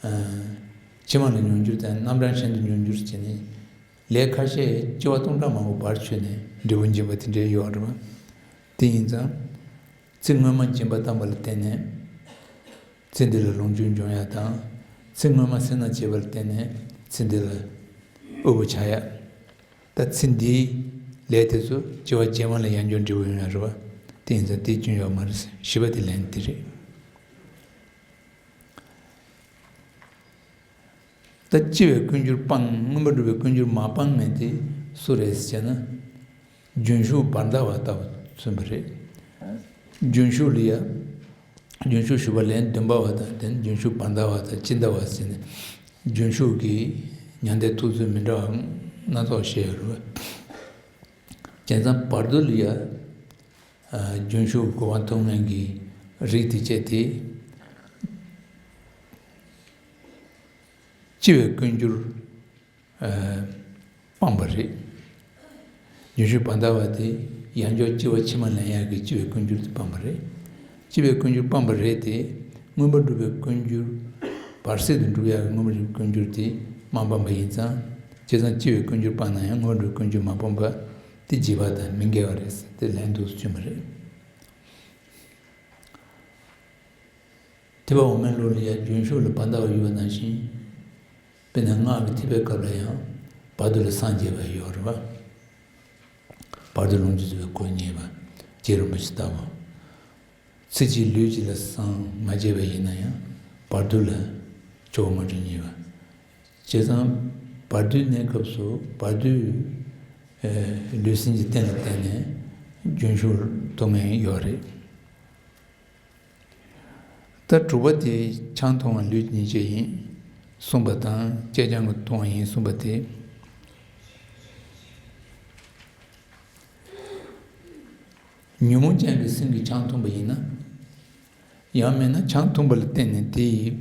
ཨ། ཕྱི་མ་ལ་མྱོང་འགྱུར་དང་རྣམ་གྲངས་གཞན་དུ་མྱོང་འགྱུར་བྱས་ནས། ལས་ཁ་ཤས་སྐྱེ་བ་སྟོང་ཕྲག་མང་པོ་བར་ཆོད་ནས་འབྲས་བུ་འབྱིན་པ་དེ་འདྲའི་ཡོད་རེད་བ། དེ་ཡིན་ཙང་། ཚེ་སྔོན་མ་སྦྱིན་པ་བཏང་བ་ལ་བརྟེན་ནས། ཚེ་འདི་ལ་ལོངས་སྤྱོད་འབྱུང་ཡ་དང་། ཚེ་སྔོན་མ་སེར་སྣ་བྱས་པ་ལ་བརྟེན་ནས་ཚེ་འདི་ལ་དབུལ་པོ་ཆགས་ཡ། ད་ཚེ་འདིའི་ལས་དེ་ཚོ་སྐྱེ་བ་རྗེས་མ་ལ་ཡང་བསྐྱར་འབྲས་བུ་ཡོང་ཡ་རེད་བ། དེ་ཡིན་ཙང་དེ་སྐྱོན་ཡོད་མ་རེད། བཞི་པ་དེ་ལན་དེ་རེད། ད་སྐྱེ་བའི་ཀུན་འགྱུར་སྤང་། མངོན་པར་སྒྲུབ་པའི་ཀུན་འགྱུར་མ་སྤངས་མཁན་དེ་སུ་རེད་ཟེར་ན། རྒྱུན་ཞུགས་བར་མདའ་བ་ལྟ་བུ་མཚོན་པ་རེད། རྒྱུན་ཞུགས་ལ་ཡ། རྒྱུན་ཞུགས་ཞུ་བ་ལན་བདུན་པ་བ་དང་དེ་ནས་རྒྱུན་ཞུགས་བར་མདའ་བ་དང་དཔྱིད་ཟླ་བ་ཟེར་ནས། རྒྱུན་ཞུགས་ཀྱི་མྱང་འདས་ཐུགས་ཚུལ་མི་འདྲ་བ་སྣ་ཚོགས་བཤད་ཡོད་རེད་བ། བྱས་ཙང་བར་དོ་ལ་ཡ། རྒྱུན་ཞུགས་གོ་བ་མཐོང་མཁན་གྱི་རིགས་དེ་བྱས་ཏེ། སྐྱེ་བའི་ཀུན་འགྱུར། ཨ། སྤངས་པ་རེད། རྒྱུན་ཞུགས་བར་མདའ་བ་དེ་ཡང་བསྐྱར་སྐྱེ་བ་ཕྱི་མ་ལེན་ཡག་གི་སྐྱེ་བའི་ཀུན་འགྱུར་དེ་སྤངས་པ་རེད། སྐྱེ་བའི་ཀུན་འགྱུར་སྤངས་པ་རེད་དེ། མངོན་པར་སྒྲུབ་པའི་ཀུན་འགྱུར། བར་སྲིད་དུ་འགྲུབ་ཡག་གི་མངོན་པར་སྒྲུབ་པའི་ཀུན་འགྱུར་དེ་མ་སྤངས་པ་ཡིན་ཙང་། བྱས་ཙང་སྐྱེ་བའི་ཀུན་འགྱུར་སྤངས་ན་ཡང་མངོན་པར་སྒྲུབ་པའི་ཀུན་འགྱུར་མ་སྤངས་པ་དེ་རྗེས་དཔག་དང་མི་འགལ་བ་རེད་ཟེར་ཏེ་ལན་འདུག་སེ་བྱུང་བ་རེད། ཐེག་པ་འོག་མའི་ལུགས་ལ་ཡང་རྒྱུན་ཞུགས་ལ་བར་མདའ་བ་ཡོད་པ་ནང་བཞིན། དཔེར་ན་སྔགས་ཀྱི་ཐེག་པའི་སྐབས་ལ་ཡང་བར་དོ་ལ་སངས་རྒྱས་པ་ཡོད་རེད་བ། བར་དོ་ལོངས་སྤྱོད་རྫོགས་པའི་གོ་རྙེད་པ་རྗེ་རིན་པོ་ཆེ་ལྟ་བུ། ཚེ་གཅིག་ལུས་གཅིག་ལ་སངས་མ་རྒྱས་པ་ཡིན་ན་ཡང་བར་དོ་ལ་ཆོས་མ་འདྲེན་ཉེས་པ། བྱས་ཙང་བར་དོའི་གནས་སྐབས་སུ་བར་དོའི་ལུས་སེམས་ཀྱི་རྟེན་ལ་བརྟེན་ནས་རྒྱུན་ཞུགས་ཐུབ་མཁན་ཡོད་རེད། ད་དྲུག་པ་དེ་ཆང་འཐུང་བ་ལུས་ཀྱི་ཉེས་བྱས་ཡིན་གསུངས་པ་དང་། ལྕེ་སྦྱང་གིས་འཐུང་བ་ཡིན་གསུངས་པ་དེ། ཉོན་མོངས་ཅན་གྱི་སེམས་ཀྱིས་ཆང་འཐུང་བ་ཡིན་ན། ཡང་མིན་ན་ཆང་འཐུང་བ་ལ་བརྟེན་ནས་དེ་ཡིས་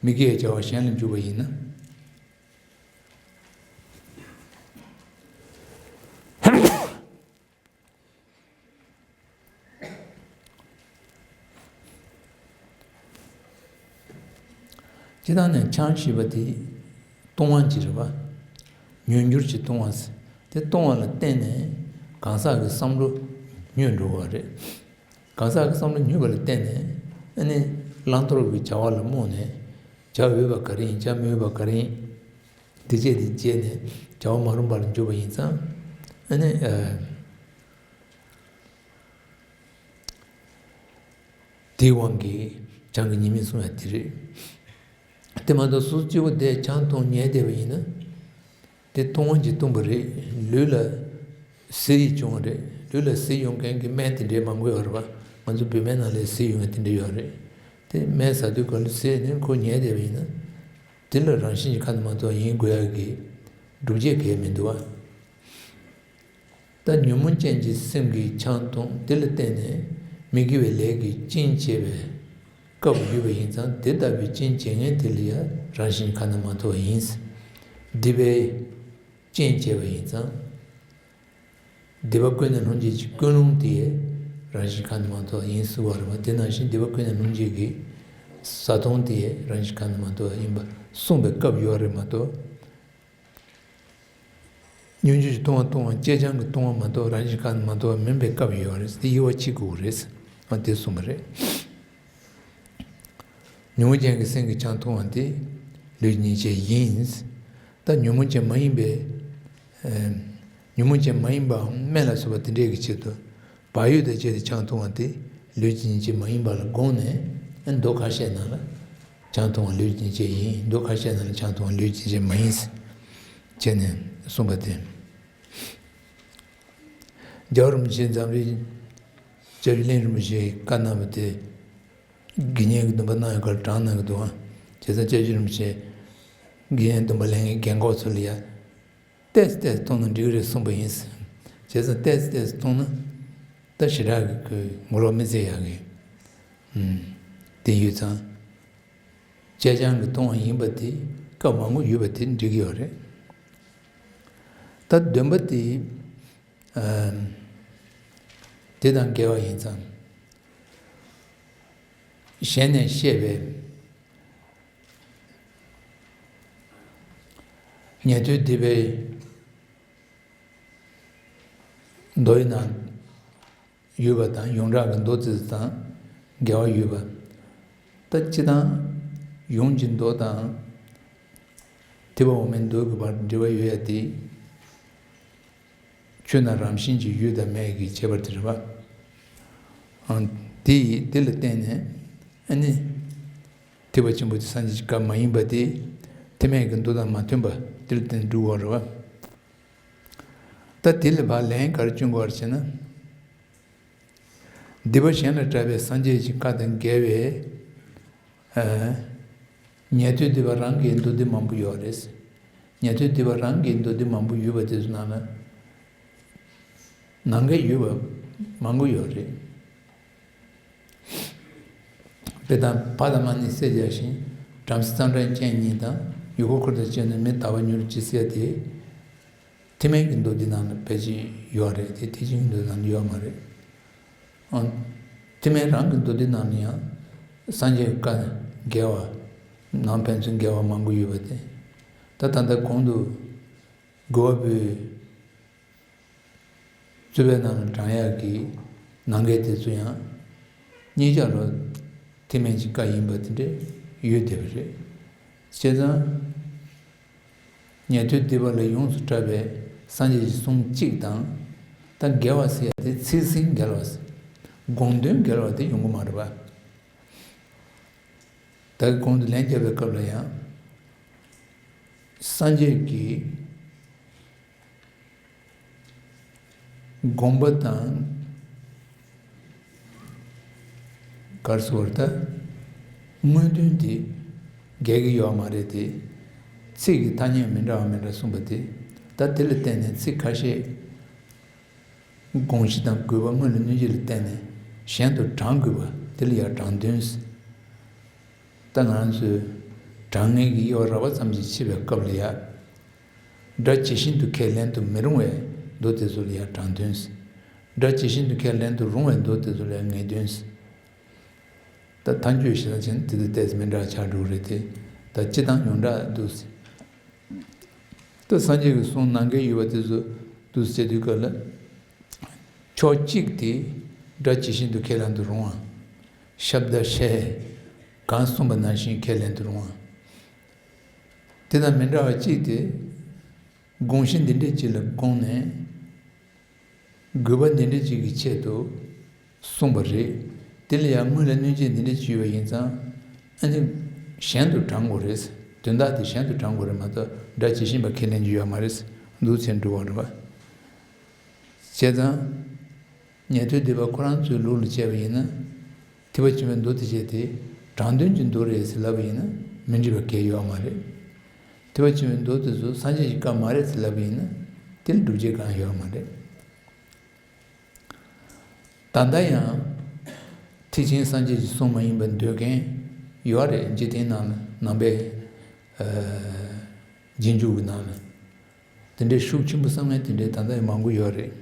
མི་དགེ་བའི་བྱ་བ་གཞན་ལ་འཇུག་པ་ཡིན་ན། སྤྱིར་བཏང་ནས་ཆང་ཞེས་པ་དེ་བཏུང་བ་ཅིག་རེད་པ། མྱོས་འགྱུར་གྱིས་བཏུང་བ་ཟེར། དེ་བཏུང་བ་ལ་བརྟེན་ནས་གང་ཟག་གི་བསམ་བློ་མྱོས་འགྲོ་བ་རེད། གང་ཟག་གི་བསམ་བློ་མྱོས་པ་ལ་བརྟེན་ནས་ཨ་ནི་ བླང་དོར་གྱི་བྱ་བ་ལ་རྨོངས་ནས། བྱ་འོས་པ་ག་རེ་ཡིན། བྱ་མི་འོས་པ་ག་རེ་ཡིན། དེ་བཅས་དེ་བརྗེད་ནས་བྱ་བ་མ་རུངས་པར་འཇུག་པ་ཡིན་ཙང་། ཨ་ནི། ཨ། དེའི་དབང་གིས་བྱང་གི་ཉེས་དམིགས་གསུངས་ཡ་དེ་རེད། དེ་མ་གཏོགས་སོ་སོ་སྐྱེ་བོ་དེས་ཆང་འཐུང་ཉལ་བསྡད་པ་ཡིན་ན། དེ་འཐུང་བ་གྱིས་བཏུངས་པ་རེད། ལུས་ལ་ཟས་ཡིས་བྱུང་བ་རེད། ལུས་ལ་ཟས་ཡོང་མཁན་གྱི་སྨན་དེ་འདྲའི་མང་པོ་ཡོད་རེད་པ། ང་ཚོ་བོད་སྨན་ནང་ལ་ཟས་ཡོང་མཁན་དེ་འདྲ་ཡོད་རེད། དེ་སྨན་ཟ་དུས་ག་ལ་ཟས་ནི་ཁོ་ཉལ་བསྡད་པ་ཡིན་ན། དེ་ལ་རང་བཞིན་གྱིས་ཁ་ན་མ་ཐོ་བ་ཡིན་དགོས་ཡ་གི་སྒྲུབ་བྱེད་གལ་མི་འདུག་བ། ད་ཉོན་མོངས་ཅན་གྱི་སེམས་ཀྱིས་ཆང་འཐུང་། དེ་ལ་བརྟེན་ནས་མི་དགེ་བའི་ལས་ཀྱི་རྐྱེན་བྱེད་པའི་སྐབས་ཡོད་པ་ཡིན་ཙང་། དེ་ལྟ་བུའི་རྐྱེན་བྱེད་མཁན་དེ་ལ་ཡང་རང་བཞིན་ཁ་ན་མ་ཐོ་བ་ཡིན། སྡིག་པའི་རྐྱེན་བྱེད་པ་ཡིན་ཙང་། སྡིག་པ་ཀུན་ནས་སློང་བྱེད་ཀྱི་ཀུན་སློང་དེ་རང་བཞིན་ཁ་ན་མ་ཐོ་བ་ཡིན་ཟེར་བ་རེད་པ། དེ་ནང་བཞིན་སྡིག་པ་ཀུན་ནས་སློང་བྱེད་ཀྱི་བཟའ་བཏུང་དེ་རང་བཞིན་ཁ་ན་མ་ཐོ་བ་ཡིན་པ་གསུངས་པའི་སྐབས་ཡོད་རེད་མ་གཏོགས། སྙོམས་འཇུག་གི་ལྟུང་བ་ལྟུང་བ། བཅད་བྱང་གི་ལྟུང་བ་མ་གཏོགས་རང་བཞིན་ཁ་ན་མ་ཐོ་བ་མིན་པའི་སྐབས་ཡོད་རེད། དེ་དབྱེ་བ་ཕྱེ་དགོས་རེད། ཨ། དེ་གསུངས་པ་རེད། ཉོན་མོངས་ཅན་གྱི་སེམས་ཀྱིས་ཆང་འཐུང་བ་དེ་ལུས་ཀྱི་ཉེས་བྱས་ཡིན། ད་ཉོན་མོངས་ཅན་མ་ཡིན་པའི། ཨ། ཉོན་མོངས་ཅན་མ་ཡིན་པའམ་སྨན་ལ་སོགས་པ་དེ་འདྲའི་གི་ཆེད་དུ་བག་ཡོད་དང་བཅས་ཏེ་ཆང་འཐུང་བ་དེ་ལུས་ཀྱི་ཉེས་བྱས་མ་ཡིན་པ་ལ་དགོངས་ནས། ཨ། མདོ་ཁ་ཤས་ནང་ལ་ཆང་འཐུང་བ་ལུས་ཀྱི་ཉེས་བྱས་ཡིན། མདོ་ཁ་ཤས་ནང་ལ་ཆང་འཐུང་བ་ལུས་ཀྱི་ཉེས་བྱས་མ་ཡིན་ཟེར་བྱས་ནས་གསུངས་པ་དེ། རྒྱལ་བ་རིན་པོ་ཆེ་འཛམ་གླིང་སྐྱབས་རྗེ་གླིང་རིན་པོ་ཆེའི་བཀའ་གནང་བ་དེ་དགེ་བསྙེན་གྱི་སྡོམ་པ་གནང་ཡོད་ཁར་དྲངས་གནང་གི་འདུག་ཨང་། བྱས་ཙང་སྐྱབས་རྗེ་རིན་པོ་ཆེ་དགེ་བསྙེན་སྡོམ་པ་ལེན་མཁན་རྒན་གོག་ཚོ་ལ་ཡ་ཏོག་ཙམ་ཏོག་ཙམ་འཐུང་ན་འགྲིག་གི་རེད་གསུངས་པ་ཡིན། བྱས་ཙང་ཏོག་ཙམ་ཏོག་ཙམ་འཐུང་ན་ད་ཞེ་དྲག་གི་ཁོས་ངོ་ལོག་མི་བྱེད་ཡག་གི། ཨུམ། དེ་ཡོད་ཙང་། བཅད་བྱང་གི་ལྟུང་བ་ཡིན་པ་དེ་སྐབས་མང་པོ་ཡོད་པ་དེ་འགྲིག་གི་ཡོད་རེད། ད་བདུན་པ་དེ། ཨ། དེ་དང་འགལ་བ་ཡིན་ཙང་། གཞན་ནས་བཤད་པའི་ཉན་ཐོས་སྡིག་པའི་མདོ་ཡི་ནང་ཡོད་པ་དང་། ཡོངས་གྲགས་ཀྱི་མདོ་དེ་དང་འགལ་བ་ཡོད་པ། ད་སྤྱིར་བཏང་ཡོངས་ཀྱི་མདོ་དང་ཐེག་པ་འོག་མའི་མདོ་གི་བར་འབྲེལ་བ་ཡོད་ཡ་དེ། ཆོས་རྣམས་རང་བཞིན་གྱིས་ཡོད་དང་མེད་ཀྱི་ཁྱད་པར་དེ་རེད་པ། ཨང་། དེ་ཡིས་དེ་ལ་བརྟེན་ནས། ཨ་ནི། ཐེག་པ་ཆེན་པོ་དེ་སངས་རྒྱས་ཀྱི་བཀའ་མ་ཡིན་པ་དེ། ཐེག་དམན་གྱི་མདོ་དང་མ་མཐུན་པ་དེ་ལ་བརྟེན་ནས་སྒྲུབ་དགོས་རེད་པ། ད་དེ་ལ་ཕར་ལན་ག་རེ་བསྐྱོན་དགོས་རེད་ཟེར་ན། སྡིག་པ་གཞན་ལས་གྲགས་པའི་སངས་རྒྱས་ཀྱི་བཀའ་དང་འགལ་བའི། ཨ། ཉན་ཐོས་སྡིག་པ་རང་གི་མདོ་སྡེ་མང་པོ་ཡོད་རེད། ཉན་ཐོས་སྡིག་པ་རང་གི་མདོ་སྡེ་མང་པོ་ཡོད་པ་དེ་ཚོ་ནང་ལ། ནང་འགལ་ཡོད་པ་མང་པོ་ཡོད་རེད། དཔེར་ན་ཕ་དང་མ་ནི་བསད་བྱས་ཤིང་། བྲམ་ཟེ་གཙང་སྦྲ་ཅན་གཉིས་དང་། ཡུལ་འཁོར་འཁོར་དང་བཅས་ནས་མི་དག་པར་མྱུར་བྱེད་ཟེར་ཡ་དེ། ཐེག་དམན་གྱི་མདོ་སྡེ་ནང་ལ་ཕལ་ཆེར་ཡོད་རེད་དེ། ཐེག་ཆེན་གྱི་མདོ་སྡེ་ནང་ལ་ཡོད་མ་རེད། ཨང་། ཐེག་དམན་རང་གི་མདོ་སྡེ་ནང་ལ་ཡང་སངས་རྒྱས་ཀྱི་བཀའ་འགལ་བ། ནང་ཕན་ཚུན་འགལ་བ་མང་པོ་ཡོད་པ་དེ། ད་ད་ལྟ་གོང་དུ་དགེ་བ་པོའི་རྩོད་པའི་ནང་ལ་དྲངས་ཡག་གི་ནང་འགལ་དེ་ཚོ་ཡང་གཉིས་ཆ་ལ་ཐེག་དམན་གྱི་བཀའ་ཡིན་པ་དེ་འདྲ་ཡོད་བསྡད་པ་རེད། བྱས་ཙང་ཉན་ཐོས་སྡིག་པ་ལས་ཡོངས་སུ་གྲགས་པའི་སངས་རྒྱས་ཀྱི་གསུང་གཅིག་དང་། ད་འགལ་བ་ཟེར་ཡ་དེ་ཚིག་ཟིན་འགལ་བ་ཟེར། དགོངས་དོན་འགལ་བ་དེ་ཡོང་གི་མ་རེད་པ། ད་གོང་དུ་ལན་བརྒྱབ་པའི་སྐབས་ལ་ཡང་། སངས་རྒྱས་ཀྱི་དགོངས་པ་དང་། ག་རེ་ཟེར་དགོས་རེད་ད། དངོས་དོན་དེ་འགལ་གྱི་ཡོད་མ་རེད་དེ། ཚིག་གི་ཐ་སྙད་མི་འདྲ་བ་མི་འདྲ་གསུངས་པ་དེ། ད་དེ་ལ་བརྟེན་ནས་ཚིག་ཁ་ཤས། དགོངས་གཞི་དང་དགོས་པ་སྔོན་ལ་གནོད་བྱེད་ལ་བརྟེན་ནས་གཞན་དུ་དྲང་དགོས་པ་དེ་ལ་ཡང་དྲང་དོན་ཟེར། ད་ང་རང་ཚོས་དྲང་ངེས་ཀྱི་དབྱེ་བ་རགས་པ་ཙམ་ཞིག་ཕྱེ་བའི་སྐབས་ལ་ཡང་། སྒྲ་ཇི་བཞིན་དུ་ཁས་ལེན་དུ་མི་རུང་བའི་མདོ་དེ་ཚོ་ལ་ཡང་དྲང་དོན་ཟེར། སྒྲ་ཇི་བཞིན་དུ་ཁས་ལེན་དུ་རུང་བའི་མདོ་དེ་ཚོ་ལ་ཡང་ངེས་དོན་ཟེར། ད་མཐའ་འཁྱོལ་ཞེ་ས་ཅན་དེ་དང་ཏོག་ཙམ་མི་འདྲ་བ་ཆགས་འགྲོ་གི་རེད་དེ། ད་སྤྱིར་བཏང་ཡོངས་གྲགས་འདུག་ཟེར། ད་སངས་རྒྱས་ཀྱི་གསུང་ནང་འགལ་ཡོད་པ་དེ་ཚོ་འདུག་ཟེར་དུས་སྐབས་ལ། ཕྱོགས་གཅིག་དེ་སྒྲ་ཇི་བཞིན་དུ་ཁས་ལེན་དུ་རུང་བ། ཤབྡ་ཤད། གང་གསུངས་པ་ནང་བཞིན་ཁས་ལེན་དུ་རུང་བ། དེ་དང་མི་འདྲ་བ་གཅིག་དེ། དགོངས་གཞི་འདི་འདྲའི་གཅིག་ལ་དགོངས་ནས། དགོས་པ་འདི་འདྲའི་གཅིག་གི་ཆེད་དུ་གསུངས་པ་རེད། དེ་ལ་ཡང་སྔོན་ལ་གནོད་བྱེད་འདི་འདྲའི་གཅིག་ཡོད་པ་ཡིན་ཙང་། ཨ་ནི་གཞན་དུ་དྲང་དགོས་རེད། དོན་དག་དེ་གཞན་དུ་དྲང་དགོས་རེད་མ་གཏོགས་སྒྲ་ཇི་བཞིན་པ་ཁས་ལེན་རྒྱུ་ཡོད་མ་རེད། འདུག་ཚེ་འགྲོ་བ་རེད་པ། བྱས་ཙང་། ཉན་ཐོས་སྡེ་པ་ཁོ་རང་ཚོའི་ལུགས་ལ་བྱས་པ་ཡིན་ན། ཐེག་པ་ཆེན་པོའི་མདོ་སྡེ་བརྒྱད་དེ་དྲང་དོན་གྱི་མདོ་རེད་ཟེར་ལབ་པ་ཡིན་ན་མི་འགྲིག་པ་གང་ཡང་ཡོད་མ་རེད། ཐེག་པ་ཆེན་པོའི་མདོ་དེ་ཚོ་སངས་རྒྱས་ཀྱི་བཀའ་མ་རེད་ཟེར་ལབ་པ་ཡིན་ན་དེ་ལ་སྒྲུབ་བྱེད་གང་ཡང་ཡོད་མ་རེད། ད་ལྟ་ཡང་ཐེག་ཆེན་སངས་རྒྱས་ཀྱི་གསུང་མ་ཡིན་པ་འདོད་མཁན་ཡོད་རེད། འཇིག་རྟེན་ནང་ལ་ནང་པའི་ཨ་རྗེས་འཇུག་གི་ནང་ལ། དེ་འདྲའི་ཤུགས་ཆེན་པོ་བསམ་མཁན་དེ་འདྲའི་ད་ལྟ་ཡང་མང་པོ་ཡོད་རེད།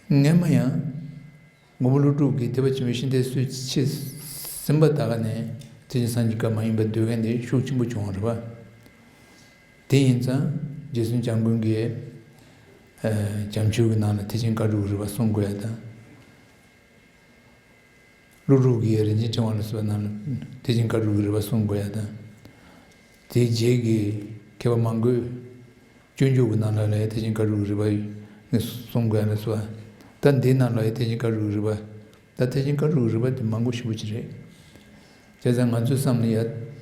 སྔོན་མ་ཡང་མགོན་པོ་ཀླུ་སྒྲུབ་ཀྱིས་ཐེག་པ་ཆེན་པོའི་ཤིང་རྟའི་སྲོལ་ཕྱེས་ཟིན་པ་ད་ག་ནས་ཐེག་ཆེན་སངས་རྒྱས་བཀའ་མ་ཡིན་པ་འདོད་མཁན་དེ་ཤུགས་ཆེན་པོ་བྱུང་བ་རེད་པ། དེ་ཡིན་ཙང་རྗེ་བཙུན་བྱམས་མགོན་གྱིས་ཨ་བྱམས་ཆོས་ཀྱི་ནང་ལ་ཐེག་ཆེན་བཀའ་དྲུག་གི་རིམ་པ་གསུང་དགོས་ཡ་དང་། ཀླུ་སྒྲུབ་ཀྱིས་རིན་ཆེན་ཕྲེང་བ་ལ་སོགས་པ་རྣམས་ལ་ཐེག་ཆེན་བཀའ་དྲུག་གི་རིམ་པ་གསུང་དགོས་ཡ་དང་། དེའི་རྗེས་ཀྱི་མཁས་པ་མང་པོས་སྤྱོད་འཇུག་གི་ནང་ལ་ལ་ཡ་ཐེག་ཆེན་བཀའ་དྲུག་གི་རིམ་པ་ནི་གསུང་དགོས་ཡ་ལ་སོགས་པ། ད་འདིའི་ནང་ལ་ཡ་ཐེག་ཆེན་བཀའ་དྲུག་གི་རིམ་པ། ད་ཐེག་ཆེན་བཀའ་དྲུག་གི་རིམ་པ་དེ་མང་པོ་ཞེ་པོ་ཅིག་རེད། བྱས་ཙང་ང་ཚོའི་བསམ་ལ་ཡ་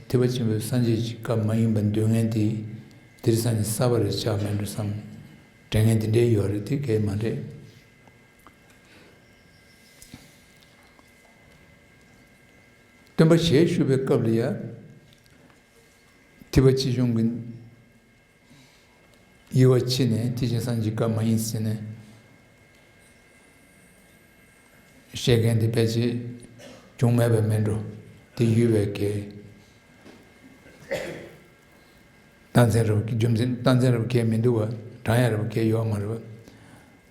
ཐེག་པ་ཆེན་པོའི་སངས་རྒྱས་ཀྱི་བཀའ་མ་ཡིན་པ་འདོད་མཁན་དེ་དེང་སང་ནི་གསར་པ་རེ་ཆགས་མེད་འགྲོ་བསམ། དྲན་མཁན་དེ་འདྲའི་ཡོད་རེད། དེ་གས་མ་རེད། སྟོན་པ་ཞལ་བཞུགས་པའི་སྐབས་ལ་ཡང་ཐེག་པ་ཆེ་ཆུང་གི་དབྱེ་བ་ཕྱེ་ནས་ཐེག་ཆེན་སངས་རྒྱས་བཀའ་མ་ཡིན་ཟེར་ནས་བཤད་མཁན་དེ་ཕལ་ཆེར་བྱུང་མེད་པ་མིན་འགྲོ། དེ་ཡོད་པའི་གལ། རྟགས་མཚན་རབ་རྒྱུ་མཚན་རྟགས་མཚན་རབ་གལ་མི་འདུག་པ། དྲང་ཡ་རབ་གལ་ཡོད་མ་རེད་པ།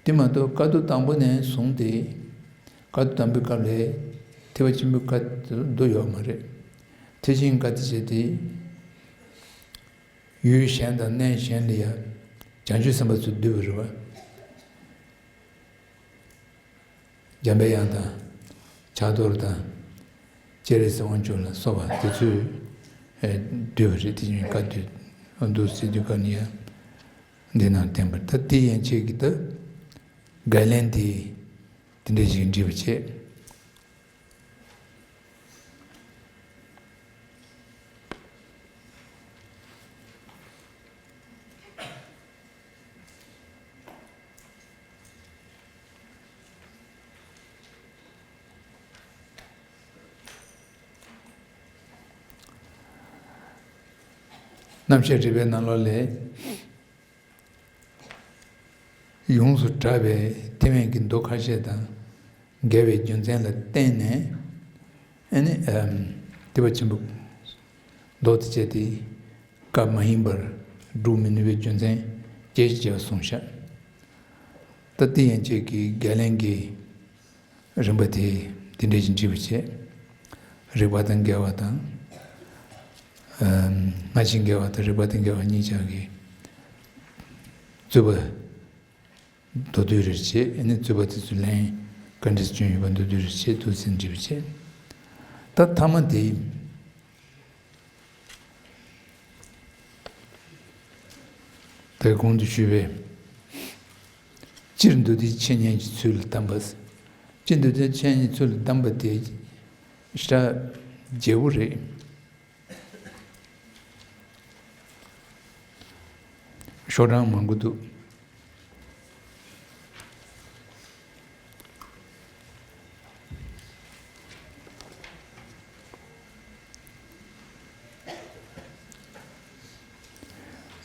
དེ་མ་གཏོགས་བཀའ་བསྡུ་དང་པོ་ནས་བཟུང་སྟེ། བཀའ་བསྡུ་དང་པོའི་སྐབས་ལས་ཐེག་པ་ཆེན་པོའི་བཀའ་བསྡུ་ཡོད་མ་རེད། ཐེག་ཆེན་བཀའ་བསྡུ་བྱས་ཏེ། ཡུལ་གཞན་དང་གནས་གཞན་ལ་ཡང་བྱང་ཆུབ་སེམས་དཔའ་ཚོས་བསྡུས་པ་རེད་པ། འཇམ་པའི་དབྱངས་དང་། ཕྱག་རྡོར་དང་། སྤྱན་རས་གཟིགས་དབང་ཕྱུག་ལ་སོགས་པ་དེ་ཚོས་ཨེ་བསྡུས་པ་རེད། དེ་བཞིན་བཀའ་བསྡུས་འདུག་ཟེར་དུས་ཀ་ནི་ཡང་འདི་ནང་བསྟན་པ། ད་དེ་ཡན་ཆད་ཀྱི་ད་བརྒལ་ལན་དེ་དེ་འདྲ་ཞིག་འགྲིག་པ་བྱས། རྣམ་བཤད་རིགས་པའི་ནང་ལོགས་ལས། ཡོངས་སུ་གྲགས་པའི་ཐེག་དམན་གྱི་མདོ་ཁ་ཤས་དང་འགལ་བའི་རྒྱུ་མཚན་ལ་བརྟེན་ནས། ཨ་ནི་ཨམ་ཐེག་པ་ཆེན་པོ་མདོ་དེ་བྱས་ཏེ་བཀའ་མ་ཡིན་པར་སྒྲུབ་མི་ནུས་པའི་རྒྱུ་མཚན་བརྒྱད་ཅེས་གསུངས་ཤག་ད་དེ་ཡན་ཆད་ཀྱི་བརྒལ་ལན་གྱི་རིམ་པ་དེ་དེ་འདྲ་ཞིག་འགྲིག་པ་བྱས། རིགས་པ་དང་འགལ་བ་དང་། ཨ་སྔ་ཕྱི་འགལ་བ་དང་རིགས་པ་དང་འགལ་བ་གཉིས་ཆར་གྱི་རྩོད་པ་མདོར་བསྡུས་རེ་བྱས། ཨ་ནི་རྩོད་པ་དེ་ཚོ་ལན་ག་འདྲས་བྱུང་ཡོད་པ་མདོར་བསྡུས་རེ་བྱས། འདུག་ཟིན་འགྲིག་པ་བྱས། ད་ཐ་མ་དེ། དེ་གོང་དུ་ཞུས་པའི། སྤྱིར་མདོ་སྡེའི་འཆད་ཉན་གྱི་ཚུལ་ལ་གདམས་པ། སྤྱིར་མདོ་སྡེའི་འཆད་ཉན་གྱི་ཚུལ་ལ་གདམས་པ་དེ་ཞེ་དྲག་རྒྱས་པོ་རེད། ཤོག་གྲངས་མང་པོ་འདུག་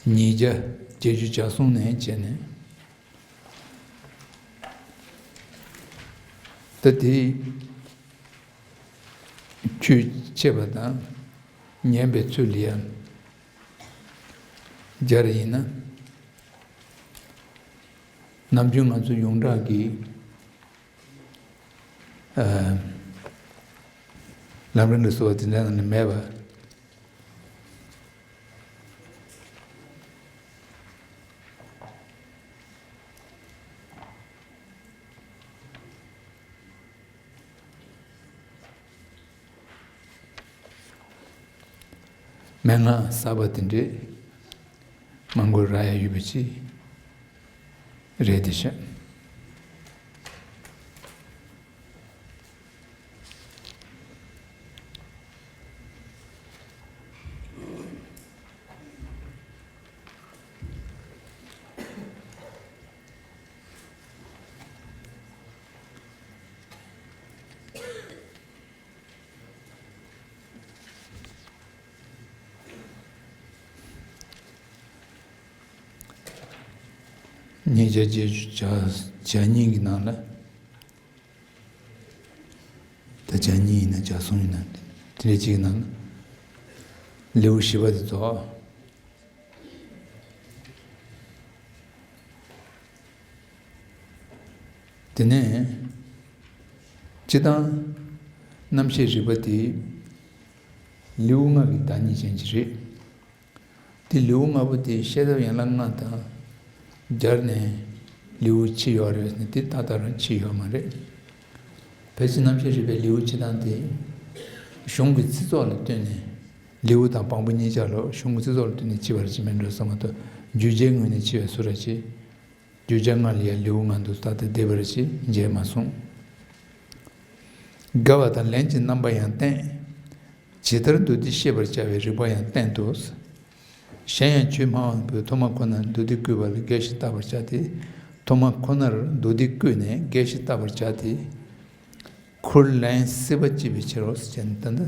ཉིས་བརྒྱ་བརྒྱད་ཅུ་གྱ་གསུམ་ནས་བྱས་ནས། ད་དེའི་ཆོས་འཆད་པ་དང་ཉན་པའི་ཚུལ་ལ་ཡང་སྦྱར་ཡིན་ན། ནམ་རྒྱུན་ང་ཚོ་ཡོངས་གྲགས་ཀྱི་ཨ་ལམ་རིམ་ལ་སོགས་པ་དེ་འདྲ་ནང་ནས་མེད་པ། མན་ངག་གསར་པ་དེ་འདྲས་མང་པོ་རག་ཡ་ཡོད་པ་ཅིག་རེད་དེ་ཤག་ཉིས་བརྒྱ་བརྒྱད་ཅུ་གྱ་གཉིས་ཀྱི་ནང་ལ། ད་གྱ་གཉིས་ཡིན་ན་གྱ་གསུམ་ཡིན་ན་དེ་འདྲའི་གཅིག་གི་ནང་ལ་ལེའུ་བཞི་པ་དེ་རྫོགས། དེ་ནས་སྤྱིར་བཏང་རྣམ་བཤད་རིག་པ་དེ་ལེའུ་ལྔ་གི་བདག་ཉིད་ཅན་གྱི་རེད། དེ་ལེའུ་ལྔ་པོ་དེ་བཤད་ཐབས་ཡན་ལག་ལྔ་དང་སྦྱར་ནས་ལེའུ་ཕྱེ་ཡོད་རེད་ཟེར་ན་དེ་ཏག་ཏག་རང་ཕྱེ་ཡོད་མ་རེད། ཕལ་ཆེར་རྣམ་བཤད་རིག་པའི་ལེའུ་ཕྱེ་སྟངས་དེ་གཞུང་གི་ཚིག་ཚོགས་ལ་ལྟོས་ནས་ལེའུ་དང་བང་པོ་གཉིས་ཆར་ལ་གཞུང་གི་ཚིག་ཚོགས་ལ་ལྟོས་ནས་ཕྱེ་བ་རེད་ཅེས་མིན་འགྲོ་བསམ་མ་གཏོགས་བརྗོད་བྱའི་ངོས་ནས་ཕྱེ་བའི་བཟོ་འདྲ་ཅིག་བརྗོད་བྱ་ལྔ་ལ་ཡང་ལེའུ་ལྔ་འདུག་ད་ལྟ་བསྡད་པ་རེད་ཅེས་མཇལ་མ་སོང་། དགའ་བ་དང་ལན་གྱི་རྣམ་པ་ཡང་བསྟན། ཇི་ལྟར་མདོ་སྡེ་ཤེས་པར་བྱ་བའི་རིགས་པ་ཡང་བསྟན་ཏོ། གཞན་ཡང་ཆོས་སྨྲ་བ་པོས་ཐོག་མ་ཁོ་ནར་མདོ་སྡེ་བཀོད་པ་ལ་རྒྱས་ཤིང་བརྟག་པར་བྱ་སྟེ། ཐོག་མ་ཁོ་ནར་མདོ་སྡེ་བཀོད་ནས་རྒྱས་ཤིང་བརྟག་པར་བྱ་སྟེ། ཁུར་ལན་སྲིད་པ་གཅིག་པའི་ཕྱིར་རོ་ཟེར་ནས་ད་ལྟ་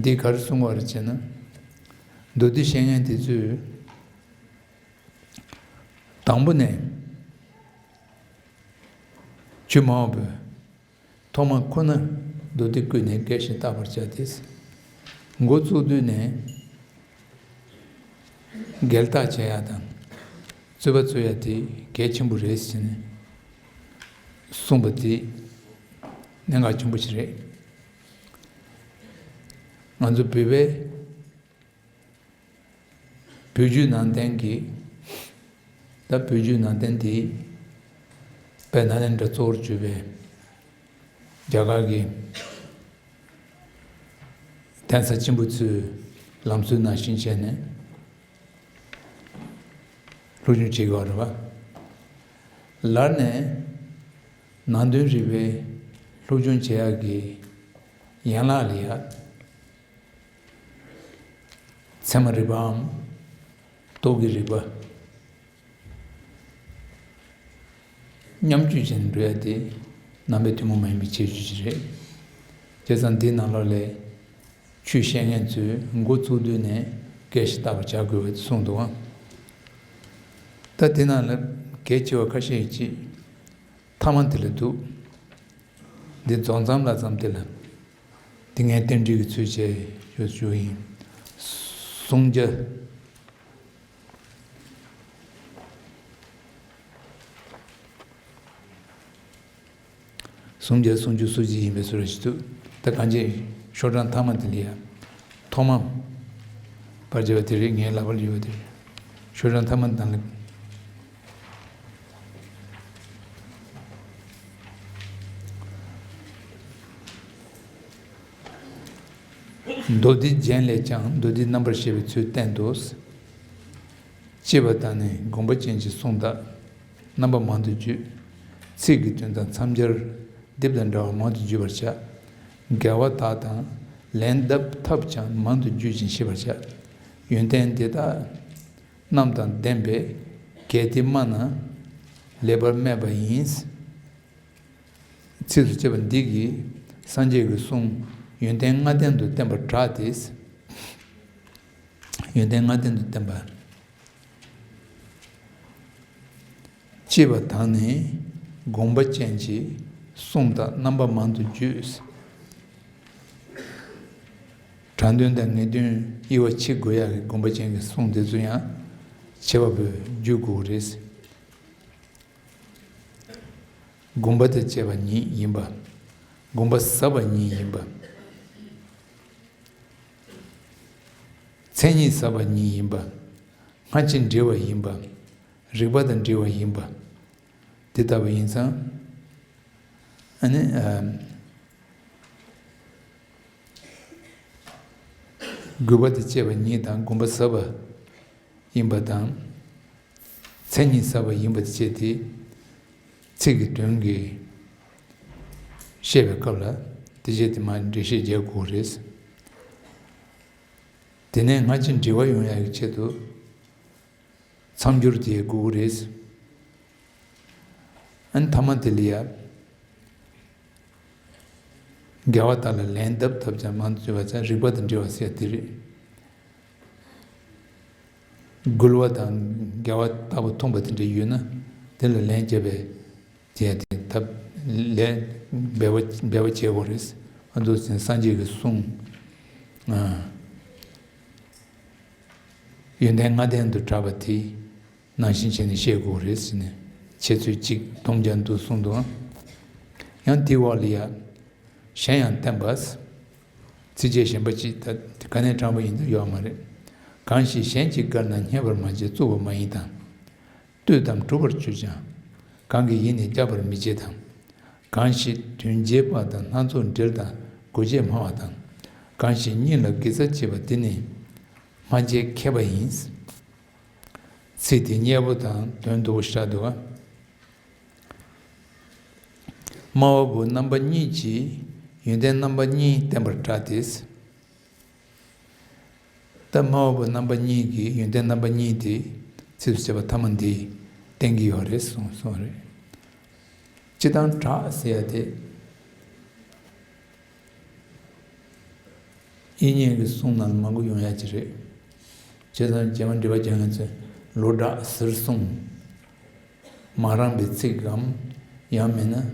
འདི་ག་རེ་གསུང་བ་རེད་ཅེ་ན། མདོ་སྡེ་བཤད་མཁན་དེ་ཚོས། དང་པོ་ནས། ཆོས་སྨྲ་བ་པོས་ཐོག་མ་ཁོ་ན་མདོ་སྡེ་བཀོད་ནས་རྒྱས་ཤིང་བརྟག་པར་བྱ་སྟེ། འགོ་བཙུགས་དུས་ནས་འགལ་རྟགས་བྱེད་ཡ་དང་རྩོད་པ་རྩོད་ཡ་དེ་གལ་ཆེན་པོ་རེད་ཟེར་ནས་གསུངས་པ་དེ་གནད་འགག་ཆེན་པོ་ཞིག་རེད། ང་ཚོ་བོད་པའི་བོད་བརྒྱུད་ནང་བསྟན་གྱི། ད་བོད་བརྒྱུད་ནང་བསྟན་དེ་དཔལ་ནཱ་ལེནྡྲ་གཙོ་བོར་གྱུར་པའི་རྒྱ་གར་གྱི་གདན་ས་ཆེན་པོ་ཚོའི་ལམ་སྲོལ་ནང་བཞིན་བྱས་ནས་སློབ་སྦྱོང་བྱེད་དགོས་རེད་པ། ལར་ནས་ནང་དོན་རིག་པའི་སློབ་སྦྱོང་བྱེད་ཡག་གི་ཡན་ལག་ལ་ཡ། ཚད་མ་རིག་པའམ་རྟོག་གེའི་རིག་པ་མཉམ་སྤྱོད་བྱས་ནས་འགྲོ་ཡ་དེ་ནང་པའི་ཐུན་མོང་མ་ཡིན་པའི་ཁྱད་ཆོས་ཤིག་རེད། བྱས་ཙང་འདིའི་ནང་ལོགས་ལ་ཆོས་བཤད་མཁན་ཚོས་འགོ་བཙུགས་དུས་ནས་རྒྱས་ཤིང་བརྟག་པར་བྱ་དགོས་པ་གསུངས་འདུག་ཨང་། ད་དེ་ནང་ལ་གལ་ཆེ་བ་ཁ་ཤས་ཅིག་མཐའ་མ་དེ་ལ་འདུག་འདི་རྫོགས་མཚམས་ལ་ཙམ་དེ་ལ། འདི་ངས་རྟེན་འབྲེལ་གྱི་ཚུལ་བྱས་ཞུ་ཞུ་ཡིན། གསུང་རྒྱ། གསུང་རྒྱ་གསུང་རྒྱུ་སུ་ཅིག་ཡིན་པའི་བཟོ་འདྲ་ཞིག་འདུག་ད་གང་ཅི་ཤོག་གྲངས་མཐའ་མ་དེ་ལ་ཡ། ཐོག་མ། པར་བརྒྱབ་པ་དེ་རེད། ངའི་ལག་པར་ཡོད་པ་དེ་རེད། ཤོག་གྲངས་མཐའ་མ་དང་ལ། མདོ་སྡེ་རྒྱན་ལས་ཀྱང་མདོ་སྡེའི་རྣམ་པར་བཤད་པའི་ཚུལ་བསྟན་ཏོ། ཅེས་པ་དང་ནི་དགོངས་པ་ཅན་གྱི་གསུང་དག་རྣམ་པ་མང་དུ་བརྗོད། ཚིག་གི་དོན་དང་མཚམས་སྦྱར་སྡེབ་དང་འདྲ་བ་མང་དུ་བརྗོད་པར་བྱ། འགལ་བ་དག་དང་ལན་གདབ་ཐབས་ཀྱང་མང་དུ་བརྗོད་ཅིང་བཤད་པར་བྱ། ཡོན་ཏན་དེ་དག་རྣམས་དང་ལྡན་པས་གལ་ཏེ་སྨྲ་ན་ལེགས་པར་སྨྲས་པ་ཡིན། ཚིགས་སུ་བཅད་པ་འདི་གིས་སངས་རྒྱས་ཀྱི་གསུང་ཡོན་ཏན་ལྔ་ལྡན་དུ་བསྟན་པར་གྲགས་ཏེ། ཡོན་ཏན་ལྔ་ལྡན་དུ་བསྟན་པ། ཅེས་པ་དང་ནི་དགོངས་པ་ཅན་གྱི་གསུང་དག་རྣམ་པ་མང་དུ་བརྗོད། དྲང་དོན་དང་ངེས་དོན་དབྱེ་བ་ཕྱེ་དགོས་ཡག་གི་དགོངས་པ་ཅན་གྱི་གསུང་དེ་ཚོ་ཡང་བྱེད་པ་པོས་བརྗོད་དགོས་རེད། དགོངས་པ་དང་བཅས་པ་ཉིད་ཡིན་པ། དགོངས་པ་ཟབ་པ་ཉིད་ཡིན་པ། མཚན་ཉིད་ཟབ་པ་ཉིད་ཡིན་པ། སྔ་ཕྱི་འབྲེལ་བ་ཡིན་པ། རིགས་པ་དང་འབྲེལ་བ་ཡིན་པ། དེ་ལྟ་བུ་ཡིན་ཙང་། ཨ་ནི། ཨ། དགོས་པ་དང་བཅས་པ་ཉིད་དང་དགོངས་པ་ཟབ་པ་ཡིན་པ་དང་། མཚན་ཉིད་ཟབ་པ་ཡིན་པ་བཅས་ཏེ། ཚིག་གི་དོན་གྱི་བཤད་པའི་སྐབས་ལ་དེ་བྱས་ཏེ་མར་འགྲེལ་བཤད་རྒྱག་དགོས་རེད། དེ་ནས་སྔ་ཕྱི་འབྲེལ་བ་ཡོང་ཡག་གི་ཆེད་དུ། མཚམས་སྦྱོར་དེ་དགོས་ཀྱི་རེད། ཨ་ནི་ཐ་མ་དེ་ལ་ཡ། འགལ་བ་དག་ལ་ལན་བཏབ་ཐབས་ཀྱང་མང་དུ་བརྗོད་པ་ཙམ་རིགས་པ་དང་འབྲེལ་བ་ཟེར་དེ་རེད། འགལ་བ་དང་འགལ་བ་ལྟ་བུ་མཐོང་པ་དེ་འདྲ་ཡོད་ན་དེ་ལ་ལན་བརྒྱབ་པའི་དེ་ཡ་དེ་ཐབས་ལས་འབད་པ་འབད་པ་བྱེད་དགོས་རེད། ཨ་ཚོ་སངས་རྒྱས་ཀྱི་གསུང་། ཡོན་ཏན་ལྔ་ལྡན་དུ་གྲགས་པ་དེ་ནང་བཞིན་བྱས་ནས་བཤད་དགོས་རེད་ཟེར་ནས་འཆད་ཚུལ་གཅིག་སྡོམ་རྒྱག་འདུག་གསུངས་འདུག་ཡང་དེའི་འོག་ལ་ཡ། གཞན་ཡང་བསྟན་པ། ཚིགས་བཅད་གཞན་པ་གཅིག་ད་ག་ནས་དྲངས་པ་ཡིན་དུ་ཡོད་མ་རེད། གང་ཞིག་གཞན་གྱིས་བཀལ་ན་བསྙད་པར་མ་བྱེད་བཙུགས་པ་མ་ཡིན་དང་། ལྟོས་དང་གྲུབ་པར་གྱུར་ཀྱང་། གང་གིས་ཡིན་ནས་བསྐྱབ་པར་མི་བྱེད་དང་། གང་ཞིག་དོན་བརྗེད་པ་དང་སྣ་ཚོགས་འབྲེལ་དང་དགོས་བྱེད་སྨྲ་བ་དང་། གང་ཞིག་གཉིས་ལ་དགེ་རྩ་བྱེད་པ་དེ་ནི་སྨྲ་བྱེད་མཁས་པ་ཡིན། ཚིག་དེ་སྙན་པོ་དང་དོན་རྡོ་བོ་ཞིག་འདུག་ག་སྨྲ་བ་པོ་རྣམ་པ་གཉིས་ཀྱིས་ཡོན་ཏན་རྣམ་པ་གཉིས་བསྟན་པར་གྲགས་ཏེ། ད་སྨྲ་བ་པོ་རྣམ་པ་གཉིས་ཀྱིས་ཡོན་ཏན་རྣམ་པ་གཉིས་དེ་ཚིགས་སུ་བཅད་པ་ཐ་མ་འདི་བསྟན་གྱི་ཡོད་རེད་གསུངས་གསུངས་རེད། སྤྱིར་བཏང་གྲགས་ཟེར་ཡ་དེ། དབྱིག་གཉེན་གྱི་གསུང་ནང་ལ་མང་པོ་ཡོང་ཡ་ཅིག་རེད། བྱས་ཙང་རྗེས་མ་འགྲེལ་པ་རྒྱག་མཁན་ཚོས་ལོ་གྲགས་ཟེར་གསུངས། མ་རངས་པའི་ཚིག་གམ། ཡང་མིན་ན།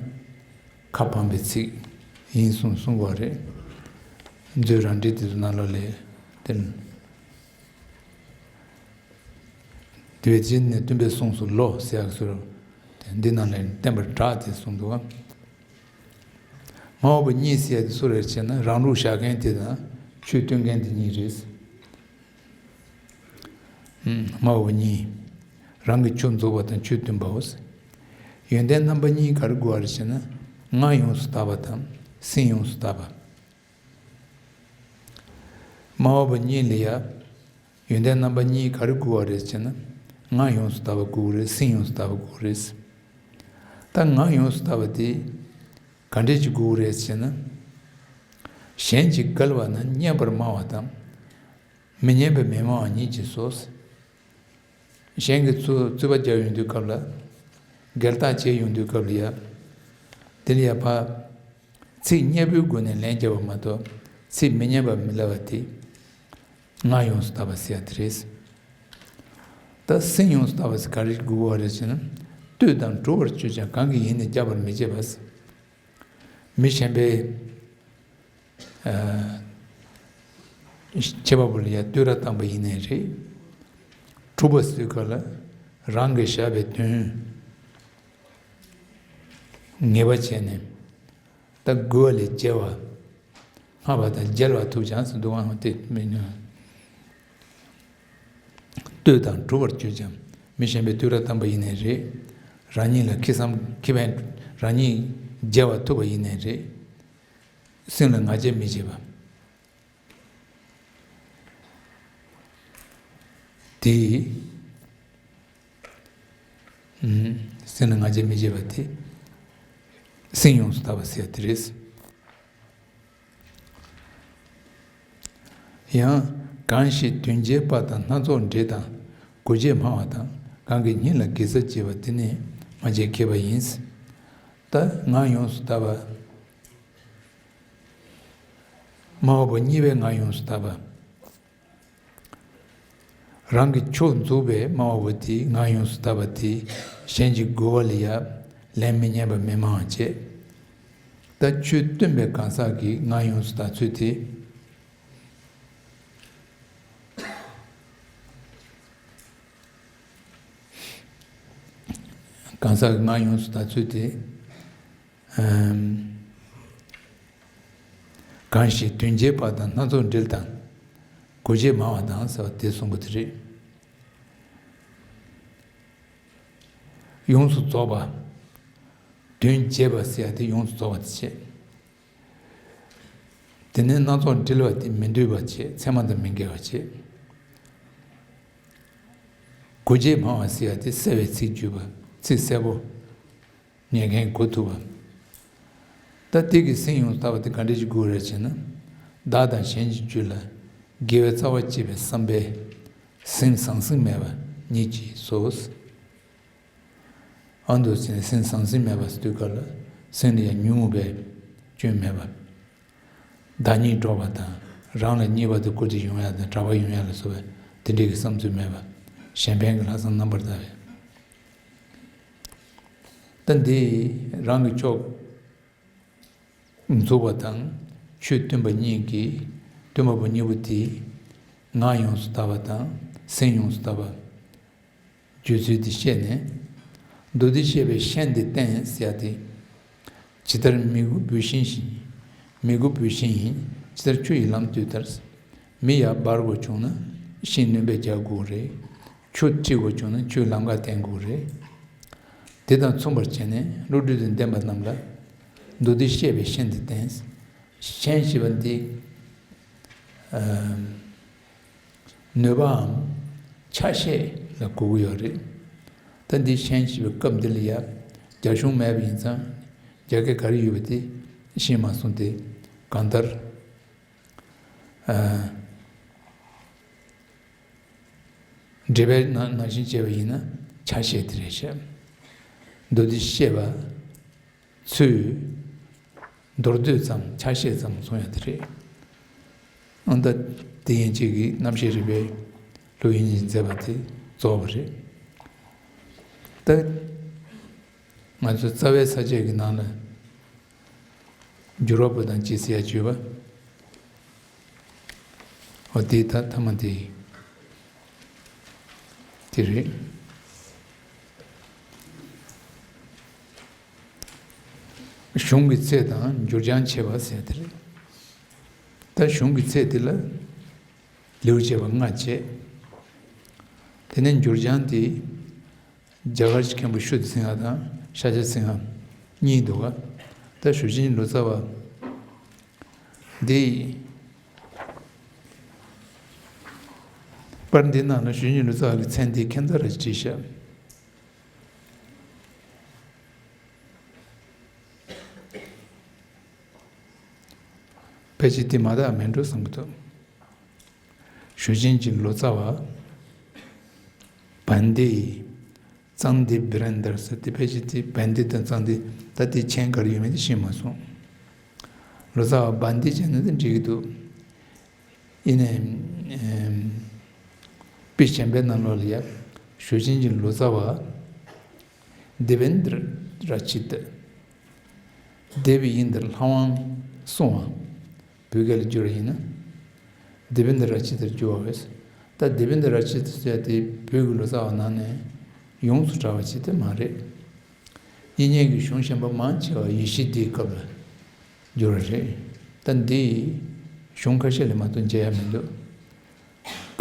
ཁ་འཕངས་པའི་ཚིག་ཡིན་གསུངས་གསུང་བ་རེད། མཛོད་རང་འགྲེལ་དེ་ཚོ་ནང་ལོགས་ལས་དེ། དེ་བས་ཅི་ནས་སྟོན་པས་གསུངས་སོ་ལོ་ཟེར་ཡག་ཟེར། འདི་ནང་ལས་བསྟན་པར་གྲགས་ཏེ་གསུངས་འདུག་ག་སྨྲ་བ་པོ་གཉིས་ཟེར་ཡ་དེ་སུ་རེད་ཟེར་ན་རང་ལུགས་བཞག་མཁན་དེ་དང་ཆོས་སྟོན་མཁན་དེ་གཉིས་རེད། སྨྲ་བ་པོ་གཉིས། རང་གི་ཆོས་རྫོགས་པ་དང་ཆོས་སྟོན་པའོ། ཡོན་ཏན་རྣམ་པ་གཉིས་ག་རེ་དགོས་པ་རེད་ཟེར་ན་ངག་ཡོངས་སུ་དག་པ་དང་སེམས་ཡོངས་སུ་དག་པ། སྨྲ་བ་པོ་གཉིས་ལ་ཡ། ཡོན་ཏན་རྣམ་པ་གཉིས་ག་རེ་དགོས་པ་རེད་ཟེར་ན། ངག་ཡོངས་སུ་དག་པ་དགོས་རེད་སེམས་ཡོངས་སུ་དག་པ་དགོས་རེད། ད་ངག་ཡོངས་སུ་དག་པ་དེ་ག་འདྲས་ཅིག་དགོས་རེད་ཟེར་ན། གཞན་གྱིས་བཀལ་བ་ན་བསྙད་པར་སྨྲ་བ་དང་། མི་སྙན་པ་མི་སྨྲ་བ་ཉིད་ཀྱིས་སོ། གཞན་གྱིས་ཚུ་རྩོད་པ་རྒྱག་ཡོང་དུས་སྐབས་ལ། འགལ་རྟགས་བྱེད་ཡོང་དུས་སྐབས་ལ་ཡ། དེ་ལ་ཡ་ཕ། ཚིག་སྙན་པོའི་སྒོ་ནས་ལན་བརྒྱབ་པ་མ་གཏོགས་ཚིག་མི་སྙན་པ་མི་ལབ་པ་དེ། ངག་ཡོངས་སུ་དག་པ་ཟེར་ཡ་དེ་རེད། ད་སེམས་ཡོངས་སུ་དག་པ་ཟེར་ག་རེ་དགོས་པ་རེད་ཟེར་ན། ལྟོས་དང་གྲུབ་པར་གྱུར་ཀྱང་གང་གིས་ཡིན་ནས་བསྐྱབ་པར་མི་བྱེད་པ། མི་གཞན་པའི། ཨ། ཁྱད་པར་བུ་ལ་ཡ་བསྟོད་ར་བཏང་པ་ཡིན་ནའི་རེད། གྲུབ་པ་ཟེར་ག་ལ་རང་གིས་བཞག་པའི་དོན་ངེས་པ་བྱས་ནས་ད་དགོས་པ་ལས་བརྒྱལ་བ། སྨྲ་བ་དང་རྒྱལ་བ་ཐུག་ཀྱང་ཟེར་འདུག་ཨང་དེ་མི་ཉུང་། ལྟོས་དང་གྲུབ་པར་གྱུར་ཀྱང་མི་གཞན་པའི་བསྟོད་ར་བཏང་པ་ཡིན་ནའི་རེད། རང་ཉིད་ལ་ཁེ་བཟང་ཁེ་ཕན་རང་ཉིད་རྒྱལ་བ་ཐུབ་པ་ཡིན་ནའི་རེད། སེམས་ལ་ང་རྒྱལ་མི་བྱེད་པ། དེ། སེམས་ལ་ང་རྒྱལ་མི་བྱེད་པ་དེ། སེམས་ཡོངས་སུ་དག་པ་ཟེར་དེ་རེད། ཡང་གང་ཞིག་དོན་བརྗེད་པ་དང་སྣ་ཚོགས་འབྲེལ་དང་དགོས་བྱེད་སྨྲ་བ་དང་གང་གིས་ཉིད་ལ་དགེ་རྩ་བྱེད་པ་དེ་ནི་སྨྲ་བྱེད་མཁས་པ་ཡིན། ད་ངག་ཡོངས་སུ་དག་པ། སྨྲ་བ་པོ་གཉིས་པའི་ངག་ཡོངས་སུ་དག་པ། རང་གི་ཕྱོགས་འཛུགས་པའི་སྨྲ་བ་པོ་དེའི་ངག་ཡོངས་སུ་དག་པ་དེ་གཞན་གྱི་རྒོལ་བ་ལ་ཡ་ལན་མི་སྙན་པ་མི་སྨྲ་བ་བྱས། ད་ཆོས་སྟོན་པའི་གང་ཟག་གི་ངག་ཡོངས་སུ་དག་ཚུལ་དེ། གང་ཟག་གི་ངག་ཡོངས་སུ་དག་ཚུལ་དེ། གང་ཞིག་དོན་བརྗེད་པ་དང་སྣ་ཚོགས་འབྲེལ་དང་། དགོས་བྱེད་སྨྲ་བ་དང་ཟེར་བ་དེ་གསུངས་པ་དེ་རེད། ཡོངས་སུ་རྫོགས་པ། དོན་བརྗེད་པ་ཟེར་ཡ་དེ་ཡོངས་སུ་རྫོགས་པ་དེ་བྱས། དེ་ནས་སྣ་ཚོགས་འབྲེལ་བ་དེ་མི་འདུས་པ་བྱེད། མཚན་མ་དང་མི་འགལ་བ་བྱེད། གུས་བརྗིད་སྨྲ་བ་ཟེར་ཡ་དེ་གསལ་བའི་ཚིག་བརྗོད་པ། ཚིག་གསལ་པོ། ཉན་མཁན་གོ་ཐུབ་པ། ད་དེ་གི་སེམས་ཡོངས་སུ་དག་པ་དེ་ག་འདྲ་ཞིག་དགོས་རེད་ཅེ་ན། བདག་དང་གཞན་གྱི་རྒྱུད་ལ་དགེ་བའི་རྩ་བ་བཅད་པའི་བསམ་པས་སེམས་ཟང་ཟིང་མེད་པ་ཉིད་ཀྱིས་སོ། ཨ་འདུག་ཟེར་ནས་སེམས་ཟང་ཟིང་མེད་པ་ཟེར་དུས་སྐབས་ལ་སེམས་ལ་ཡང་ཉོན་མོངས་པའི་སྐྱོན་མེད་པ། བདག་ཉིད་སྒྲོག་པ་དང་རང་ལ་བརྙས་པ་དང་བཀུར་སྟི་ཡོང་ཡ་དང་གྲགས་པ་ཡོང་ཡ་ལ་སོགས་པའི་དེ་འདྲའི་གི་བསམ་ཚུལ་མེད་པ། གཞན་ཕན་གྱི་ལྷག་བསམ་རྣམ་པར་དག་པའི། ད་འདི་རང་གི་ཕྱོགས་མཚུངས་པ་དང་ཆོས་སྟོན་པ་གཉིས་ཀྱིས་སྟོན་པ་པོ་གཉིས་པོ་དེའི་ངག་ཡོངས་སུ་དག་པ་དང་སེམས་ཡོངས་སུ་དག་པ། བརྗོད་ཚུལ་འདི་བཤད་ནས། མདོ་སྡེ་བཤད་པའི་ཤན་འདི་བསྟན་ཟེར་ཡ་དེ། ཇི་ལྟར་མི་དགུ་བུད་ཤིང་བཞིན། མི་དགུ་བུད་ཤིང་ཡིན། ཇི་ལྟར་ཆུ་ཡི་ལམ་བཏུད་ལྟར། མི་ཡར་འབར་དགོས་བྱུང་ན་ཤིང་སྣོན་པ་རྒྱག་དགོས་རེད། ཆུ་ཁྲིད་དགོས་བྱུང་ན་ཆུའི་ལམ་ཁ་བསྟན་དགོས་རེད། དེ་དང་མཚུངས་པར་བྱས་ནས་བློ་གྲོས་དང་ལྡན་པ་རྣམས་ལ་མདོ་སྡེ་བཤད་པའི་ཤན་འདི་བསྟན། ཤན་ཞེས་པ་འདི། ཨ། ནུས་པའམ་ཆ་ཤས་ལ་གོ་གི་ཡོད་རེད། ད་འདི་ཤན་ཞེས་པའི་སྐབས་འདི་ལ་ཡ་རྒྱ་གཞུང་མེད་པ་ཡིན་ཙང་རྒྱ་སྐད་ག་རེ་ཡོད་པ་དེ་ཤེས་མ་སོང་སྟེ། གང་ལྟར། ཨ། འགྲེལ་པའི་ནང་ནང་བཞིན་བྱས་པ་ཡིན་ན་ཆ་ཤས་དེ་རེད་ཤག་མདོ་སྡེ་བཤད་པ་ཚོས་མདོར་བསྡུས་ཙམ་ཆ་ཤས་ཙམ་གསུང་ཡ་དེ་རེད། ཨང་། ད་དེ་ཡན་ཆད་ཀྱིས་རྣམ་བཤད་རིག་པའི་ལྷུག་ཡིན་མཛད་པ་དེ་རྫོགས་པ་རེད། ད་ང་ཚོ་རྩ་བའི་ས་བཅད་ཀྱི་ནང་ལ་འགྱུར་བ་པོ་དང་བཅས་ཟེར་ཡ་བརྗོད་པ། འོ་དེ་ད་ཐ་མ་དེ་དེ་རེད། གཞུང་གི་ཚད་དང་འགྱུར་བྱང་ཕྱེ་བ་ཟེར་དེ་རེད། ད་གཞུང་གི་ཚད་དེ་ལ་ལེའུ་བྱས་པ་ལྔ་བྱས། དེ་ནས་འགྱུར་བྱང་དེ་རྒྱ་གར་གྱི་མཁན་པོ་ཤུ་ཏི་སིང་ཧ་དང་ཤཱཀྱ་སིང་ཧ་གཉིས་འདུག་ག་ད་ཞུ་ཆེན་ལོ་ཙཱ་བ་འདི། པར་འདི་ནང་ལ་ཞུ་ཆེན་ལོ་ཙཱ་བ་གི་མཚན་འདི་ཁྱད་མཚར་རེ་བྲིས་ཤག་ཕལ་ཆེར་དེ་མ་དག་མེད་འགྲོ་བསམ་གྱི་འདུག་ཞུ་ཆེན་གྱི་ལོ་ཙཱ་བ་བན་དེ་ཡི་གཙང་སྡེ་བི་རན་དར་ཟེར་ཏེ། ཕལ་ཆེར་དེ་བན་དེ་དང་གཙང་སྡེ་ད་དེ་མཚན་ག་རེ་ཡོད་མེད་དེ་ཤེས་མ་སོང་། ལོ་ཙཱ་བ་བན་དེ་བྱས་ན་དེ་འགྲིག་གི་འདུག་ཡིན་ནའི་དཔེ་གཞན་པའི་ནང་ལོགས་ལ་ཡ་ཞུ་ཆེན་གྱི་ལོ་ཙཱ་བ་དེ་བེན་དྲ་ར་ཅི་ཏ། དེ་བེན་དྲ་ལྷ་དབང་སྲུང་བ། བོད་སྐད་ལ་བསྒྱུར་བ་ཡིན་ན། དེ་བེན་དྲ་ར་ཅི་ཏར་བསྒྱུར་བ་རེད། ད་དེ་བེན་དྲ་ར་ཅི་ཏ་ཟེར་ཏེ་བོད་ཀྱི་ལོ་ཙཱ་བ་ནང་ནས་ཡོངས་སུ་གྲགས་པ་ཅིག་དེ་མ་རེད། དབྱིན་ཉན་གྱི་གཞུང་གཞན་པ་མང་ཆེ་བ་ཡེ་ཤེས་སྡེའི་སྐབས་ལ་བསྒྱུར་བ་རེད། ད་འདི་གཞུང་ཁ་ཤས་ལས་མ་གཏོགས་མཇལ་ཡ་མི་འདུག་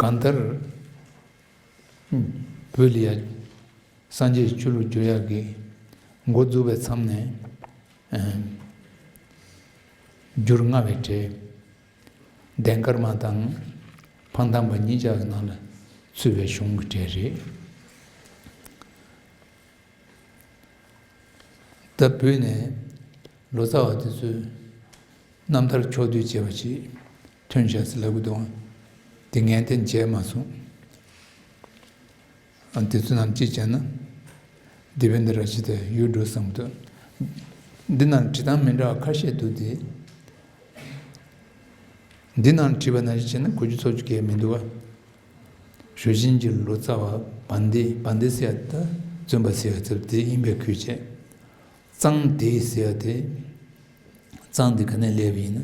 གང་ལྟར། བོད་ལ་ཡ་སངས་རྒྱས་ཆོས་ལུགས་བསྒྱུར་ཡག་གི་འགོ་འཛུགས་པའི་མཚམས་ནས། ཨ། འགྱུར་ལྔ་བའི་གྲས། ལྡན་ཀརྨ་དང་འཕང་ཐང་པ་གཉིས་ཆ་གི་ནང་ལ་ཚུད་པའི་གཞུང་གི་གྲས་རེད། ད་བོད་ནས་ལོ་ཙཱ་བ་དེ་ཚོས་རྣམ་ཐར་ཕྱོགས་བསྡུས་བྱས་པ་ཞིག་ཐོན་བཞག་ཟེར་ལབ་གི་འདུག་དེ་ངས་དེ་མཇལ་མ་སོང་། ཨ། དེ་ཚོ་རྣམས་གཅིག་བྱས་ན་དེ་བེན་དྲ་ར་ཅི་ཏ་ཡོད་འགྲོ་བསམ་གི་འདུག་འདི་ནང་བྲིས་སྟངས་མི་འདྲ་བ་ཁ་ཤས་འདུག་སྟེ། འདི་ནང་བྲིས་པ་ནང་བཞིན་བྱས་ན་གོ་རྒྱུ་ཚོར་རྒྱུ་གང་ཡང་མི་འདུག་ག་ཞུ་ཆེན་གྱི་ལོ་ཙཱ་བ་བན་དེ། བན་དེ་ཟེར་ཡ་ད་བཙུན་པ་ཟེར་ཡ་ཚབ་དེ་ཡིན་པའི་ཁུལ་བྱས། གཙང་སྡེ་ཟེར་ཡ་དེ། གཙང་དེ་ག་ནས་སླེབས་ཡིན་ན།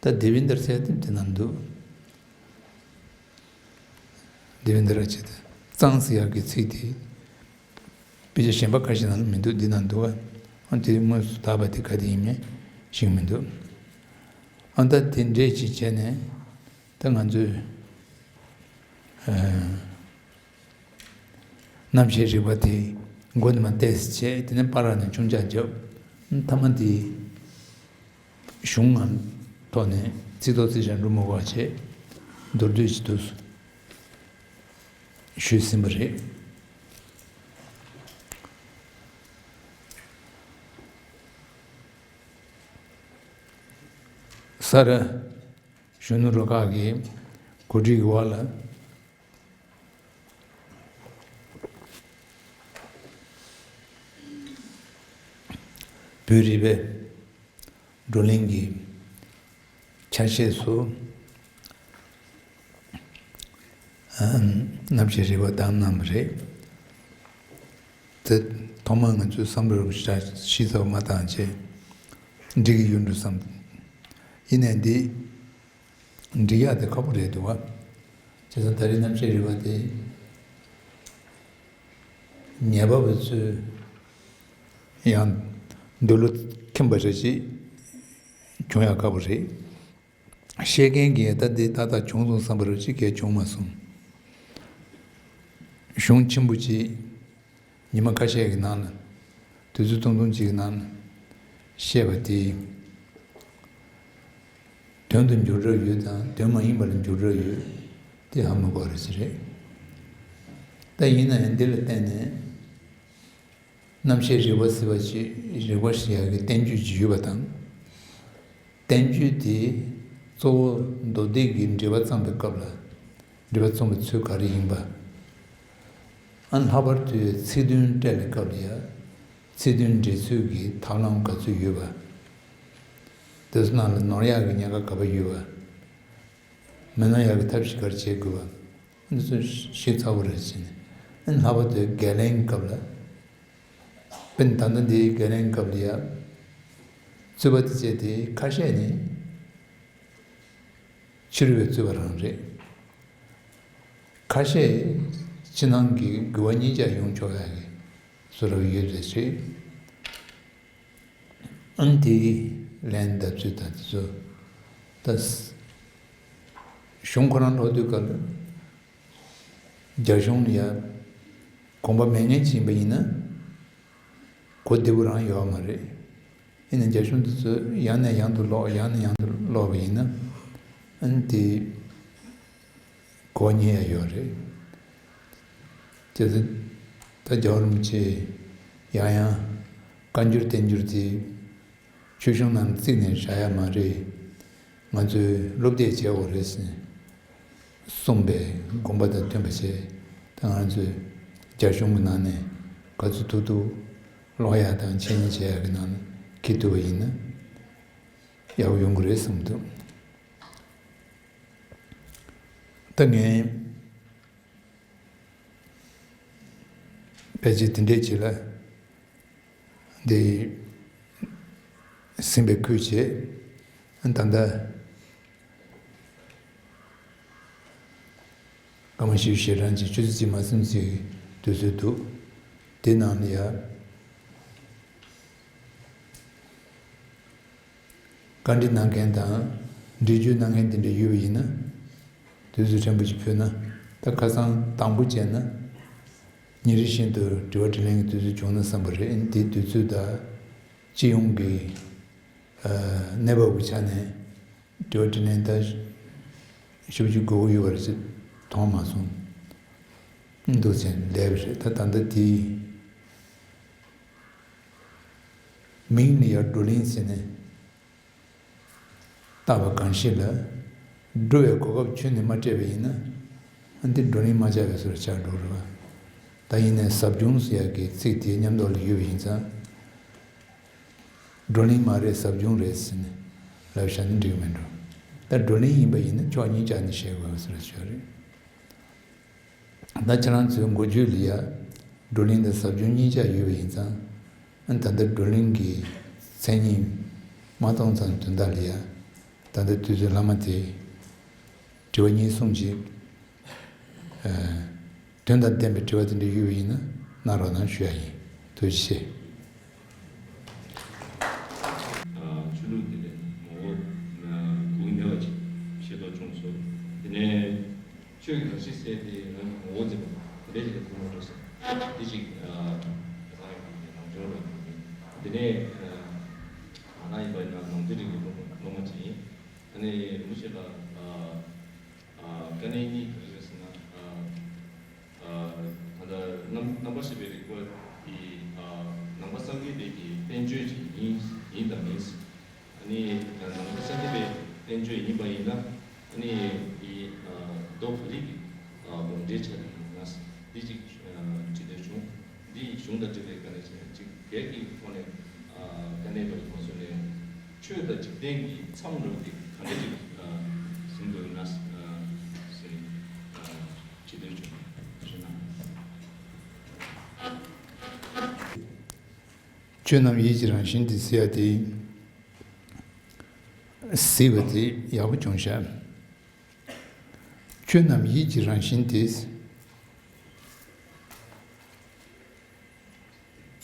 ད་དེ་བེན་དྲ་ཟེར་ཡ་དེ་དེ་ནང་འདུག་དེ་བེན་དྲ་ར་ཅི་ཏ། གཙང་ཟེར་ཡ་གི་ཚིག་དེ། དཔེ་ཆ་གཞན་པ་ཁ་ཤས་ནང་ལ་མི་འདུག་འདི་ནང་འདུག་ག་ཨ། དེ་དངོས་སུ་དག་པ་དེ་ག་དེ་ཡིན་མིན་ཤེས་ཀྱི་མི་འདུག་ཨ། ད་དེ་འདྲས་ཅིག་བྱས་ནས་ད་ང་ཚོས། ཨ། རྣམ་བཤད་རིག་པ་དེ་མགོ་ནས་མར་ཏོག་ཙམ་བྱས། དེ་ནས་བར་ནས་ཆུང་ཙག་བརྒྱབ། མཐའ་མ་དེ་གཞུང་ངམ་ ཐོག་ནས་ཚིག་ཐོག་ཚིག་བཞག་འགྲོ་མི་དགོས་པ་བྱས། མདོར་བསྡུས་ཅིག་ཏུ་ཞུས་ཟིན་པ་རེད། ས་ར་གཞོན་ནུ་རུ་ཁག་གི་གོ་སྒྲིག་གི་འོག་ལ། བོད་རིག་པའི་བགྲོ་གླེང་གི་ཆ་ཤས་སུ། ཨམ། རྣམ་བཤད་རིག་པ་བདམས་གནང་བ་རེད། དེ་ཐོག་མར་ང་ཚོས་བསམ་བློ་ཞིབ་ཚགས་མ་བཏང་བྱས་འགྲིག་གི་ཡོད་འགྲོ་བསམ། ཡིན་ནའི་འདི། འགྲིག་ཡག་དེ་ཁག་པོ་རེད་འདུག་བ། བྱས་ཙང་ད་རེས་རྣམ་བཤད་རིག་པ་དེ་ཉན་པ་པོ་ཚོས་ཡང་འདོད་བློ་ཁེངས་པ་རེ་ཞིག་བྱུང་ཡག་ཁག་པོ་རེད། བཤད་མཁན་གྱིས་ད་འདི་ཏག་ཏག་བྱུང་སོང་བསམ་པ་རེ་ཞིག་གས་བྱུང་མ་སོང་། གཞུང་ཆེན་པོ་ཅིག་ཉི་མ་ཁ་ཤས་ཀྱི་ནང་ལ། དུས་ཚོད་ཐུང་ཐུང་ཅིག་གི་ནང་ལ་བཤད་པ་དེ། དོན་དུ་འགྱུར་རབས་ཡོད་དང་དོན་མ་ཡིན་པ་ལ་འགྱུར་རབས་ཡོད། དེ་ཧ་མ་གོ་བ་རེ་ཞིག་རེད། ད་ཡིན་ན་ཡང་འདི་ལ་བརྟེན་ནས། རྣམ་བཤད་རིག་པ་ཟེར་བ་ཞིག་རིག་པ་ཞེས་ཡག་གི་བསྟན་བཅོས་ཅིག་ཡོད་པ་དང་། བསྟན་བཅོས་དེ་གཙོ་བོ་མདོ་སྡེ་གི་འགྲེལ་པ་བརྩམས་པའི་སྐབས་ལ་འགྲེལ་པ་རྩོམ་པའི་ཚུལ་ག་རེ་ཡིན་པ། ཨ། ལྷག་པར་དུ་ཚིག་དོན་བཀྲལ་བའི་སྐབས་ལ་ཡང་ཚིག་དོན་འགྲེལ་ཚུལ་གྱི་ཐབས་ལམ་ག་ཚོད་ཡོད་པ། དེ་ཚོ་ནང་ལ་ནོར་ཡག་གི་ཉེན་ཁ་ག་པར་ཡོད་པ། མི་ནོར་ཡག་གི་ཐབས་ཤེས་ག་རེ་བྱེད་དགོས་པ། འདི་ཚོ་ཞིབ་ཚགས་པོ་རེ་བྱས་ནས། ཨ། ལྷག་པར་དུ་བརྒལ་ལན་སྐབས་ལ། དཔེར་ན་ད་ལྟ་འདིའི་བརྒལ་ལན་སྐབས་ལ་ཡ། རྩོད་པ་དེ་བྱས་ཏེ་ཁ་ཤས་ནི་ཕྱི་རོལ་པའི་རྩོད་པ་རང་རེད། ཁ་ཤས་ཕྱི་ནང་གི་དགུ་པ་གཉིས་ཆ་ཡོང་ཆོག་ཡག་གི་བཟོ་འདྲ་ཡོད་རེད་ཅེས། ཨང་དེའི་ལན་བརྡབ་ཚུལ་དང་དེ་ཚོ། ད་གཞུང་ཁོ་རང་ཀློག་དུས་སྐབས་ལ། རྒྱ་གཞུང་ལ་ཡ་དགོངས་པ་མེད་མཁན་ཅིག་ཡིན་པ་ཡིན་ན། གོ་བདེ་པོ་རང་ཡོད་མ་རེད། ཡིན་ན་རྒྱ་གཞུང་དེ་ཚོས་ཡང་ནས་ཡང་དུ་ཀློག་ཡང་ནས་ཡང་དུ་ཀློག་པ་ཡིན་ན། ཨ་ནི་དེ་གོ་ཉན་ཡ་ཡོད་རེད། དེ་ཚོ་ད་རྒྱལ་བ་རིན་པོ་ཆེས་ཡང་ཡང་བཀའ་འགྱུར་བསྟན་འགྱུར་དེ་ཆོས་གཞུང་ནང་བརྩིས་ནས་བཞག་ཡ་མ་རེད། ང་ཚོས་སློབ་དེབ་བྱེད་དགོས་རེད་ཟེར་གསུངས་པའི་དགོངས་པ་དང་མཐུན་པ་བྱས། ད་ང་ཚོས་རྒྱ་གཞུང་གི་ནང་ནས་ག་ཚོད་ཐུབ་ཐུབ་ཀློག་ཡག་དང་འཆད་ཉན་བྱེད་ཡག་གི་ནང་ལ་འཁྱེར་ཐུབ་པ་ཡིན་ན་ཡག་པོ་ཡོང་གི་རེད་བསམ་འདུག་ད་ངས་ཕལ་ཆེར་དེ་འདྲས་ཅིག་ལ། འདི་ཟིན་པའི་ཁུལ་བྱས། ད་ལྟ་སྐར་མ་བཞི་བཅུ་ཞེ་གྲངས་ཀྱི་ཆུ་ཚོད་གཅིག་མ་ཟིན་ཙམ་གྱི་དུས་ཚོད་འདུག་དེ་ནང་ལ་ཡ། བཀའ་འདྲི་གནང་མཁན་དང་འགྲེལ་བརྗོད་གནང་མཁན་དེ་འདྲ་ཡོད་པ་ཡིན་ན། དུས་ཚོད་ཕྲན་བུ་ཅིག་ཕུལ་ན། ད་ཁ་སང་དང་པོ་བྱས་ན། ཉིན་རེ་བཞིན་དུ་དྲི་བ་དྲིས་ལན་གྱི་དུས་ཚོད་བྱུང་ན་བསམ་པ་རེད། འདིའི་དུས་ཚོད་དང་སྤྱི་ཡོངས་ཀྱི་ཨ་གནས་བབ་ཀྱི་ཆ་ནས་དྲི་བ་དྲིས་ལན་ད་ཞེ་པོ་ཅིག་དགོས་མཁོ་ཡོད་པ་རེད་ཅེས་མཐོང་མ་སོང་། འདུག་ཅེས་ལབ་པ་རེད། ད་ད་ལྟ་དེའི་མིང་ནི་ཡར་བགྲོ་གླེང་ཟེར་ནས། བཏགས་པ་གང་ཞིག་ལ། བགྲོ་བའི་གོ་སྐབས་ཁྱོན་ནས་མ་སྤྲད་པ་ཡིན་ན། ཨ་འདི་བགྲོ་གླེང་མ་བྱས་པའི་བཟོ་འདྲ་ཆགས་འགྲོ་རེད་བ། ད་ཡིན་ནའི་ཟབ་སྦྱོང་ཟེར་ཡག་གི་ཚིག་དེ་མཉམ་དུ་ལ་ཡོད་པ་ཡིན་ཙང་། བགྲོ་གླེང་མ་རེད་ཟབ་སྦྱོང་རེད་ཟེར་ནས་ལབ་བཞག་ན་འགྲིག་གི་མེད་འགྲོ། ད་བགྲོ་གླེང་ཡིན་པ་ཡིན་ན་ཕྱོགས་གཉིས་ཆ་ནས་བཤད་དགོས་པའི་བཟོ་འདྲ་ཆགས་རེད། ད་ཁྱེད་རང་ཚོའི་འགོ་བརྗོད་ལ་ཡ། བགྲོ་གླེང་དང་ཟབ་སྦྱོང་གཉིས་ཆ་ཡོད་པ་ཡིན་ཙང་། ཨ་ད་ལྟ་བགྲོ་གླེང་གི་མཚན་ཉིད་མ་སྟོང་ཙམ་དོན་དག་ལ་ཡ། ད་ལྟ་དུས་ཚོད་ལྷག་མ་དེ། དྲི་བ་གཉིས་གསུམ་ཅིག་ཨ་དོན་དང་ལྡན་པའི་དྲི་བ་དེ་འདྲ་ཡོད་པ་ཡིན་ན་གནང་རོགས་གནང་ཞུ་ཡ་ཡིན། ཐུགས་རྗེ་ཆེ། ཨ་ཆོས་ལུགས་འདི་ནས་ངོ་བོ་ཨ་གུ་གུལ་མེད་པ་ཅིག་ཤེས་རྟོགས་བྱུང་སོང་། དེ་ནས་ཆོས་ཀྱི་གང་ཞིག་ཟེར་དེ་ང་གི་ངོ་བོ་འཛིན་པ་དེ་འདྲ་ཅིག་ལ་ཐུག་མ་འགྲོ་ཟེར། དེ་ཅིག་ཨ་ང་ཚང་གི་ནང་སྦྱོང་ལ་ཐུག་མིན། དེ་ནས་ཨ་ང་རང་ཡིན་པ་ཡིན་ན་ནང་དོན་རིག་གི་སློབ་མ་སློབ་མ་ཅིག་ཡིན། ཨ་ནི་རིན་པོ་ཆེ་ལ་ཨ་ཨ་དཀའ་གནད་གཉིས་ག་རེ་རེད་ཟེར་ན། ཨ་ཨ་ད་ལྟ་རྣམ་རྣམ་པར་ཤེས་པའི་རིག་པ་དེ་ཨ་ནང་པ་སངས་རྒྱས་པའི་གི་བསྟན་བཅོས་ཅིག་ཡིན་ཡིན་དང་མིན། ཨ་ནི་ནང་པ་སངས་རྒྱས་པའི་བསྟན་བཅོས་ཡིན་པ་ཡིན་ན། ཨ་ནི་ཨི་ཨ་མདོ་ག་རེ་གི་ཨ་དགོངས་འགྲེལ་ཆགས་ཀྱི་ཡོད་ན། འདི་ཅིག་ཨ་དྲི་འདོད་བྱུང་། འདི་གཞུང་དང་འབྲེལ་བའི་དཀའ་གནད་ཅིག་ཅིག་སྒེར་གྱི་ཐོག་ནས་ཨ་དཀའ་གནད་འདྲ་བོ་མ་བཟོས་ནས། ཆོས་དང་འཇིག་རྟེན་གྱི་མཚམས་འདྲ་བོ་དེ་ག་འདྲ་ཅིག་ཨ་ཟིན་དགོས་ན་ཨ་ཟེར་ཨ་དྲི་འདོད་བྱུང་། ཞུ་ན། ཆོས་རྣམས་ཡིད་ཀྱི་རང་བཞིན་ཏེ་ཟེར་ཡ་དེ། ཟེར་བ་དེ་ཡག་པོ་བྱུང་ཤག་ཆོས་རྣམས་ཡིད་ཀྱི་རང་བཞིན་ཏེ།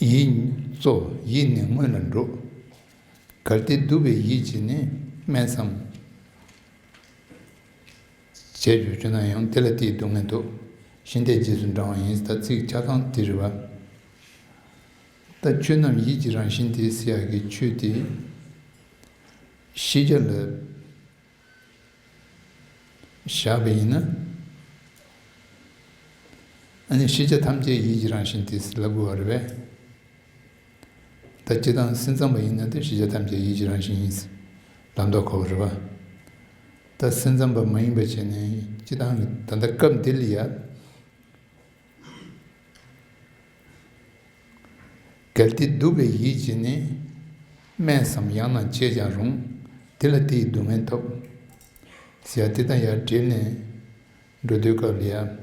ཡིད་གཙོ་ཡིད་ནི་སྔོན་ལ་འགྲོ། གལ་ཏེ་སྡུག་པའི་ཡིད་ཀྱིས་ནི། སྨྲས་སམ། བྱས་བྱུང་ན་ཡང་། དེ་ལ་དེའི་སྡུག་བསྔལ་ཐོབ། ཤིང་རྟས་རྗེས་སུ་འབྲང་བ་ཡིན། ད་ཚིག་ཆ་ཚང་དེ་རེད་བ། ད་ཆོས་རྣམས་ཡིད་ཀྱི་རང་བཞིན་ཏེ་ཟེར་ཡག་གི་ཆོས་དེ་ཤེས་བྱ་ལ་བཞག་པ་ཡིན་ན། ཨ་ནི་ཤེས་བྱ་ཐམས་ཅད་ཡིད་ཀྱི་རང་བཞིན་ཏེ་ལབ་དགོས་པ་རེད་པས། ད་སྤྱིར་བཏང་སེམས་ཙམ་པ་ཡིན་ན་དེ་ཤེས་བྱ་ཐམས་ཅད་ཡིད་ཀྱི་རང་བཞིན་ཡིན་ལབ་མདོག་ཁ་པོ་རེད་པ། ད་སེམས་ཙམ་པ་མ་ཡིན་པ་བྱས་ནས་སྤྱིར་བཏང་གི་ད་ལྟ་སྐབས་འདི་ལ་ཡ། གལ་ཏེ་སྡུག་པའི་ཡིད་ཀྱིས་ནི། སྨྲས་སམ་ཡང་ན་བྱས་ཀྱང་རུང་། དེ་ལ་དེའི་སྡུག་བསྔལ་ཐོབ། ཟེར་ཡ་དེ་དང་ཡར་འབྲེལ་ནས་འགྲོ་དུས་སྐབས་ལ་ཡ།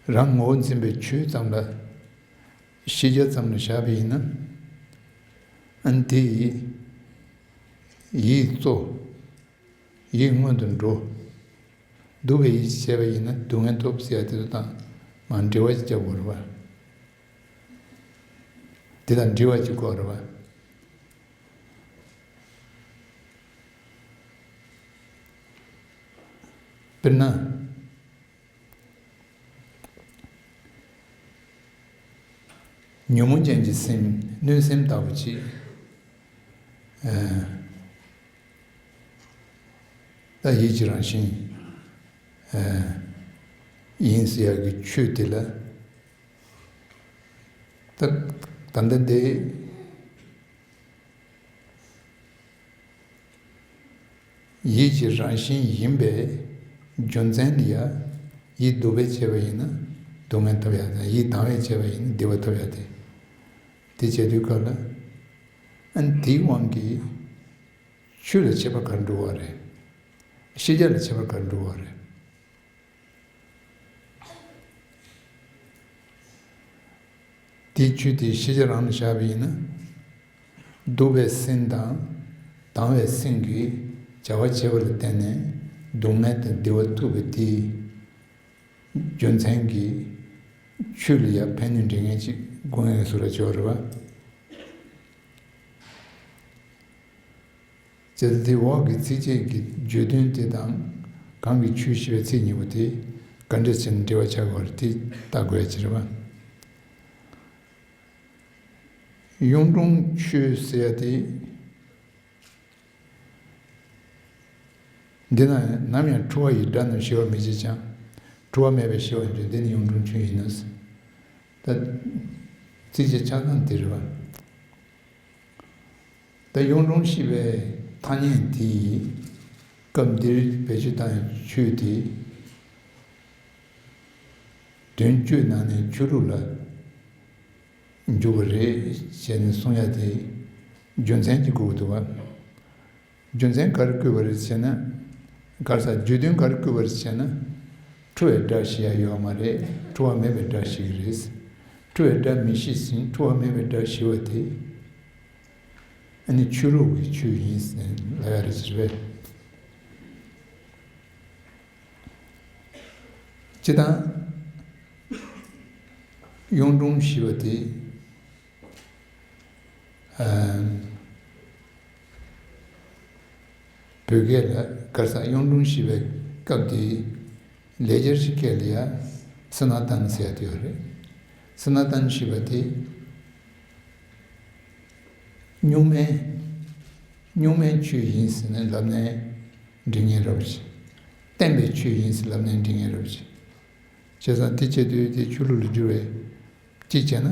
རང་ངོ་བོ་འཛིན་པའི་ཆོས་ཙམ་ལ། ཤེས་བྱ་ཙམ་ལ་བཞག་པ་ཡིན་ན། ཨ་ནི་དེ་ཡི་ཡིད་གཙོ། ཡིད་སྔོན་དུ་འགྲོ། སྡུག་པའི་ཡིད་བྱས་པ་ཡིན་ན་སྡུག་བསྔལ་ཐོབ་ཟེར་ཡ་དེ་ཚོ་དང་མར་འབྲེལ་བ་ཅིག་རྒྱག་དགོས་རེད་པ། དེ་དང་འབྲེལ་བ་ཅིག་དགོས་རེད་པ། དཔེར་ན། ཉོན་མོངས་ཅན་གྱི་སེམས་གནོད་སེམས་ལྟ་བུ་ཅིག་ཨ་ད་ཡིད་ཀྱི་རང་བཞིན་ཨ་ཡིན་ཟེར་ཡག་གི་ཆོས་དེ་ལ། ད་ད་ལྟ་འདི་ཡིད་ཀྱི་རང་བཞིན་ཡིན་པའི་རྒྱུ་མཚན་ལ་ཡ། ཡིད་སྡུག་པས་བྱས་པ་ཡིན་ན་སྡུག་བསྔལ་ཐོབ་ཡ་དང་། ཡིད་དང་བས་བྱས་པ་ཡིན་ན་བདེ་བ་ཐོབ་ཡ་དེ། དེ་བྱེད་དུས་སྐབས་ལ། ཨ་ནི་དེའི་དབང་གིས་ཆོས་ལ་ཁྱད་པར་ག་རེ་འགྲོ་བ་རེད། ཤེས་བྱ་ལ་ཁྱད་པར་ག་རེ་འགྲོ་བ་རེད། དེའི་ཆོས་དེ་ཤེས་བྱ་རང་ལ་བཞག་པ་ཡིན་ན། སྡུག་པའི་སེམས་དང་དང་བའི་སེམས་ཀྱིས་བྱ་བ་བྱེད་པ་ལ་བརྟེན་ནས་སྡུག་བསྔལ་དང་བདེ་བ་ཐོབ་པའི་དེའི་རྒྱུ་མཚན་གྱིས་ཆོས་ལ་ཡང་ཕན་གནོད་འདྲེན་མཁན་ཅིག་དགོས་ངེས་སུ་ར་ཆེ་བ་རེད་པ། བྱས་ཙང་དེའི་འོག་གི་ཚིགས་བཅད་ཀྱི་བརྗོད་དོན་དེ་དང་གང་གི་ཆོས་ཞེས་པའི་ཚིག་གཉིས་པོ་དེ་ག་འདྲ་བྱས་ནས་འབྲེལ་བ་ཆགས་དགོས་རེད། དེ་ལྟ་དགོས་ཡ་ཅིག་རེད་པ། གཡུང་དྲུང་ཆོས་ཟེར་ཡ་དེ། འདི་ན་ནམ་ཡང་འཁྲུལ་བ་ཡི་དགྲ་རྣམས་ཞི་བར་མི་བྱེད་ཀྱང་། འཁྲུལ་བ་མེད་པའི་ཞི་བ་འབྱུང་། འདི་ནི་གཡུང་དྲུང་ཆོས་ཡིན་ནོ། ད་ཚིགས་བཅད་ཆ་ཚང་འདི་རེད་པ། ད་གཡུང་དྲུང་ཞེས་པའི་ཐ་སྙད་འདི་སྐབས་འདིར་བེད་སྤྱོད་བཏང་བའི་ཆོས་དེ། དོན་བཅུའི་ནང་ནས་ཆོས་ལུགས་ལ་འཇུག་པ་རེད་ཅེས་ནས་གསུང་ཡ་དེ་རྒྱུ་མཚན་གྱིས་དགོས་འདུག་པ། རྒྱུ་མཚན་ག་རེ་བཀོད་པ་རེད་ཟེར་ན། ག་རེ་ཟེར། རྒྱུ་མཚན་ག་རེ་བཀོད་པ་རེད་ཟེར་ན། འཁྲུལ་བའི་དགྲ་ཞི་ཡ་ཡོད་མ་རེད། འཁྲུལ་བ་མེད་པའི་དགྲ་ཞི་གི་རེད། འཁྲུལ་བའི་དགྲ་མི་ཞི་ཟིན། འཁྲུལ་བ་མེད་པའི་དགྲ་ཞི་བ་དེ། ཨ་ནི་ཆོས་ལུགས་ཀྱི་ཆོས་ཡིན་ཟེར་ལབ་ཡ་རེད་ཟེར་བས། སྤྱིར་བཏང་གཡུང་དྲུང་ཞེས་པ་དེ། ཨ་བོད་སྐད་ལ་ག་རེ་ཟེར། གཡུང་དྲུང་ཞེས་པའི་སྐབས་དེའི་ལེགས་སྦྱར་གྱི་སྐད་ལ་ཡ་སི་ན་ཏན་ཟེར་ཡ་དེ་ཡོད་རེད། སི་ན་ཏན་ཞེས་པ་དེ། གཉུག་མའི་གཉུག་མའི་ཆོས་ཡིན་ཟེར་ནས་ལབ་ནས་འགྲིག་ངེས་རེད་པ་ཅིག་བརྟན་པའི་ཆོས་ཡིན་ཟེར་ལབ་ནས་འགྲིག་ངེས་རེད་པ་ཅིག་བྱས་ཙང་དེ་བྱེད་དུས་དེ་ཆོས་ལུགས་ལ་འགྱུར་བའི་གཅིག་བྱས་ན།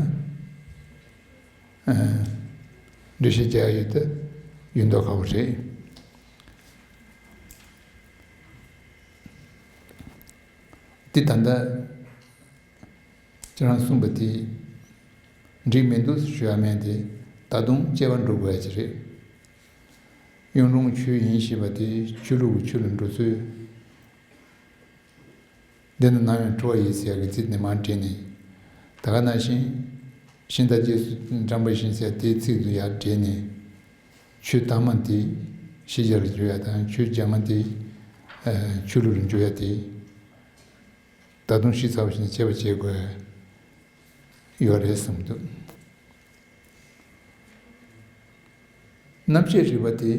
འགྲེལ་བཤད་རྒྱག་ཡུལ་དེ་ཡོད་མདོག་ཁ་པོ་རེད། འདི་ད་ལྟ་ཁྱེད་རང་གསུངས་པ་དེ་འགྲིག་མི་འདུག་ཞུ་ཡ་མེད་དེ། ད་དུང་དཔྱད་པ་འགྲོ་དགོས་ཡ་ཅིག་རེད། གཡུང་དྲུང་ཆོས་ཡིན་ཞེས་པ་དེ་ཆོས་ལུགས་ཀྱི་ཆོས་ལ་འགྲོ་ཚུལ། འདི་ནི་ནམ་ཡང་གྲུབ་པ་ཡིན་ཟེར་ཡག་གི་ཚིག་ནི་མར་བྲིས་ནས། ད་ག་ནང་བཞིན་ཤིང་རྟ་རྗེས་སུ་འབྲངས་པ་བཞིན་ཟེར་དེའི་ཚིག་ཏུ་ཡར་བྲིས་ནས། ཆོས་དང་མ་དེ་ཤེས་བྱ་ལ་འཇུག་ཡ་དང་ཆོས་རྒྱ་མ་དེ་ཆོས་ལུགས་ལ་འཇུག་ཡ་དེ་ད་དུང་ཤི་ཚར་བ་བཞིན་བྱེད་པ་བྱེད་དགོས་ཡོད་རེད་བསམ་འདུག་རྣམ་བཤད་རིག་པ་དེ།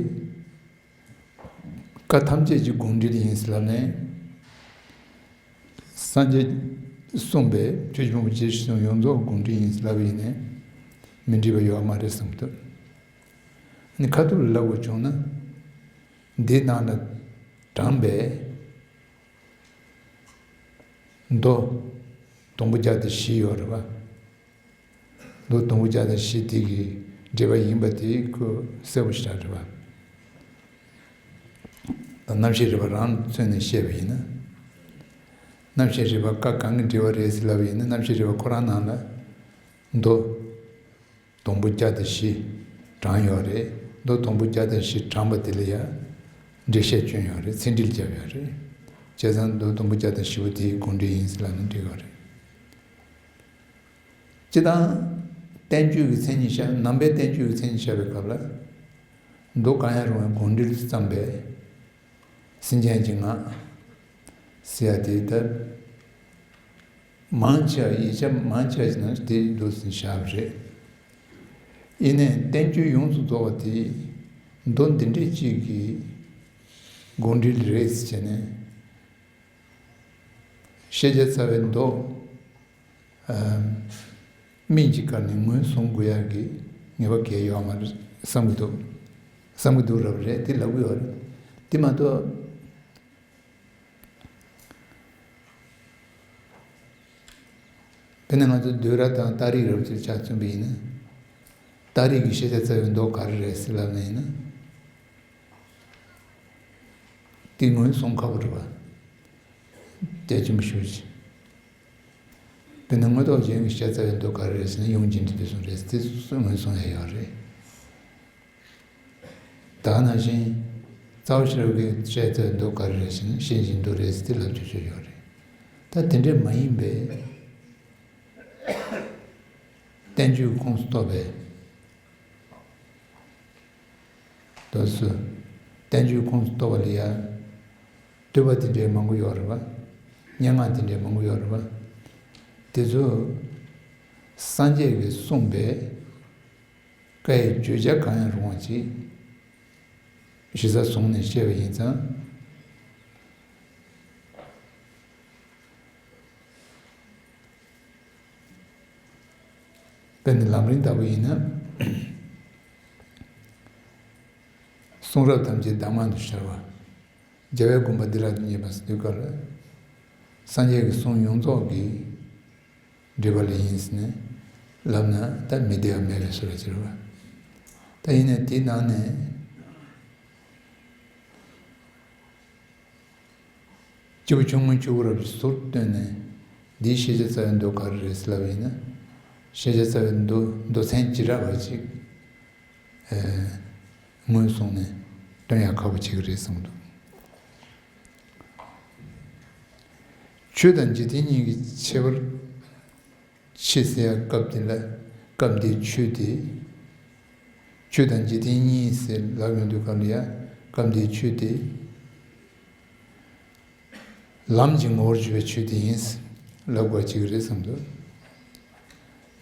བཀའ་ཐམས་ཅད་ཀྱི་དགོངས་འགྲེལ་ཡིན་ཟེར་ལབ་ནས། སངས་རྒྱས་གསུངས་པའི་ཆོས་ཀྱི་ཕུང་པོ་ཇི་བཞིན་ཡོངས་རྫོགས་དགོངས་འགྲེལ་ཡིན་ཟེར་ལབ་པ་ཡིན་ནའི་མི་འགྲིག་པ་ཡོད་མ་རེད་བསམ་གྱི་འདུག་ནི་ཁ་ཐུག་ལ་ལབ་དགོས་བྱུང་ན། འདིའི་ནང་ལ་དྲངས་པའི་མདོ་དང་པོ་བརྒྱ་དང་བཞི་ཡོད་རེད་པ། མདོ་དང་པོ་བརྒྱ་དང་བཞི་དེ་གི་འགྲེལ་པ་ཡིན་པ་དེ་ཁོ་གསལ་པོ་ཞེ་དྲག་རེད་པ། ད་རྣམ་བཤད་རིག་པ་རང་མཚོན་ནས་བཤད་པ་ཡིན་ན། རྣམ་བཤད་རིག་པ་བཀའ་གང་གི་འགྲེལ་པ་རེད་ཟེར་ལབ་པ་ཡིན་ན་རྣམ་བཤད་རིག་པ་ཁོ་རང་ནང་ལ་མདོ་དང་པོ་བརྒྱ་དང་བཞི་དྲངས་ཡོད་རེད། མདོ་དང་པོ་བརྒྱ་དང་བཞི་དྲངས་པ་དེ་ལ་ཡང་འགྲེལ་བཤད་བསྐྱོན་ཡོད་རེད། ཚིག་འགྲེལ་བརྒྱབ་ཡོད་རེད། བྱས་ཙང་མདོ་དང་པོ་བརྒྱ་དང་བཞི་པོ་དེའི་དགོངས་འགྲེལ་ཡིན་ཟེར་ལབ་ན་འགྲིག་ཡོད་རེད། སྤྱིར་བཏང་། བསྟན་བཅོས་ཀྱི་མཚན་ཉིད་བཤད། ནང་པའི་བསྟན་བཅོས་ཀྱི་མཚན་ཉིད་བཤད་པའི་སྐབས་ལ། མདོ་གང་ཡང་རུང་བའི་དགོངས་འགྲེལ་དུ་བརྩམས་པའི་སེམས་ཅན་གྱི་ངག་ཟེར་ཡ་དེ་ལྟར། མང་ཆེ་བ་ཡིག་ཆ་མང་ཆེ་བ་ཞིག་ནང་དེ་འདུག་ཟིན་བཞག་པ་རེད། ཡིན་ནའི་བསྟན་བཅོས་ཡོངས་སུ་རྫོགས་པ་དེ་མདོ་འདི་འདྲས་གཅིག་གི་དགོངས་འགྲེལ་རེད་ཟེར་ནས། ཤེས་བྱ་རྩ་བའི་མདོ། སྨིན་གྱི་ཁར་ནས་ངོས་བཟུང་དགོས་ཡག་གི་ངེས་པ་གལ་ཡོད་མ་རེད་བསམ་གྱི་འདུག་བསམ་གྱི་འདུག་རབ་རེད་དེ་ལབ་གི་ཡོད་རེད། དེ་མ་གཏོགས། དཔེར་ན་ང་ཚོ་བསྡུས་གྲྭ་དང་རྟགས་རིགས་རབ་ཅིག་ཆ་མཚོན་པ་ཡིན་ན། རྟགས་རིགས་ཀྱི་ཤེས་བྱ་རྩ་བའི་མདོ་ག་རེ་རེད་ཟེར་ལབ་ན་ཡིན་ན། དེ་ངོས་བཟུང་ཁག་པོ་རེད་པ། རྒྱ་ཆེན་པོ་ཞུ་ཅིག་དེ་ནི་དངོས་ཐོག་གཞན་གྱི་ཤེས་བྱ་རྩ་བའི་མདོ་ག་རེ་རེད་ཟེར་ན་ཡོངས་འཛིན་གྱི་དུས་གསུམ་རེད་ཟེར་དེ་ངོས་བཟུང་ཡ་ཡོད་རེད། ད་ག་ནང་བཞིན། རྩ་བ་ཤེས་རབ་ཀྱི་ཤེས་བྱ་རྩ་བའི་མདོ་ག་རེ་རེད་ཟེར་ན་ཤེས་བཞིན་དུ་རེད་ཟེར་དེ་ལབ་ཆོག་ཆོག་ཡོད་རེད། ད་དེ་འདྲས་མ་ཡིན་པའི། བསྟན་བཅོས་ཀྱི་ཁོངས་སུ་གཏོགས་པའི། དོ་སུ། བསྟན་བཅོས་ཀྱི་ཁོངས་སུ་གཏོགས་པ་ལ་ཡ། བསྟོད་པ་དེ་འདྲའི་མང་པོ་ཡོད་རེད་པ། སྙན་ངག་དེ་འདྲའི་མང་པོ་ཡོད་རེད་པ། དེ་ཚོ། སངས་རྒྱས་ཀྱིས་གསུངས་པའི། བཀའ་ཡི་བརྗོད་བྱ་གང་ཡང་རུང་བ་ཅིག་གཞི་རྩར་བཟུང་ནས་བཤད་པ་ཡིན་ཙང་། དཔེར་ན་ལམ་རིམ་ལྟ་བུ་ཡིན་ན། གསུང་རབ་ཐམས་ཅད་གདམས་ངག་ཏུ་ཤར་བ། རྒྱལ་བའི་དགོངས་པ་འདི་ལ་བརྙེས་པ་ཟེར་དུས་སྐབས་ལ། སངས་རྒྱས་ཀྱི་གསུང་ཡོངས་རྫོགས་ཀྱི་འགྲེལ་པ་ལ་ཡིན་ཟེར་ནས་ལབ་ན་ད་མི་བདེ་བ་མེད་པའི་བཟོ་འདྲ་ཅིག་རེད་པ། ད་ཡིན་ནའི་དེའི་ནང་ནས། སྐྱེས་བུ་ཆུང་ངུའི་ཆོས་སྐུ་རབ་ཏུ་ཟུར་བཏོན་ནས། འདིའི་ཤེས་བྱ་རྩ་བའི་མདོ་ག་རེ་རེད་ཟེར་ལབ་པ་ཡིན་ན། ཤེས་བྱ་རྩ་བའི་མདོ་མདོ་ཚན་བྱེ་བྲག་པ་ཅིག་ཨེ། ངོས་བཟུང་ནས་སྟོན་ཡག་ཁག་པོ་ཆགས་ཀྱི་རེད་བསམ་གྱི་འདུག་ཆོས་དང་འཇིག་རྟེན་གཉིས་ཀྱི་ཁྱད་པར། ཆོས་ཟེར་ཡག་སྐབས་དེ་ལ་སྐབས་འདིའི་ཆོས་དེ། ཆོས་དང་འཇིག་རྟེན་གཉིས་ཟེར་ལབ་ཡོང་དུས་སྐབས་ལ་ཡ་སྐབས་འདིའི་ཆོས་དེ། ལམ་གྱི་ངོ་བོར་གྱུར་པའི་ཆོས་དེ་ཡིན་ལབ་དགོས་ཀྱི་རེད་བསམ་འདུག་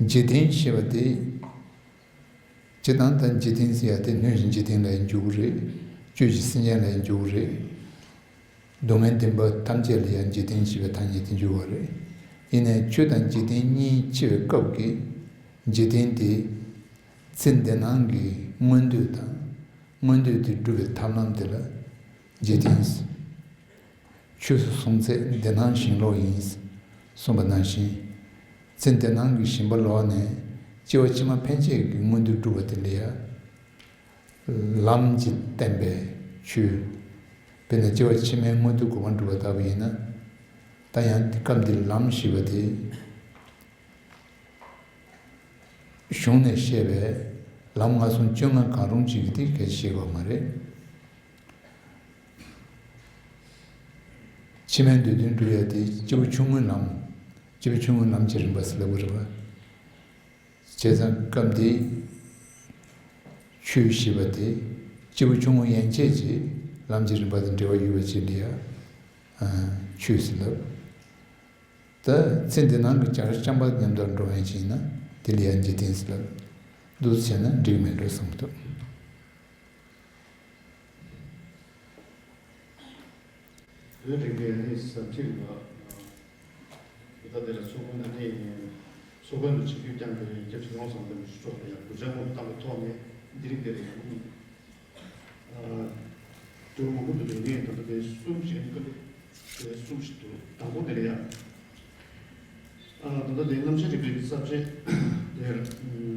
འཇིག་རྟེན་ཞེས་པ་དེ། སྤྱིར་བཏང་ད་འཇིག་རྟེན་ཟེར་ཡ་དེ་སྣོད་ཀྱི་འཇིག་རྟེན་ལ་ཡང་འཇུག་གི་རེད། བཅུད་ཀྱི་སེམས་ཅན་ལ་ཡང་འཇུག་གི་རེད། སྡུག་བསྔལ་བདེན་པ་ཐམས་ཅད་ལ་ཡང་འཇིག་རྟེན་ཞེས་པའི་ཐ་སྙད་དེ་འཇུག་པ་རེད། ཡིན་ནའི་ཆོས་དང་འཇིག་རྟེན་གཉིས་ཕྱེ་བའི་སྐབས་ཀྱི་འཇིག་རྟེན་དེ། ཚེ་འདི་སྣང་གི་མངོན་འདོད་དང་། མངོན་འདོད་དེ་སྒྲུབ་པའི་ཐབས་ལམ་དེ་ལ་རྗེས་བསྟན། ཆོས་སུ་སོང་ཚེ་འདི་སྣང་ཞིང་ལོག་ཡིན། གསུངས་པ་ནང་བཞིན། ཚེ་འདི་སྣང་གི་ཞེན་པ་ལོག་ནས་སྐྱེ་བ་ཕྱི་མ་ཕན་ཆད་ཀྱི་མངོན་འདོད་སྒྲུབ་པ་དེ་ལ་ཡང་། ལམ་གྱིས་བསྟན་པའི་ཆོས། དཔེར་ན་སྐྱེ་བ་ཕྱི་མའི་མངོན་འདོད་གོ་འཕང་སྒྲུབ་པ་ལྟ་བུ་ཡིན་ན། ད་ཡང་སྐབས་འདིར་ལམ་ཞེས་པ་དེ། གཞུང་ནས་བཤད་པའི་ལམ་ལྔ་སོང་བཅོ་ལྔ་གང་རུང་ཅིག་གི་དེ་གལ་ཆེ་བ་མ་རེད། ཕྱི་མའི་འདོད་དོན་སྒྲུབ་ཡ་དེ་སྐྱེས་བུ་ཆུང་ངུའི་ལམ། སྐྱེས་བུ་ཆུང་ངུའི་ལམ་གྱི་རིམ་པ་ཟེར་ལབ་པ་རེད་པ། བྱས་ཙང་སྐབས་འདིའི་ཆོས་ཞེས་པ་དེ་སྐྱེས་བུ་ཆུང་ངུ་ཡན་ཆད་ཀྱི་ལམ་གྱི་རིམ་པ་དང་འབྲེལ་བ་ཡོད་པ་ཅིག་ལ་ཡ་ཆོས་ཟེར་ལབ། ད་ཚེ་འདི་སྣང་གི་བྱ་རྐྱང་པ་མཉམ་དུ་འགྲོ་མཁན་ཅིག་ཡིན་ན་དེ་ལ་ཡང་འཇིག་རྟེན་ཟེར་ལབ། འདུག་སེ་བྱས་ན་འགྲིག་མེད་འགྲོ་བསམ་གྱི་འདུག། བོད་རིག་པའི་ཨ་ནི་ཟབ་ཁྲིད་ལ། ད་ལྟ་དེ་ལ་ཚོགས་དཔོན་ཨ་ནི་ཚོགས་དཔོན་དུ་ཆིབས་བསྒྱུར་བསྐྱངས་པའི་སྐྱབས་རྗེ་ལྷ་དབང་བཟང་པོ་ཞུ་ཕྱོགས་ལ་ཡང་གུས་བྱ་སྔོན་དུ་བཏང་བའི་ཐོག་ནས་འདི་རིང་འདིར་ཡང་ཨ་ནི། སྐྱོར་མང་པོ་འདུག་དེ་ནས་ད་ལྟ་དེ་གསུམ་ཞིག་ནི་བཀའ་འདྲི་དེ་གསུམ་ཞིག་འདུག་དང་པོ་དེ་ལ་ཡང་། ཨ་ད་ལྟ་དེ་རྣམ་བཤད་རིག་པའི་གི་ས་བཅད་དེར་བསྟན་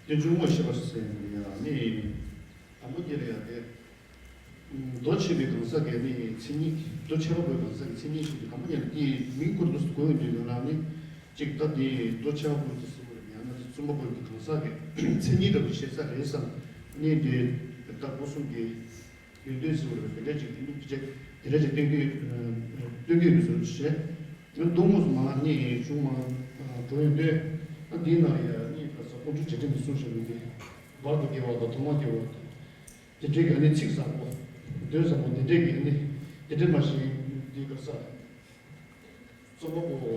བཅོས་དངོས་བཤད་པ་ཟེར་ནས་ཡང་ནི་དང་པོ་དེ་ལ་ཡང་དེ་མདོ་ཆེ་བའི་གང་ཟག་གི་ནི་མཚན་ཉིད་མདོ་ཆེ་བ་པོའི་གང་ཟག་གི་མཚན་ཉིད་ཞིག་དེ་དང་པོ་ཡང་དེའི་མིང་བཀོད་དུ་དགོས་ཡོང་དུས་ནང་ལ་ནི། གཅིག་ད་དེ་མདོ་ཆེ་བ་པོ་དེ་གསུམ་པོ་རེད། ཡང་ན་དེ་རྩོམ་པ་པོ་གི་གང་ཟག་གི་མཚན་ཉིད་འདྲ་པོ་བཤད་ས་རེད་བསམ་ནས་དེ་ད་སྒོ་གསུམ་གྱི་ཡོན་ཏན་ཟེར་བ་རེད། དེ་འདྲ་ཅིག་དེ་འདྲ་ཅིག་དེ་འདྲ་ཅིག་སྟོན་གྱི་སྟོན་གྱི་ཡོད་པའི་བཟོ་བྱས། ཡང་མདོ་དངོས་སུ་མ་ནི་གཞུང་མ་འགྲོ་ཡོང་དུས་ད་དེའི་ནང་ལ་ཡང་ནི་ག་ས་ཁོང་ཁྲོ་རྗེས་དྲན་གྱི་གསུང་བཤད་ཡོང་དུས་བར་དུ་དགེ་བ་དང་ཐོག་མར་དགེ་བ་དང་། དེ་འདྲའི་གི་ནི་ཚིག་བཟང་པོ་དོན་བཟང་པོ་དེ་འདྲའི་གི་ནི་དེ་འདྲ་མ་ཤེས་དེ་ག་ས། རྩོམ་པ་པོ་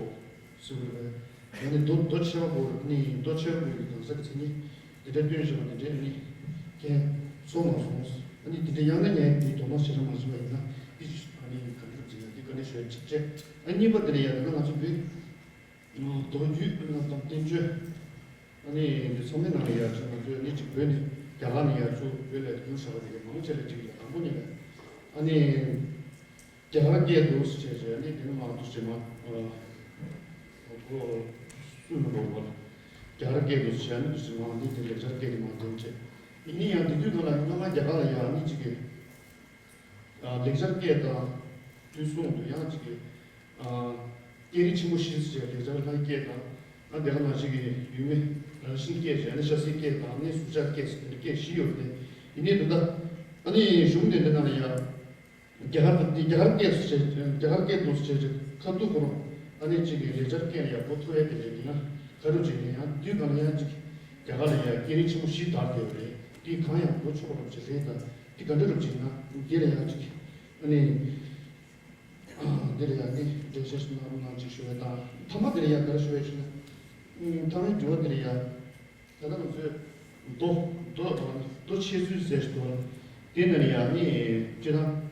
ཟེར་བ་རེད། ཡང་ནི་མདོ་མདོ་ཆེ་བ་པོ་ནི་མདོ་ཆེ་བ་པོའི་གང་ཟག་གི་མཚན་ཉིད་དེ་འདྲ་སྟོན་བཞིན་པ་དེ་འདྲའི་ནི་མཁན་ཚོ་མ་སོང་། ཨ་ནི་དེ་འདྲ་ཡང་ན་ངས་དེའི་དོ་སྣང་ཞེ་དྲག་མ་བྱུང་བ་ཡིན་ན་འདི་ཨ་ནི་ག་འདྲ་བྱེད་ན་འདི་ག་འདྲ་ཞུ་ཡ་གཅིག་བྱས། ཨ་གཉིས་པ་དེ་ལ་ཡང་ད་ང་ཚོ་བོད་མདོ་རྒྱུད་དང་བསྟན་བཅོས་ཨ་ནི་འདི་ཚང་མའི་ནང་ལ་ཡ་ཆ་ང་ཚོས་ནི་གཅིག་བོད་ནས་རྒྱ་གར་ནས་ཡ་ཚུར་བོད་ལ་བསྒྱུར་བཞག་པ་དེ་གའི་མང་ཆེ་ལ་གཅིག་ཡ་དང་པོ་ཉིད་ལ་ཨ་ནི། རྒྱ་གར་སྐད་དུ་ཞེས་བྱས་ནི་དེ་ནི་མང་དུ་ཞེས་མ། གོ་སུ་ནི་རོགས་པ། རྒྱ་གར་སྐད་དུ་ཞེས་ནི་དུ་ཞེས་མ་འདི་དེ་ལེགས་སྦྱར་སྐད་དུ་མ་དོན་བྱས། ཡིན་ནི་ཡང་དེ་དུས་ནང་ལ་སྔ་མ་རྒྱ་གར་ལ་ཡང་ནི་གཅིག་གི། ལེགས་སྦྱར་སྐད་དང་། དུས་གསུམ་དུ་ཡང་གཅིག་གི། སྐད་རིགས་ཆེན་པོ་བཞི་ཞེས་ལེགས་སྦྱར་ལྷའི་སྐད་དང་། ཨ་དེ་ག་ནང་བཞིན་གྱི་ཡུལ་མི་རང་བཞིན་སྐད་ཞེས་ནི་ཤ་ཟའི་སྐད་དང་ནི་གཟུགས་ཆགས་སྐད་ཟེར་ནི་སྐད་བཞི་ཡོད་དེ། ཡིན་ནི་དེ་དག་ཨ་ནི་གཞུང་དེ་འདྲ་ནང་ལ་ཡང་། རྒྱ་གར་དང་དེ་རྒྱ་གར་སྐད་དུ་བྱས། རྒྱ་གར་སྐད་དུ་བྱས་ཀྱི་ཁ་ཐུག་ཁོ་རང་ཨ་ནི་གཅིག་གི་ལེགས་སྦྱར་སྐད་ལ་ཡང་གོ་ཐུབ་ཡ་དེ་རེད། དེ་ཡང་ག་རུ་བྱས་ནས་ཡང་དུས་གང་ལ་ཡང་གཅིག་རྒྱ་གར་ལ་ཡང་སྐད་རིགས་ཆེན་པོ་བཞི་དར་བསྡད་པ་རེད། དེ་གང་ཡང་གོ་ཆོག་པ་རུ་བྱས་རེད། ད་དེ་ག་འདྲ་རུ་བྱས་ན་དེ་ལ་ཡང་གཅིག་ཨ་ནི་དེ་ལ་ཡང་ནི་འགྲེལ་བཤད་གནང་རོགས་གནང་ཅིག་ཞུ་བ་དང་། ཐ་མ་དེ་ལ་ཡང་ག་རེ་ཞུ་བ་ཞུ་ན། ཐ་མའི་དྲི་བ་དེ་ལ་ཡང་། ད་ལྟ་ང་ཚོས་མདོ་མདོ་མདོ་འཆད་ཚུལ་ཟེར་ཞིག་འདུག་དེ་ནས་ཡང་ནི་སྤྱིར་བཏང་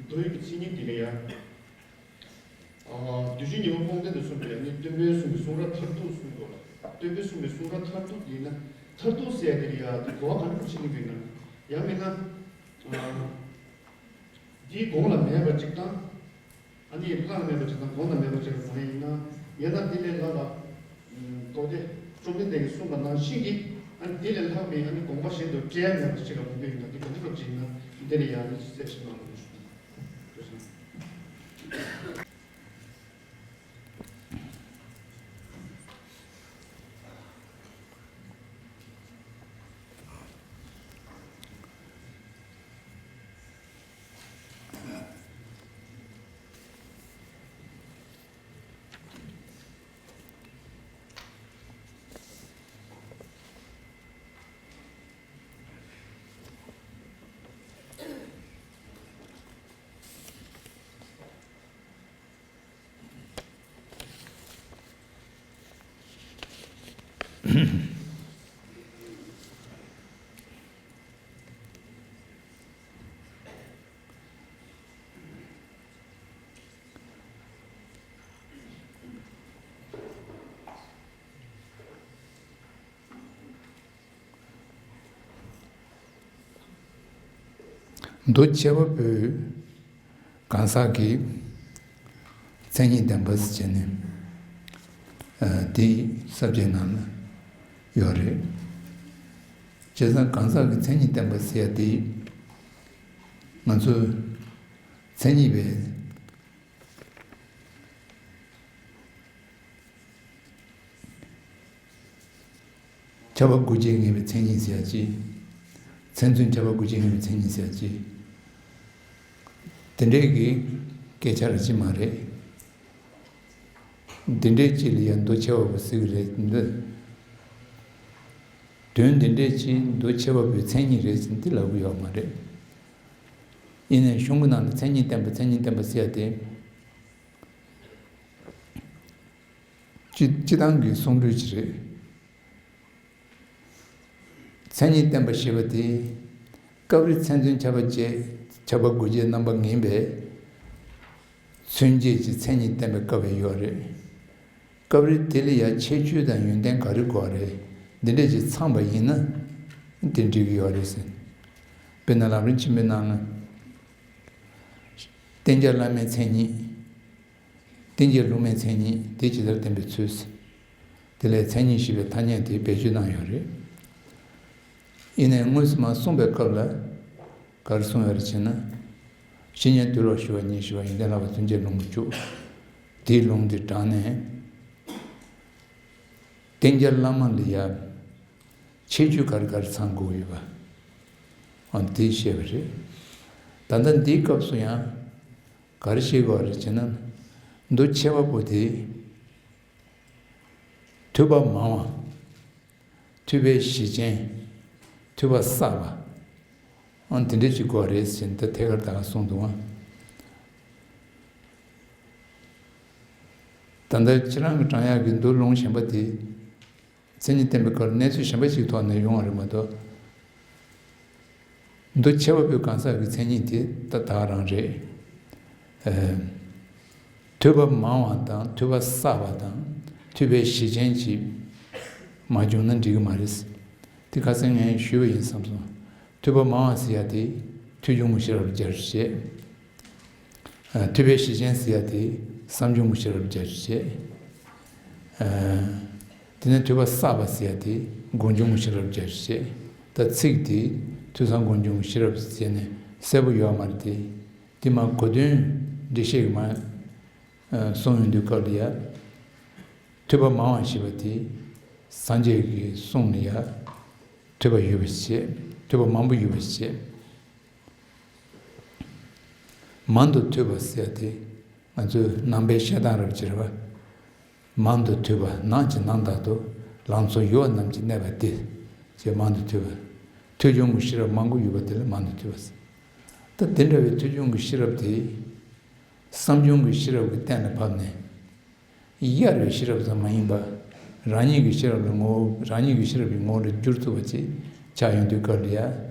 མདོ་ཡི་གི་མཚན་ཉིད་དེ་ལ་ཡང་། བསྡུས་བརྗོད་ཉི་མ་སྤོང་ལྡན་དུ་གསུངས་པའི་ནི་སྟོན་པའི་གསུང་གི་གསུང་རབ་མཐར་ཐུག་གསུངས་འདུག་ལ། སྟོན་པའི་གསུང་གི་གསུང་རབ་མཐར་ཐུག་དེ་ཡིན་ན་མཐར་ཐུག་ཟེར་དེ་ལ་ཡང་དེ་གོ་བ་ག་འདྲ་ཞིག་ཡིན་པས་ན། ཡང་མིན་ན། འདིའི་གོང་ལ་མེད་པ་ཅིག་དང་། ཨ་ནི་ལྷག་མེད་པ་ཅིག་དང་གོང་ལ་མེད་པ་ཅིག་ལ་གོང་ཡིན་ན། ཡང་ན་དེ་ལས་ལྷག་པ། མདོ་སྡེ་བཅོམ་ལྡན་འདས་ཀྱིས་གསུངས་པ་ནང་བཞིན་གྱི་ཨ་ནི་དེ་ལས་ལྷག་པའི་ཨ་ནི་དགོངས་པ་གཞན་དུ་བཀྲལ་མེད་པ་ཅིག་ལ་གོང་འཕེལ་ཡིན་ན་དེ་ག་འདྲ་རབ་ཅིག་ཡིན་ན་འདི་ལས་ཡང་ནི་གསལ་ཞིག་གནང་རོགས་ཞུ། མདོ་ཁྱད་པར་བུ་གང་ཟག་གི་མཚན་ཉིད་བསྟན་པ་ཟེར་བྱས་ནས། ཨ། དེའི་ས་བཅད་ནང་ན་ཡོད་རེད། བྱས་ཙང་གང་ཟག་གི་མཚན་ཉིད་བསྟན་པ་ཟེར་ཡ་དེ། ང་ཚོ་མཚན་ཉིད་པའི་ཁྱབ་པ་དགུ་བཅས་ངེས་པའི་མཚན་ཉིད་ཟེར་ཡ་ཅིག་མཚན་མཚོན་ཁྱབ་པ་དགུ་བཅས་ངེས་པའི་མཚན་ཉིད་ཟེར་ཡ་ཅིག་དེ་འདྲའི་གི་སྐད་ཆ་ར་ཅིག་མ་རེད། འདི་འདྲའི་ཅིག་ལ་ཡ་མདོ་ཁྱད་པར་བུ་ཟེར་གི་རེད་འདི། དོན་འདི་འདྲའི་ཅིག་མདོ་ཁྱད་པར་བུའི་མཚན་ཉིད་རེད་ཟེར་འདི་ལབ་གི་ཡོད་མ་རེད། ཡིན་ནའི་གཞུང་གི་ནང་ལ་མཚན་ཉིད་བསྟན་པ་མཚན་ཉིད་བསྟན་པ་ཟེར་ཡ་དེ། སྤྱི་སྤྱི་བཏང་གི་གསུང་སྒྲོས་ཅིག་རེད། མཚན་ཉིད་བསྟན་པ་ཞེས་པ་དེ། སྐབས་རེ་མཚན་མཚོན་ཁྱབ་པ་བཅས་ཁྱབ་པ་དགུ་བཅས་རྣམ་པ་ངེས་པའི་མཚོན་བྱེད་ཀྱི་མཚན་ཉིད་བསྟན་པའི་སྐབས་ཡོད་རེད། སྐབས་རེ་དེ་ལ་ཡང་ཁྱད་ཆོས་དང་ཡོན་ཏན་ག་རེ་དགོས་རེད། འདི་འདྲས་ཀྱིས་ཚང་བ་ཡིན་ན་དེ་འགྲིག་གི་ཡོད་རེད་ཟེར། དཔེར་ན་ལམ་རིམ་ཆེན་མོའི་ནང་ན། བསྟེན་བྱ་བླ་མའི་མཚན་ཉིད། བསྟེན་བྱ་སློབ་མའི་མཚན་ཉིད་དེ་ཇི་ལྟར་བསྟན་པའི་ཚུལ། དེ་ལས་མཚན་ཉིད་ཞེས་པའི་ཐ་སྙད་དེ་བེད་སྤྱོད་གནང་ཡོད་རེད། ཡིན་ནའི་དངོས་སུ་མར་གསུངས་པའི་སྐབས་ལ་ག་རེ་གསུངས་ཡོད་རེད་ཅེ་ན། བཤེས་གཉེན་དུལ་བ་ཞི་བ་ཉིད་ཞི་བ་ཡོན་ཏན་བསླབ་པ་མཚོན་བྱེད་ལོངས་སྤྱོད། དེའི་ལུང་དེ་དྲངས་ནས། བསྟེན་བྱ་བླ་མ་ལ་ཡ་ཁྱད་ཆོས་ག་རེ་ག་རེ་ཚང་དགོས་ཡོད་པ། ཨ། དེ་བཤད་པ་རེད། ད་ལྟ་འདིའི་སྐབས་སུ་ཡང་ག་རེ་བཤད་དགོས་རེད་ཅེ་ན། མདོ་ཁྱད་པར་བུ་དེ། ཐོས་པ་མང་བ། ཐོས་པའི་གཞི་ཅན། ཐོས་པ་བསགས་པ། ཨང་དེ་འདྲ་ཅིག་དགོས་རེད་ཟེར་ནས་ད་ཐད་ཀར་ད་ག་གསུངས་འདུག་ཨང་། ད་ལྟ་ཁྱེད་རང་གི་དྲང་ཡག་གི་མདོ་ལུང་གཞན་པ་དེ། མཚན་ཉིད་བསྟན་པའི་སྐོར་གནས་ཚུལ་གཞན་པ་ཞིག་ཐོག་ནས་ཡོང་བ་རེད་མ་གཏོགས། མདོ་ཁྱད་པར་བུ་གང་ཟག་གི་མཚན་ཉིད་དེ་ད་ད་ག་རང་རེད། ཨ། ཐོས་པ་མང་བ་དང་ཐོས་པ་བསགས་པ་དང་ཐོས་པའི་གཞི་ཅན་ཅིག་མ་བྱུང་ན་འགྲིག་གི་མ་རེད། དེ་ཁ་སང་ངས་ཞུས་པ་ཡིན་བསམ་སོང་། ཐོས་པ་མང་བ་ཟེར་ཡ་དེ་ཐོས་བྱུང་གི་ཤེས་རབ་རྒྱ་ཆེ། ཨ། ཐོས་པའི་གཞི་ཅན་ཟེར་ཡ་དེ་བསམ་བྱུང་གི་ཤེས་རབ་རྒྱ་ཆེ། ཨ། དེ་ནས་ཐོས་པ་བསགས་པ་ཟེར་ཡ་དེ་སྒོམ་བྱུང་གི་ཤེས་རབ་རྒྱ་ཆེ། ད་ཚིག་དེ་ཐོས་བསམ་སྒོམ་བྱུང་གི་ཤེས་རབ་ཟེར་ནས་གསལ་པོ་ཡོད་མ་རེད་དེ། དེ་མ་གོ་དོན་འགྲེལ་བཤད་ཀྱི་མ། ཨ། གསུངས་ཡོང་དུས་སྐབས་ལ་ཡ། ཐོས་པ་མང་བ་ཞེས་པ་དེ་སངས་རྒྱས་ཀྱི་གསུང་ལ་ཡ་ཐོས་པ་ཡོད་པ་བྱས། ཐོས་པ་མང་པོ་ཡོད་པ་བྱས། མང་དུ་ཐོས་པ་ཟེར་ཡ་དེ་ང་ཚོའི་ནང་པའི་བཤད་སྟངས་རབ་ཅིག་རེད་པ། མང་དུ་ཐོས་པ་ནང་གི་ནང་དག་ཏུ་ལང་ཚོ་ཡོད་པ་རྣམས་ཀྱིរដ្ឋ་སྨྲས་པ་སྟེ། ཅེས་མང་དུ་ཐོས་པ། ཐོས་བྱུང་གི་ཤེས་རབ་མང་པོ་ཡོད་པ་དེ་ལ་མང་དུ་ཐོས་པ་ཟེར། ད་དེ་འདྲ་བའི་ཐོས་བྱུང་གི་ཤེས་རབ་དེ། བསམ་བྱུང་གི་ཤེས་རབ་ཀྱི་གཏན་ལ་ཕབ་ནས། གཡར་བའི་ཤེས་རབ་ཙམ་མ་ཡིན་པ། རང་ཉིད་ཀྱི་ཤེས་རབ་ལ་ངོ་བོ། རང་ཉིད་ཀྱི་ཤེས་རབ་ཀྱི་ངོ་བོ་ལ་འགྱུར་ཐུབ་པ་ཅིག་ཆགས་ཡོང་དུས་སྐབས་ལ་ཡ།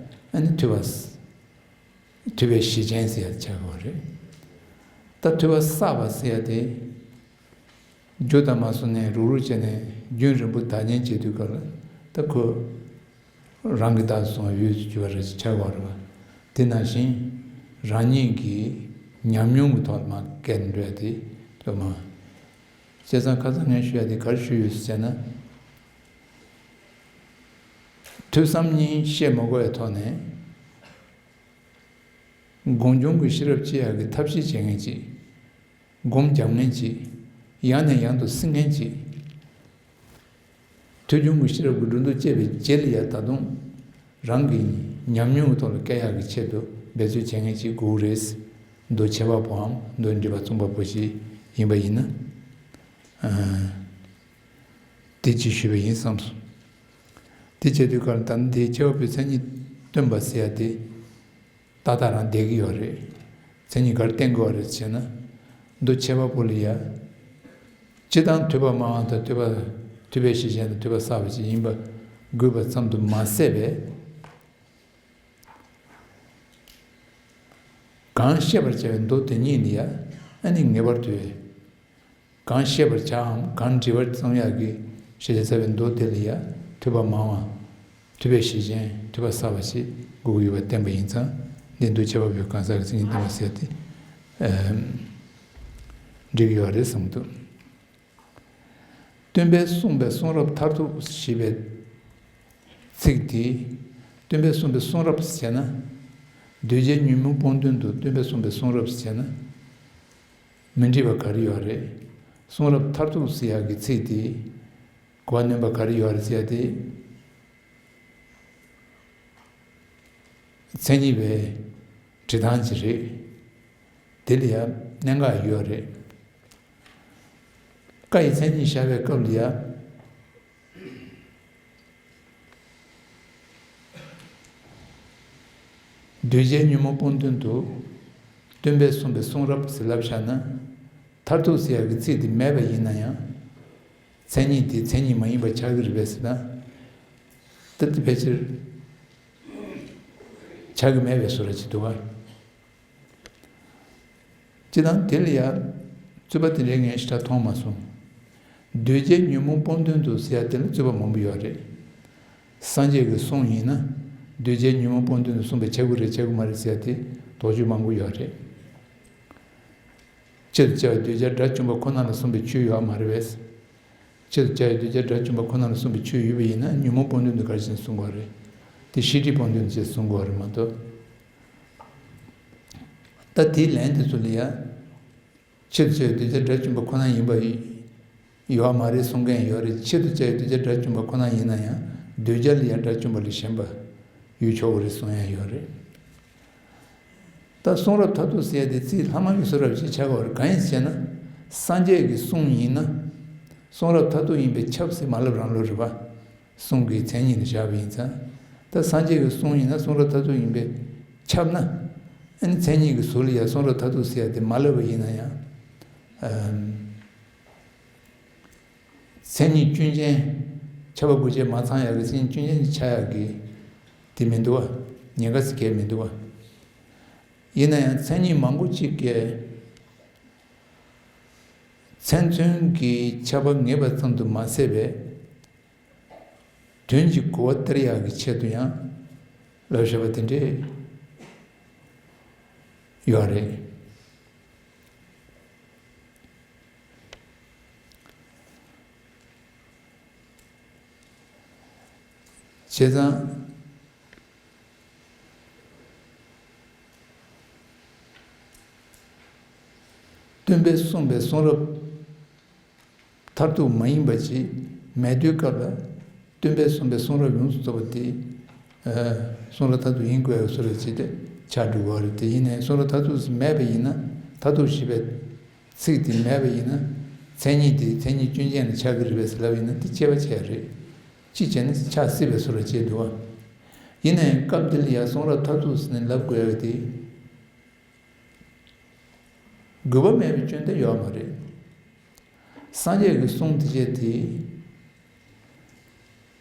ཨ་ནི་ཐོས་པ། ཐོས་པའི་གཞི་ཅན་ཟེར་ཡ་ཆགས་ཀྱི་ཡོད་རེད། ད་ཐོས་པ་བསགས་པ་ཟེར་ཡ་དེ། རྒྱུ་དང་མ་སོང་ནས་རུག་རུག་བྱས་ནས་རྒྱུན་རིང་པོ་བདག་ཉིད་བྱེད་དུས་སྐབས་ལ། ད་ཁོ་རང་གི་བདག་སོང་བའི་ཡུལ་དུ་གྱུར་པ་རེད་ཆགས་ཀྱི་ཡོད་རེད་པ། དེ་ནང་བཞིན་རང་ཉིད་ཀྱི་ཉམས་མྱོང་གི་ཐོག་ལ་མར་བཀལ་ནས་འགྲོ་ཡ་དེ་ཐོས་པ་མང་། བྱས་ཙང་ཁ་སང་ངས་ཞུ་ཡ་དེ་ག་རེ་ཞུས་ཡོད་ཟེར་ན། ཐོས་བསམ་གཉིས་བཤད་མ་དགོས་པའི་ཐོག་ནས། སྒོམ་བྱུང་གི་ཤེས་རབ་སྐྱེ་ཡག་གི་ཐབས་ཤེས་བྱེད་མཁན་ཅིག་སྒོམ་རྒྱབ་མཁན་ཅིག་ཡང་ནས་ཡང་དུ་སྲིང་མཁན་ཅིག་ཐོས་བྱུང་གི་ཤེས་རབ་ཀྱི་འགྲོ་འདུག་སྐྱེས་པའི་རྗེས་ལ་ཡ་ད་དུང་རང་གི་ཉམས་མྱོང་གི་ཐོག་ལ་བཀལ་ཡག་གི་ཆེད་དུ་འབད་རྩོལ་བྱེད་མཁན་ཅིག་དགོས་རེད། མདོ་ཁྱད་པར་བའམ་མདོ་འགྲེལ་པ་རྩོམ་པ་པོ་ཞིག་ཡིན་པ་ཡིན་ན། ཨ། དེ་ཅིག་ཞུས་པ་ཡིན་བསམ་སོང་། དེ་བྱས་དུས་སྐབས་ལ་ད་ནི་དེའི་ཁྱད་པར་བའི་མཚན་ཉིད་སྟོན་པ་ཟེར་ཡ་དེ། ཏག་ཏག་རང་བསྡད་ཀྱི་ཡོད་རེད། མཚན་ཉིད་ག་རེ་བསྟན་དགོས་པ་རེད་ཟེར་ན། མདོ་ཁྱད་པར་བུ་ལ་ཡ། སྤྱིར་བཏང་ཐོས་པ་མང་བ་དང་ཐོས་པ། ཐོས་པའི་གཞི་ཅན་དང་ཐོས་པ་བསགས་པ་ཅིག་ཡིན་པ་དགོས་པ་ཙམ་དུ་མ་ཟད་པའི། གང་བཤད་པར་བྱ་བའི་མདོ་དེ་ཉིད་ནི་ཡ། ཨ་ནི་ངེས་པར་དུ། གང་བཤད་པར་བྱའམ་གང་འབྲི་བར་བརྩོན་ཡག་གི་ཞེས་བྱ་བའི་མདོ་དེ་ལ་ཡང་ཐོས་པ་མང་བ། ཐོས་པའི་གཞི་ཅན་ཐོས་པ་བསགས་པ་ཞིག་དགོས་ཀྱི་ཡོད་པ་བསྟན་པ་ཡིན་ཙང་ བདེན་རྟོག་ཁྱད་པར་བའི་གང་ཟག་གི་མཚན་ཉིད་བསྟན་པ་ཟེར་ཏེ། ཨ། འགྲིག་ཡོད་རེད་བསམ་འདུག་སྟོན་པས་གསུངས་པའི་གསུང་རབ་མཐར་ཐུག་ཞེས་པའི་ཚིག་དེ། སྟོན་པས་གསུངས་པའི་གསུང་རབ་ཟེར་ན། གདུལ་བྱའི་ཉོན་མོངས་སྤོང་དོན་དུ་སྟོན་པས་གསུངས་པའི་གསུང་རབ་ཟེར་ན། མི་འགྲིག་པ་ག་རེ་ཡོད་རེད། གསུང་རབ་མཐར་ཐུག་ཟེར་ཡག་གི་ཚིག་དེ། གོ་བ་ནོན་པ་ག་རེ་ཡོད་རེད་ཟེར་ཡག་དེ། མཚན་ཉིད་པའི་འབྲི་སྟངས་ཅིག་རེད། དེ་ལ་ཡང་གནད་འགག་ཡོད་རེད། བཀའ་ཡི་མཚན་ཉིད་བཞག་པའི་སྐབས་ལ་ཡང་། གདུལ་བྱའི་ཉོན་མོངས་སྤོང་དོན་དུ། སྟོན་པས་གསུངས་པའི་གསུང་རབ་ཟེར་ལབ་བཞག་ན། མཐར་ཐུག་ཟེར་ཡག་གི་ཚིག་དེ་མེད་པ་ཡིན་ན་ཡང་། མཚན་ཉིད་དེ་མཚན་ཉིད་མ་ཡིན་པ་ཆགས་ཀྱི་རེད་པས་ཟེར་ན། ད་དེ་ཕལ་ཆེར་ཆགས་ཀྱི་མེད་པའི་བཟོ་འདྲ་ཅིག་འདུག་ག་སྤྱིར་བཏང་དེ་ལ་ཡང་རྩོད་པ་དེ་འདྲའི་ངས་ཞེ་དྲག་མཐོང་མ་སོང་། གདུལ་བྱའི་ཉོན་མོངས་སྤོང་དོན་དུ་ཟེར་ཡག་དེ་ལ་རྩོད་པ་མང་པོ་ཡོད་རེད། སངས་རྒྱས་ཀྱི་གསུང་ཡིན་ན། གདུལ་བྱའི་ཉོན་མོངས་སྤོང་དོན་དུ་གསུངས་པ་ཆགས་ཀྱི་རེད་ཆགས་ཀྱི་མ་རེད་ཟེར་ཡག་དེ་དོགས་གཅོད་མང་པོ་ཡོད་རེད། ཆེད་དུ་བྱ་བའི་གདུལ་བྱ་དགྲ་བཅོམ་པ་ཁོ་ན་ལ་གསུངས་པའི་ཆོས་ཡོད་མ་རེད་པས། ཆེད་དུ་བྱ་བའི་གདུལ་བྱ་དགྲ་བཅོམ་པ་ཁོ་ན་ལ་གསུངས་པའི་ཆོས་ཡོད་པ་ཡིན་ན་ཉོན་མོངས་སྤོང་དོན་དུ་ག་རེ་བྱས་ནས་གསུང་དགོས་རེད། དེ་ཤེས་སྒྲིབ་སྤོང་དོན་དུ་བྱས་གསུང་དགོས་རེད་མ་གཏོགས། ད་དེའི་ལན་དེ་ཚོ་ལ་ཡང་། ཆེད་དུ་བྱ་བའི་གདུལ་བྱ་དགྲ་བཅོམ་པ་ཁོ་ན་ཡིན་པ་ཡོད་མ་རེད་གསུང་མཁན་ཡོད་རེད། ཆེད་དུ་བྱ་བའི་གདུལ་བྱ་དགྲ་བཅོམ་པ་ཁོ་ན་ཡིན་ན་ཡང་གདུལ་བྱ་ལ་ཡང་དགྲ་བཅོམ་པ་ལས་གཞན་པ་ཡོད་ཆོག་གི་རེད་གསུང་ཡང་ཡོད་རེད། ད་གསུང་རབ་མཐར་ཐུག་ཟེར་ཡ་དེ་ཚིག་ལྷག་མ་གི་བཟོ་འདྲ་ཅིག་ཆགས་ཀྱི་ཡོད་རེད། གང་ཡིན་ཟེར་ན། སངས་རྒྱས་ཀྱི་གསུང་ཡིན་ན། གསུང་རབ་མཐར་ཐུག་ཡིན་པས་ཁྱབ་ཟེར་མ་ལབ་རང་ལོག་རེད་པ། གསུང་གི་མཚན་ཉིད་ལ་བཞག་པ་ཡིན་ཙང་། ད་སངས་རྒྱས་ཀྱི་གསུང་ཡིན་ན་གསུང་རབ་མཐར་ཐུག་ཡིན་པས་ཁྱབ་ན། ཨ་ནི་མཚན་ཉིད་ཀྱི་ཟུར་ལ་ཡ་གསུང་རབ་མཐར་ཐུག་ཟེར་ཡ་དེ་མ་ལབ་པ་ཡིན་ན་ཡང་། ཨམ། མཚན་ཉིད་སྐྱོན་ཅན། ཁྱབ་པ་དགོས་ཆེད་མ་ཚང་ཡག་གི་མཚན་ཉིད་སྐྱོན་ཅན་ཅིག་ཆགས་ཡག་གི་དེ་མི་འདུག་བ། ཉེན་ཁ་ཟེར་གང་ཡང་མི་འདུག་བ། ཡིན་ན་ཡང་མཚན་ཉིད་མང་པོ་གཅིག་གིས་མཚན་མཚོན་གྱི་ཁྱབ་པ་ངེས་པ་ཙམ་དུ་མ་ཟད་པའི་དོན་གྱི་གོ་བ་སྟེར་ཡག་གི་ཆེད་དུ་ཡང་ལབ་བཞག་པ་དེ་འདྲས་ཡོད་རེད། བྱས་ཙང་། སྟོན་པས་གསུངས་པའི་གསུང་རབ་མཐར་ཐུག་མ་ཡིན་པ་ཅིག་མེད་དུས་སྐབས་ལ། སྟོན་པས་གསུངས་པའི་གསུང་རབ་ཡོངས་སུ་རྫོགས་པ་དེ། ཨ། གསུང་རབ་མཐར་ཐུག་ཡིན་དགོས་པའི་བཟོ་འདྲ་ཅིག་དེ་ཆགས་འགྲོ་གི་ཡོད་རེད། དེ་ཡིན་ནའི་གསུང་རབ་མཐར་ཐུག་མེད་པ་ཡིན་ན། མཐར་ཐུག་ཞེས་པའི་ཚིག་དེ་མེད་པ་ཡིན་ན། མཚན་ཉིད་དེ་མཚན་ཉིད་སྐྱོན་ཅན་ལ་ཆགས་ཀྱི་རེད་པས་ལབ་ཡིན་ན་དེ་དཔྱད་པ་བྱས་རེད། ཅི་བྱས་ན་ཆགས་སྲིད་པའི་བཟོ་འདྲ་བྱས་འདུག་བ། ཡིན་ནའི་སྐབས་འདི་ལ་ཡང་གསུང་རབ་མཐར་ཐུག་ཟེར་ནས་ལབ་དགོས་ཡག་དེ། དགོས་པ་མེད་པའི་སྐྱོན་ད་ཡོད་མ་རེད། སངས་རྒྱས་ཀྱི་གསུང་དེ་བྱས་དེ།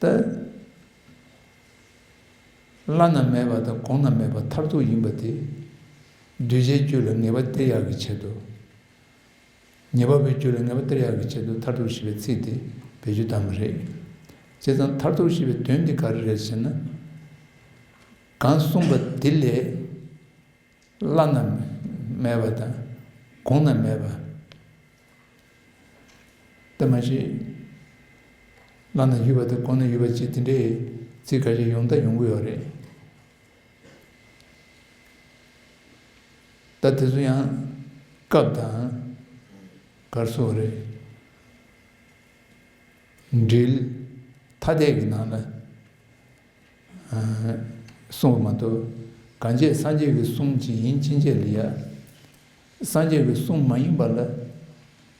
ད། བླ་ན་མེད་པ་དང་གོང་ན་མེད་པ་མཐར་ཐུག་ཡིན་པ་དེ། གདུལ་བྱའི་རྒྱུད་ལ་ངེས་པ་སྟེར་ཡག་གི་ཆེད་དུ། ཉན་པ་པོའི་རྒྱུད་ལ་ངེས་པ་སྟེར་ཡག་གི་ཆེད་དུ་མཐར་ཐུག་ཞེས་པའི་ཚིག་དེ་བེད་སྤྱོད་བཏང་བ་རེད། བྱས་ཙང་མཐར་ཐུག་ཞེས་པའི་དོན་དེ་ག་རེ་རེད་ཟེར་ན། གང་གསུངས་པ་དེ་ལས་བླ་ན་མེད་པ་དང་གོང་ན་མེད་པ། དེ་མ་གཞི་བླ་ན་ཡོད་པ་དང་གོང་ན་ཡོད་པ་ཅིག་དེ་འདྲའི་ཚིག་ཁ་ཤས་ཡོང་ད་ཡོང་གི་ཡོད་རེད། ད་དེ་ཚོ་ཡང་སྐབས་དང་གར་སོགས་རེད། འགྲེལ་ཐ་དད་ཀྱི་ནང་ལ་གསུངས་པ་མ་གཏོགས། གང་བྱས་སངས་རྒྱས་ཀྱི་གསུང་ཅིག་ཡིན་ཕྱིན་ཆད་ལ་ཡ། སངས་རྒྱས་ཀྱི་གསུང་མ་ཡིན་པ་ལ་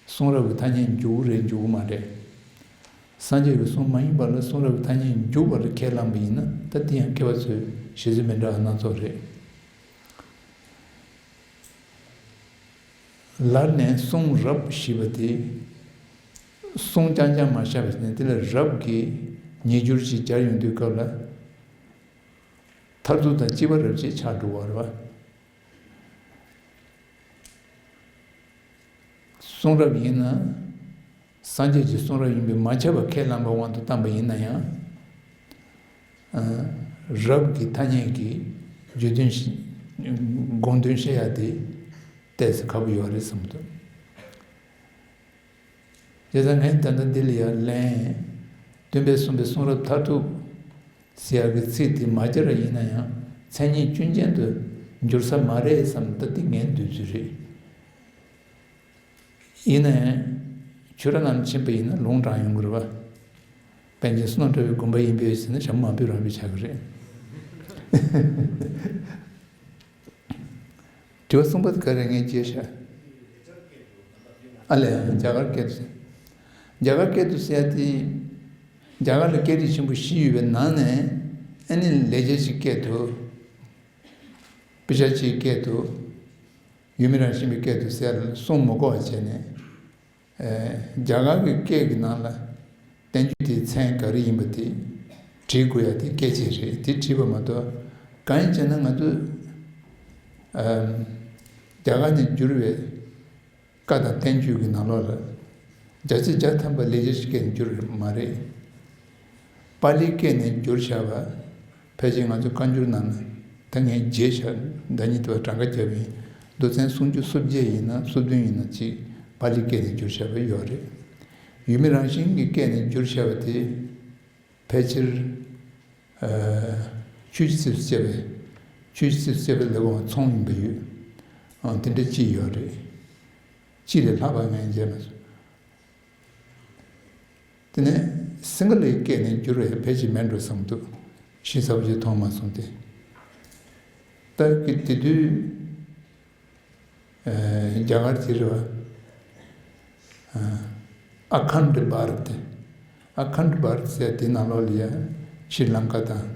གསུང་རབ་ཀྱི་ཐ་སྙད་འཇུག་གི་རེད་འཇུག་གི་མ་རེད། སངས་རྒྱས་ཀྱི་གསུང་མ་ཡིན་པ་ལ་གསུང་རབ་ཀྱི་ཐ་སྙད་འཇུག་པ་ལ་ཁས་བླངས་པ་ཡིན་ན་ད་དེ་ཡང་མཁས་པ་ཚོའི་བཞེད་ཚུལ་མི་འདྲ་བ་སྣ་ཚོགས་རེད། ལར་ནས་གསུང་རབ་ཞེས་པ་དེ། གསུང་རྐྱང་རྐྱང་མ་བཞག་པ་ནས་དེ་ལ་རབ་ཀྱི་ཉེ་སྦྱོར་ཅིག་སྦྱར་ཡོང་དུས་སྐབས་ལ། མཐར་ཐུག་དང་སྤྱི་པ་རབ་ཅེས་ཆགས་འགྲོ་བ་རེད་པ། གསུང་རབ་ཡིན་ན། སངས་རྒྱས་ཀྱི་གསུང་རབ་ཡིན་པས་མ་ཁྱབ་པ་ཁས་བླངས་པའི་དབང་དུ་བཏང་པ་ཡིན་ན་ཡང་། ཨ། རབ་ཀྱི་ཐ་སྙད་ཀྱི་བརྗོད་དོན་ཞིག་ དགོངས་དོན་བཤད་ཡ་དེ་ཏོག་ཙམ་ཁག་པོ་ཡོད་རེད་བསམ་འདུག་བྱས་ཙང་ངས་ད་ལྟ་འདི་ལ་ཡར་ལན། སྟོན་པས་གསུངས་པའི་གསུང་རབ་མཐར་ཐུག་ཟེར་ཡག་གི་ཚིག་དེ་མ་སྦྱར་བ་ཡིན་ན་ཡང་མཚན་ཉིད་སྐྱོན་ཅན་དུ་འགྱུར་ས་མ་རེད་བསམ། ད་འདི་ངའི་འདོད་ཚུལ་རེད། ཡིན་ན་ཡང་ཆོས་ར་རྣམས་ཕྱིན་པ་ཡིན་ན་ལུང་དྲངས་ཡོང་གི་རེད་པ། པཎ་ཆེན་བསོད་ནམས་གྲགས་པའི་དགོངས་པ་ཡིན་པས་ཟེར་ན་ཞྭ་མོ་མ་ཕུད་རང་ཕུད་ཆགས་ཀྱི་རེད། དྲི་བ་གསུམ་པ་དེ་ག་རེ་ངས་བརྗེད་ཤག་ཨ་ལས། རྒྱ་གར་སྐད་དུ། རྒྱ་གར་སྐད་དུ་ཟེར་ཡ་དེ། རྒྱ་གར་ལ་སྐད་རིགས་ཆེན་པོ་བཞི་ཡོད་པའི་ནང་ནས་ཨ་ནི་ལེགས་སྦྱར་གྱི་སྐད་དུ། དཔེ་ཆ་གཅིག་སྐད་དུ། ཡུལ་མི་རང་བཞིན་པའི་སྐད་དུ་ཟེར་གསུང་མི་དགོས་པ་བྱས་ནས། ཨེ། རྒྱ་གར་གྱི་སྐད་ཀྱི་ནང་ལ་བསྟན་བཅོས་དེའི་མཚན་ག་རེ་ཡིན་པ་དེ་བྲིས་དགོས་ཡ་དེ་སྐད་ཆ་རེད། དེ་བྲིས་པ་མ་གཏོགས་གང་ཡིན་ཟེར་ན་ང་ཚོ། ཨམ། རྒྱ་གར་ནས་བསྒྱུར་བའི་བཀའ་དང་བསྟན་བཅོས་ཀྱི་ནང་ལོགས་ལ་བརྒྱ་ཆ་བརྒྱ་ཐམ་པ་ལེགས་སྦྱར་གྱི་སྐད་ནས་བསྒྱུར་བ་མ་རེད། པཱ་ལིའི་སྐད་ནས་བསྒྱུར་བཞག་པ། ཕལ་ཆེར་ང་ཚོ་བཀའ་འགྱུར་ནང་ན་ད་ངས་བརྗེད་བཞག་ཟླ་ཉིན་དུ་བ་གྲངས་ཀ་བརྒྱབ་ཡིན། མདོ་ཚན་སུམ་ཅུ་སོ་བརྒྱད་ཡིན་ན་སོ་བདུན་ཡིན་ན་གཅིག་པཱ་ལིའི་སྐད་ནས་བསྒྱུར་བཞག་པ་ཡོད་རེད། ཡུལ་མི་རང་བཞིན་གྱི་སྐད་ནས་བསྒྱུར་བཞག་པ་དེ་ཕལ་ཆེར། ཨ། ཆོས་ཀྱི་ཚིགས་སུ་བཅད་པའི། ཆོས་ཀྱི་ཚིགས་སུ་བཅད་པའི་ལེའུ་ཚོང་ཡིན་པ་ཡོད། ཨང་། དེ་འདྲ་གཅིག་ཡོད་རེད། གཅིག་ལས་ལྷག་པ་ངས་མཇལ་མ་སོང་། དེ་ནས་སིང་ག་ལའི་སྐད་ནས་བསྒྱུར་བའི་ཕལ་ཆེར་མེད་འགྲོ་བསམ་འདུག་ཞིབ་ཚགས་པོ་ཅིག་མཐོང་མ་སོང་སྟེ། ད་གི་དེ་དུས། ཨེ། རྒྱ་གར་གྱི་རེད་པ། ཨ་ཁན་ཌ་བྷ་རཏ། ཨ་ཁན་ཌ་བྷ་རཏ་ཟེར་དེ་ནང་ལོགས་ལ་ཡ་ཤྲི་ལང་ཀ་དང་།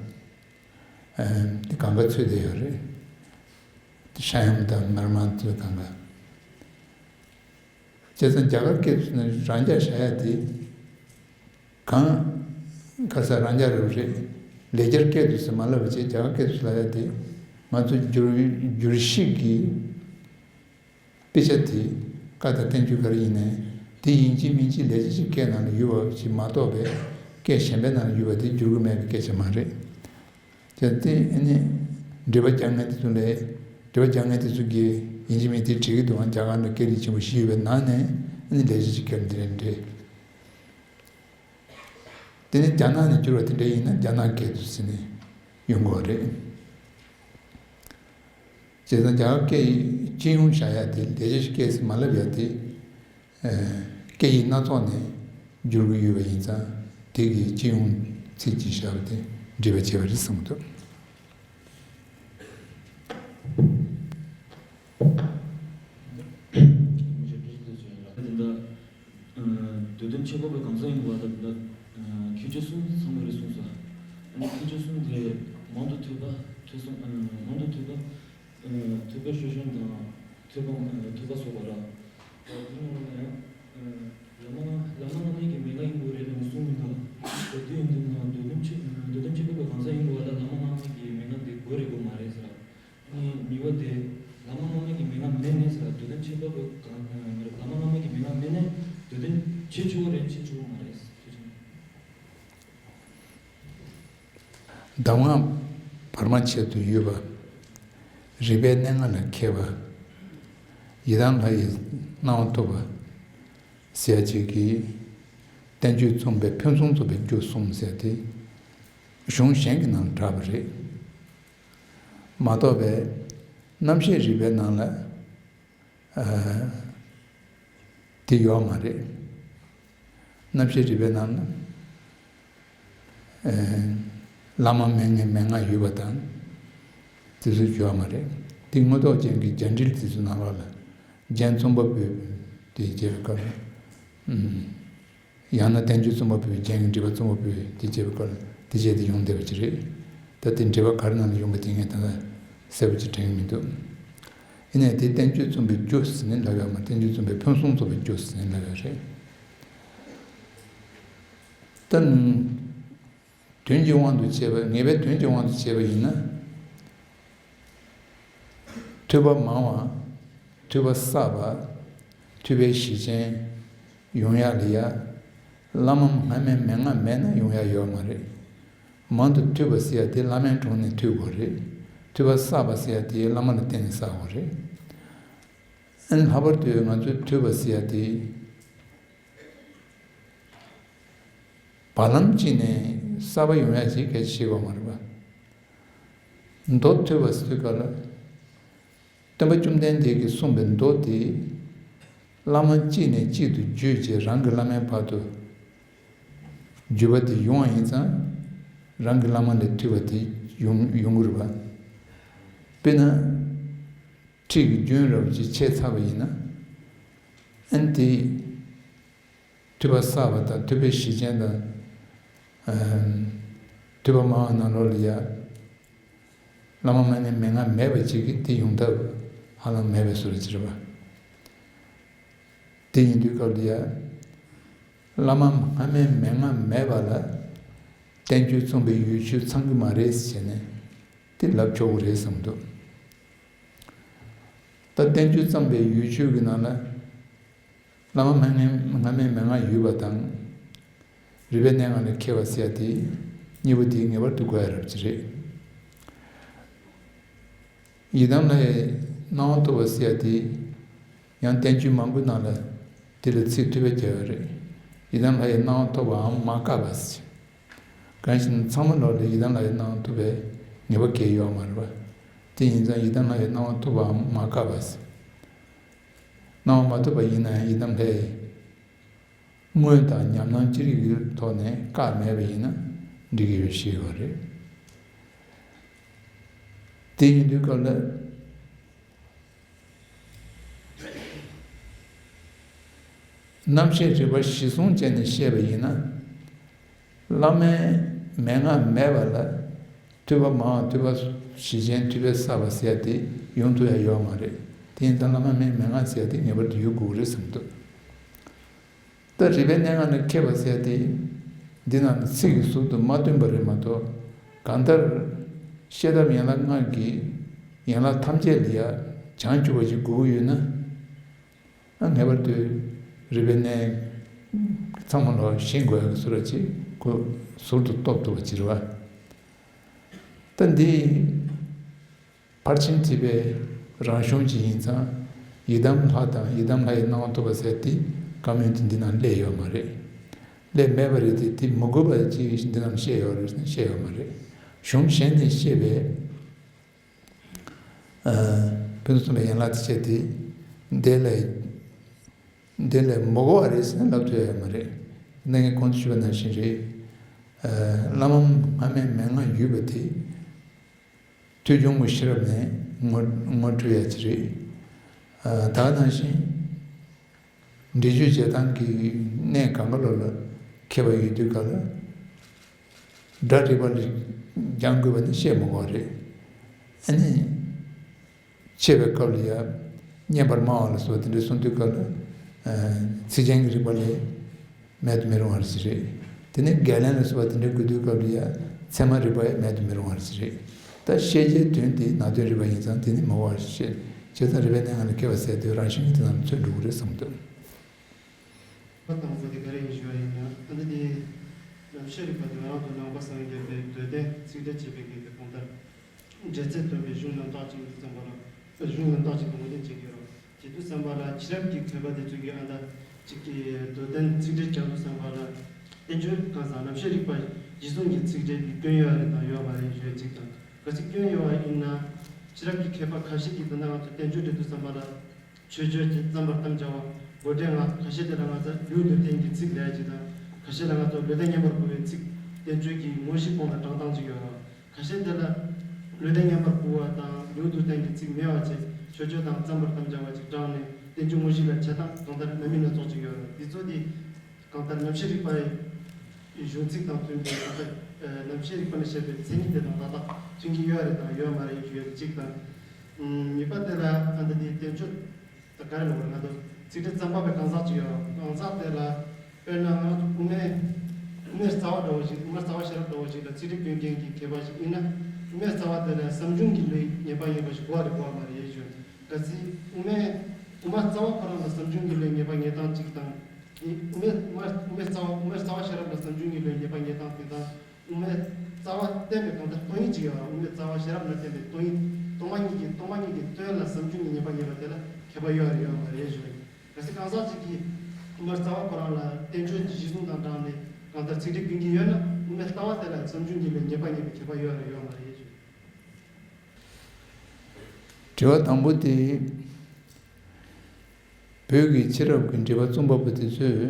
ཨེ། དེ་གང་ག་ཚུད་བསྡད་ཡོད་རེད། དེ་ཤ་ཡམ་དང་མར་མང་ཚོ་གང་ག་བྱས་ཙང་རྒྱ་གར་སྐད་དུ་ནི་རང་འཇགས་བཞག་ཡ་དེ། གང་ག་ས་རང་འཇགས་རབ་རེད། ལེགས་སྦྱར་སྐད་དུ་ཟེར་མ་ལབ་པ་བྱས། རྒྱ་གར་སྐད་དུ་ལབ་ཡ་དེ། ང་ཚོ་བསྒྱུར་བསྒྱུར་ཞིབ་ཀྱི་དཔེ་ཆ་དེ་བཀའ་དང་བསྟན་བཅོས་ག་རེ་ཡིན་ནའི་དེ་ཡིན་གཅིག་མིན་གཅིག་ལེགས་སྦྱར་གྱི་སྐད་ནང་ལ་ཡོད་པ་ཞིག་མ་གཏོགས་པའི་སྐད་གཞན་པའི་ནང་ལ་ཡོད་པ་དེ་བསྒྱུར་དགོས་མེད་པའི་སྐད་ཆ་མ་རེད། དེ་ནི་འགྲེལ་པ་རྒྱག་མཁན་དེ་ཚོ་ལས། འགྲེལ་པ་རྒྱག་མཁན་དེ་ཚོ་གིས་ཡིན་གཅིག་མིན་གཅིག་བྲིས་ཀྱི་འདུག་ཨང་། རྒྱ་གར་ནང་སྐད་རིགས་ཆེན་པོ་བཞི་ཡོད་པའི་ནང་ནས་ཨ་ནི་ལེགས་སྦྱར་གྱི་སྐད་འདི་རེད་འདྲ། དེ་ནི་རྒྱ་ནག་ནས་བསྒྱུར་བ་དེ་འདྲ་ཡིན་ན་རྒྱ་ནག་སྐད་དུ་ཟེར་ནས་ཡོང་གི་རེད། བྱས་ཙང་རྒྱ་གར་སྐད་ཡིག་སྤྱི་ཡོངས་བཞག་ཡ་དེ་ལེགས་སྦྱར་སྐད་ཟེར་མ་ལབ་ཡ་དེ། ཨ། སྐད་ཡིག་སྣ་ཚོགས་ནས་བསྒྱུར་གྱི་ཡོད་པ་ཡིན་ཙང་དེ་གི་སྤྱི་ཡོངས་ཚིག་ཅིག་བཞག་པ་དེ་འགྲིག་པ་བྱས་པ་རེད་བསམ་གྱི་འདུག་འདོད་དོན་ཁྱད་པར་བའི་གང་ཟག་ཡིན་པ་དང་། མཁས་བརྗོད་གསུམ་ཚང་བ་རེད་གསུངས་སོ། ཨ་ནི་མཁས་བརྗོད་གསུམ་དེ་མང་དུ་ཐོས་པ། ཐོས་བསམ། མང་དུ་ཐོས་པ། ཐོས་པའི་ཤོད་བཞིན་དང་། ཐོས་པ། ཐོས་པ་སོགས་པ་ར། དེ་ནང་ལ་ཡང་། བླ་མ། བླ་མ་སྔ་མའི་གི་མན་ངག་ཡིན་དགོས་རེད་ལབ་གསུངས་མི་འདུག་དེ་ཡིན་དུས་ན་འདོད་དོན་ཆེ། འདོད་དོན་ཆེ་དགོས་པའི་གང་ཟག་ཡིན་དགོས་པ་ལ་བླ་མ་སྔ་མའི་གི་མན་ངག་འདི་དགོས་རེད་དགོས་མ་རེད་ཟེར། ངའི་ནུས་པ་དེ་བླ་མ་སྔ་མའི་གི་མན་ངག་མེད་ནས་ཟེར། འདོད་དོན་ཆེ་དགོས་པའི་གང་། བླ་མ་སྔ་མའི་གི་མན་ངག་མེད་ནས་འདོད་དོན་ཆེ་ཆེ་བོ་རེད། ཆེ་ཆེ་བོ་མ་རེད་ཟེར། གདམས་ངག་བར་མ་ཆད་དུ་ཡོད་པ། རིག་པའི་གནས་ལྔ་ལ་མཁས་པ། ཡི་དམ་ལྷ་ཡི་སྣང་བ་ཐོབ་པ་ཟེར་ཡ་ཅིག་གིས་བསྟན་བཅོས་རྩོམ་པའི་ཕུན་སུམ་ཚོགས་པའི་རྒྱུ་གསུམ་ཟེར་ཏེ་གཞུང་གཞན་གྱི་ནང་ལ་གྲགས་པ་རེད། མ་གཏོགས་པའི་རྣམ་བཤད་རིག་པའི་ནང་ལ། ཨ། དེ་ཡོད་མ་རེད། རྣམ་བཤད་རིག་པའི་ནང་ན། ཨ། བླ་མ་མན་ངག་མན་ངག་ཡོད་པ་དང་། དེ་ཚོ་ཡོད་མ་རེད། དེ་དངོས་ཐོག་ཅན་གྱི་རྒྱ་འགྲེལ་དེ་ཚོ་ནང་ལོགས་ལ་རྒྱན་རྩོམ་པ་པོས་དེ་བྱས་པའི་སྐབས་ལ། ཨུམ། ཡང་ན་བསྟན་བཅོས་རྩོམ་པ་པོས། རྒྱན་གྱི་འགྲེལ་པ་རྩོམ་པ་པོས་དེ་བྱས་པའི་སྐོར་ལ་དེ་བྱས་ཏེ་ཡོང་བསྡད་པ་ཅིག་རེད། ད་དེ་འགྲེལ་པ་ག་རེ་ནང་ལ་ཡོང་པ་དེ་ངས་ད་ལྟ་གསལ་པོ་ཅིག་དྲན་གྱི་མི་འདུག་ཡིན་ནའི་དེ་བསྟན་བཅོས་རྩོམ་པའི་རྒྱུ་ཟེར་ནས་ལབ་ཡོད་མ། བསྟན་བཅོས་རྩོམ་པའི་ཕུན་སུམ་ཚོགས་པའི་རྒྱུ་ཟེར་ནས་ལབ་ཡོད་རེད། ད་དོན་གྱི་དབང་དུ་བྱས་པ། ངེས་པའི་དོན་གྱི་དབང་དུ་བྱས་པ་ཡིན་ན། ཐོས་པ་མང་བ། ཐོས་པ་བསགས་པ། ཐོས་པའི་གཞི་ཅན་ཡོང་ཡག་ལ་ཡ། བླ་མ་སྔ་མའི་མན་ངག་མེད་ན་ཡོང་ཡག་ཡོད་མ་རེད། མང་དུ་ཐོས་པ་ཟེར་ཡ་དེ་བླ་མའི་དྲུང་ནས་ཐོས་དགོས་རེད། ཐོས་པ་བསགས་པ་ཟེར་ཡ་དེ་བླ་མ་ལ་བརྟེན་ནས་བསགས་པ་རེད། ཨ་ནི་ལྷག་པར་དུ་ང་ཚོས་ཐོས་པ་ཟེར་ཡ་དེ། བར་ལམ་གཅིག་ནས་གསར་པ་ཡོང་ཡ་ཞིག་གལ་ཆེ་བ་མ་རེད་པ། མདོ་ཐོས་པ་ཟེར་དུས་སྐབས་ལ། སྟོན་པ་བཅོམ་ལྡན་འདས་ཀྱིས་གསུངས་པའི་མདོ་དེ། བླ་མ་གཅིག་ནས་གཅིག་ཏུ་བརྒྱུད་བྱས་རང་གི་བླ་མའི་བར་དུ། བརྒྱུད་པ་དེ་ཡོང་བ་ཡིན་ཙང་། རང་གི་བླ་མ་ལས་ཐོས་པ་དེ་ཡོང་ཡོང་གི་རེད་པ། དཔེར་ན། ཁྲིད་ཀྱི་རྒྱུན་རབ་ཅིག་ཆད་ཚར་བ་ཡིན་ན། ཨ་ནི་དེ། ཐོས་པ་བསགས་པ་དང་ཐོས་པའི་གཞི་ཅན་དང་། ཨ། ཐོས་པ་སྨྲ་བ་ནང་ལོགས་ལ་ཡ། བླ་མ་སྨྲ་མཁན་མན་ངག་མེད་པ་ཅིག་གིས་དེ་ཡོང་ཐབས་ཧ་ལམ་མེད་པའི་བཟོ་འདྲ་ཅིག་རེད་པ། དེ་ཡིན་དུས་སྐབས་དེ་ཡ། བླ་མ་སྔ་མའི་མན་ངག་མེད་པ་ལ། བསྟན་བཅོས་རྩོམ་པའི་ཡུལ་ཆོས་ཚང་གི་མ་རེད་ཟེར་ནས། དེ་ལབ་ཆོག་གི་རེད་བསམ་འདུག་ད་བསྟན་བཅོས་རྩོམ་པའི་ཡུལ་ཆོས་ཀྱི་ནང་ལ། བླ་མ་སྔ་མའི་སྔ་མའི་མན་ངག་ཡོད་པ་དང་། རིག་པའི་གནས་ལྔ་ལས་མཁས་པ་ཟེར་ཡ་དེ། གཉིས་པོ་དེ་ངེས་པར་དུ་དགོས་ཡ་རབ་ཅིག་རེད། ཡི་དམ་ལྷ་ཡི་སྣང་བ་ཐོབ་པ་ཟེར་ཡ་དེ། ཡང་བསྟན་བཅོས་མང་པོའི་ནང་ལ་དེ་ལ་ཚིག་ཐོས་པས་རྒྱལ་བ་རེད། ཡི་དམ་ལྷ་ཡི་སྣང་བ་ཐོབ་པའམ་མ་བཀག་པ་ཟེར། གང་ཞིག་ཚང་མ་ལོག་ལ་ཡི་དམ་ལྷ་ཡི་སྣང་བ་ཐོབ་པའི་ངེས་པ་གལ་ཡོད་མ་རེད་པ། དེ་ཡིན་ཙང་ཡི་དམ་ལྷ་ཡི་སྣང་བ་ཐོབ་པའམ་མ་བཀག་པ་ཟེར། སྣང་བ་མ་ཐོབ་པ་ཡིན་ན་ཡང་ཡི་དམ་ལྷ་ཡི་དངོས་དང་ཉམས་སྣང་ཅི་རིགས་ཀྱི་ཐོག་ནས་བཀག་མེད་པ་ཡིན་ན་འགྲིག་གི་ཡོད་ཞེས་ཡོད་རེད། དེ་ཡིན་དུས་སྐབས་ལ། རྣམ་བཤད་རིག་པ་གཞི་བཟུང་བྱས་ནས་བཤད་པ་ཡིན་ན། བླ་མའི་མན་ངག་མེད་པ་ལ། ཐོས་པ་སྨྲ་བ་ཐོས་པ་གཞི་ཅན་ཐོས་པས་བསགས་པ་ཟེར་ཡ་དེ་ཡོང་ཐུབ་ཡ་ཡོད་མ་རེད། དེ་ཡིན་ཙང་བླ་མ་མའི་མན་ངག་ཟེར་ཡ་དེ་ངེས་པར་དུ་ཡོད་དགོས་ཀྱི་རེད་བསམ་འདུག་ད་རིག་པའི་གནས་ལྔ་ལས་མཁས་པ་ཟེར་ཡ་དེ། འདི་ནང་ཚིག་གི་ཟུར་དུ་མ་བསྟན་པ་རེད་མ་གཏོགས། གང་ལྟར། བཤད་ཐབས་ཡན་ལག་ལྔ་གི་ཡན་ལག་ཐམས་ཅད་ལ་ཡ་བྱང་ཆུབ་པ་ཞིག་དགོས་ཀྱི་ཡོད་ན། ཨ། ངེས་པར་དུ་རིག་པའི་གནས་ཚང་མ་ལ་ཤེས་དགོས་ཡག་གི་ཟུར་ར་ཅིག་ཁོ་ཟུར་དུ་གཏོགས་ཐུབ་པ་ཅིག་རེད་པ། ད་འདི་ཕར་ཕྱིན་ཐེག་པའི་རང་གཞུང་ཅིག་ཡིན་ཙང་། ཡི་དམ་ལྷ་དང་ཡི་དམ་ལྷ་ཡི་སྣང་བ་ཐོབ་པ་ཟེར་དེ་བཀའ་མོལ་དེ་འདི་ནང་སླེབས་ཡོད་མ་རེད། སླེབས་མེད་པ་རེད་དེ། དེ་མི་དགོས་པ་ཅིག་འདི་ནང་བཤད་ཡོད་རེད་ཟེར་ན་བཤད་ཡོད་མ་རེད། གཞུང་གཞན་ནས་བཤད་པའི། ཨ། ཕུན་སུམ་ཚོགས་པའི་ཡན་ལག་དེ་བཤད་དེ། འདི་ལས། འདི་ལས་མི་གོ་བ་རེད་ཟེར་ན་ལབ་ཐུབ་ཡ་ཡོད་མ་རེད། ནང་གི་གོང་དུ་ཞུས་པ་ནང་བཞིན་རེད། ཨ། བླ་མ་སྔ་མའི་མན་ངག་ཡོད་པ་དེ། ཐོས་བྱུང་གི་ཤེས་རབ་ནས་ངོ་ངོ་འཕྲོད་ཡ་ཅིག་རེད། ཨ། ད་ག་ནང་བཞིན། འགྲེལ་བརྗོད་བྱེད་སྟངས་ཀྱི་གནས་གང་ག་ལོག་ལ་མཁས་པ་ཡོད་དུས་སྐབས་ལ། སྒྲ་རིག་པ་ལ་སྦྱང་དགོས་པ་ནི་བཤད་མི་དགོས་རེད། ཨ་ནི། འཆད་པའི་སྐབས་ལ་ཡང་སྙན་པར་སྨྲ་བ་ལ་སོགས་དེ་འདྲ་གསུང་དུས་སྐབས་ལ། ཨ། ཚིག་ཅན་གྱི་རིག་པ་ལས་མེད་དུ་མི་རུང་བ་ཞིག་རེད། དེ་ནས་བརྒལ་ལན་ལ་སོགས་པ་དེ་འདྲ་དགོས་དུས་སྐབས་ལ་ཡང་ཚད་མ་རིག་པ་ཡང་མེད་དུ་མི་རུང་བ་ཞིག་རེད། ད་བཤད་བྱའི་དོན་དེ་ནང་དོན་རིག་པ་ཡིན་ཙང་དེ་ནི་མི་དགོས་པ་ཞིག་བཤད། བྱས་ཙང་རིག་པའི་གནས་ལྔ་ལས་མཁས་པ་ཟེར་དུས་རང་བཞིན་གྱིས་དེ་རྣམས་ཚུར་འགྲོ་གི་རེད་བསམ་འདུག་ཁ་དང་པོ་དེ་ག་རེ་ཡིན་ཞུ་བ་ཡིན་ན། ཨ་ནི་དེ་རྣམ་བཤད་རིག་པ་དེ་ང་རང་ཚོ་ནང་པ་སངས་རྒྱས་པའི་མདོ་སྡེ་ཚིག་འགྲེལ་བྱེད་པའི་གི་དེ་གོང་ལྟར། འགྲེལ་ཚད་སྟོན་པའི་གཞུང་རྣམ་དག་ཅིག་འདི་ཙམ་པ་ལ། གཞུང་རྣམ་དག་ཅིག་དུ་ངོས་འཛིན་བྱེད་ཀྱི་ཡོད་རེད། བྱེད་དུས་ཙམ་པ་ལ་ཕྱི་རབས་ཀྱི་མཁས་པ་དེ་ཚོ་གིས་ཨ་ད་ཅིག་གི་མདོ་དོན་ཚིག་འགྲེལ་རྒྱག་དུས་ཙམ་པ་ལ། བསྟན་བཅོས་གང་ཟག་རྣམ་བཤད་རིག་པ་གཞི་བཟུང་གི་ཚིག་འགྲེལ་གྱི་སྐྱོན་ཡོད་རེད་དང་ཡོད་མ་རེད་ཞུ་བའི་ཚིག་དང་། གལ་སྲིད་སྐྱོན་ཡོད་པ་ཡིན་ན། ཕྱི་རབས་ཀྱི་མཁས་པ་ཁ་ཤས་ཀྱིས་ད་ལྟ་ང་ཚོ་བསྟན་བཅོས་འགྲེལ་དུས་ཙམ་པ་ལ། མཆོད་བརྗོད་ཀྱི་བརྩམ་པར་དམ་བཅའ་བ། མགོ་འདྲེན་ལྔ། ཁ་ཤས་དེ་ལ་ང་ཚོ་ལེའུ་བསྡུ་ལྡན་གྱི་ཚིག་ལབ་ཡ་ཅིག་དང་། ཁ་ཤས་ལ་ང་ཚོ་ལེའུ་སྟེང་བསྙེན་པར་ཕུལ་བའི་ཚིག་བསྟན་བཅོས་ཀྱི་དངོས་གཞི་སྟོང་དང་བགྲང་སྟངས་ཅིག་ཡོད་རེད། ཁ་ཤས་དེ་ལ་ལེའུ་སྟེང་བསྙེན་པར་ཕུལ་བ་དང་ལེའུ་བསྡུ་ལྡན་གྱི་ཚིག་མེད་པ་བྱས། མཆོད་བརྗོད་དང་བརྩམ་པར་དམ་བཅའ་བ་ཅིག་དྲངས་ནས་བསྟན་བཅོས་དངོས་གཞི་ལ་འཆལ་སྟངས་གང་ལྟར་རྣམ་སྨིན་སྣ་ཚོགས་ཅིག་ཡོད་རེད། འདི་ཚོ་དེ། གང་ལྟར་རྣམ་བཤད་རིག་པའི་གཞུང་ཚིག་དང་མཐུན་པའི་ད་ལྟ་རྣམ་བཤད་རིག་པ་ནས་བཤད་པའི་མཚན་ཉིད་དེ་དང་ཏག་ཏག་མཐུན་གྱི་ཡོད་རེད་དང་ཡོད་མ་རེད་ཞུ་ཡ་དེ་གཅིག་དང་། ཨུམ། གཉིས་པ་དེ་ལ་ཨ་ད་དེ་བསྟན་བཅོས་ད་ག་རེ་ལབ་དགོས་རེད། ང་ཚོ་ཚིག་འགྲེལ་རྩོམ་པ་པའི་གང་ཟག་ཅིག་ཡོད། གང་ཟག་དེ་ལ་དཔེར་ན་ང་ཚོ་དབུ་མའི་དབུ་མའི་རྩ་བ་འདྲ་བོ་ཞིག་དབུ་མ་རྩ་བ་ཤེས་རབ་འདྲ་བོ་ཞིག་ལ་ཚིག་འགྲེལ་སྐྱོན་མཁན་གྱི་མཁས་པ་ཞིག་ཡིན་ན། དབུ་མའི་རྩ་བ་དེ་ལ་བསམ་བྱུང་གི་བློས་ངེས་པ་ངེས་པ་ཞིག་དགོས་པ་རེད་དགོས་པ་མ་རེད་ཞུ། གལ་སྲིད་དབུ་མའི་དབུ་མ་རྩ་བ་ཁོ་རང་ལ་བསམ་བྱུང་གི་བློས་ངེས་པ་ངེས་སྟངས་གཅིག་དང་། དབུ་མའི་དབུ་མའི་རྩ་བ་དབུ་མའི་རྩ་བ་ཤེས་རབ་ལ་བསམ་བྱུང་གི་བློས་ངེས་པ་ངེས་སྟངས་དེ་དང་། དབུ་མའི་རྩ་ རྩ་བ་བསྟན་པའི་གང་ལྟར་སྟོང་ཉིད་ཅིག་ཡོད་པ། དབུ་མའི་རྩ་བ་ཤེས་རབ་ལ་བརྟེན་པའི་སྟོང་ཉིད། སྟོང་པ་ཉིད་ཀྱི་སྟོང་པ་ཉིད་ཀྱི་དོན་ལ་བསམ་བྱུང་གི་ངེས་པ་རྙེད་པ་དེ་ལ་ཁྱད་པར་ཡོད་རེད་ཡོད་མ་རེད་ཞུ་བ་ཡིན། གལ་སྲིད་གང་ཟག་ཅིག་གིས་དབུ་མའི་རྩ་བ་ཁོ་རང་ལ་བསྟན་བཅོས་ཀྱི་གཞི་བཟུང་དང་སྦྲགས་ནས་གང་ལྟར་ཚིག་འགྲེལ་ཕུལ་གྱི་ཡོད་ན། དབུ་མའི་ལྟ་བ་དེ་ལ་བསམ་བྱུང་གི་ངེས་པ་རྙེད་པའི་ཁྱད་པར་ཡོད་རེད་ཡོད་མ་རེད་ཞུ། དྲི་བ་དང་པོ་དེ། བོད་ཀྱི་ཕྱི་རབས་ཀྱི་འགྲེལ་པ་རྩོམ་པ་པོ་དེ་ཚོས།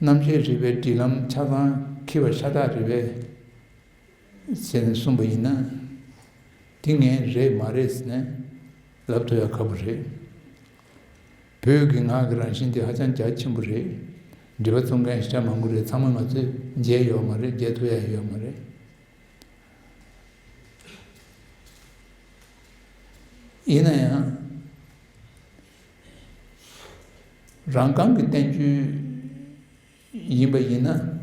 རྣམ་བཤད་རིགས་པའི་སྒྲིག་ལམ་ཆ་ཚང་འཁྱེར་བ་ཤ་སྟག་རེད་པས་ཟེར་ནས་གསུངས་པ་ཡིན་ན། དེ་ངས་རེད་མ་རེད་ཟེར་ནས་ལབ་ཐུབ་ཡ་ཁག་པོ་རེད། བོད་ཀྱི་ངག་གི་རང་བཞིན་དེ་ཧ་ཅང་རྒྱ་ཆེན་པོ་རེད། འགྲེལ་པ་རྩོམ་མཁན་ཞེ་དྲག་མང་པོ་རེད། ཚང་མ་ང་ཚོས་མཇལ་ཡོད་མ་རེད། མཇལ་ཐུབ་ཡ་ཡོད་མ་རེད། ཡིན་ན་ཡང་། རང་རྐང་གི་བསྟན་བཅོས་ཡིན་པ་ཡིན་ན།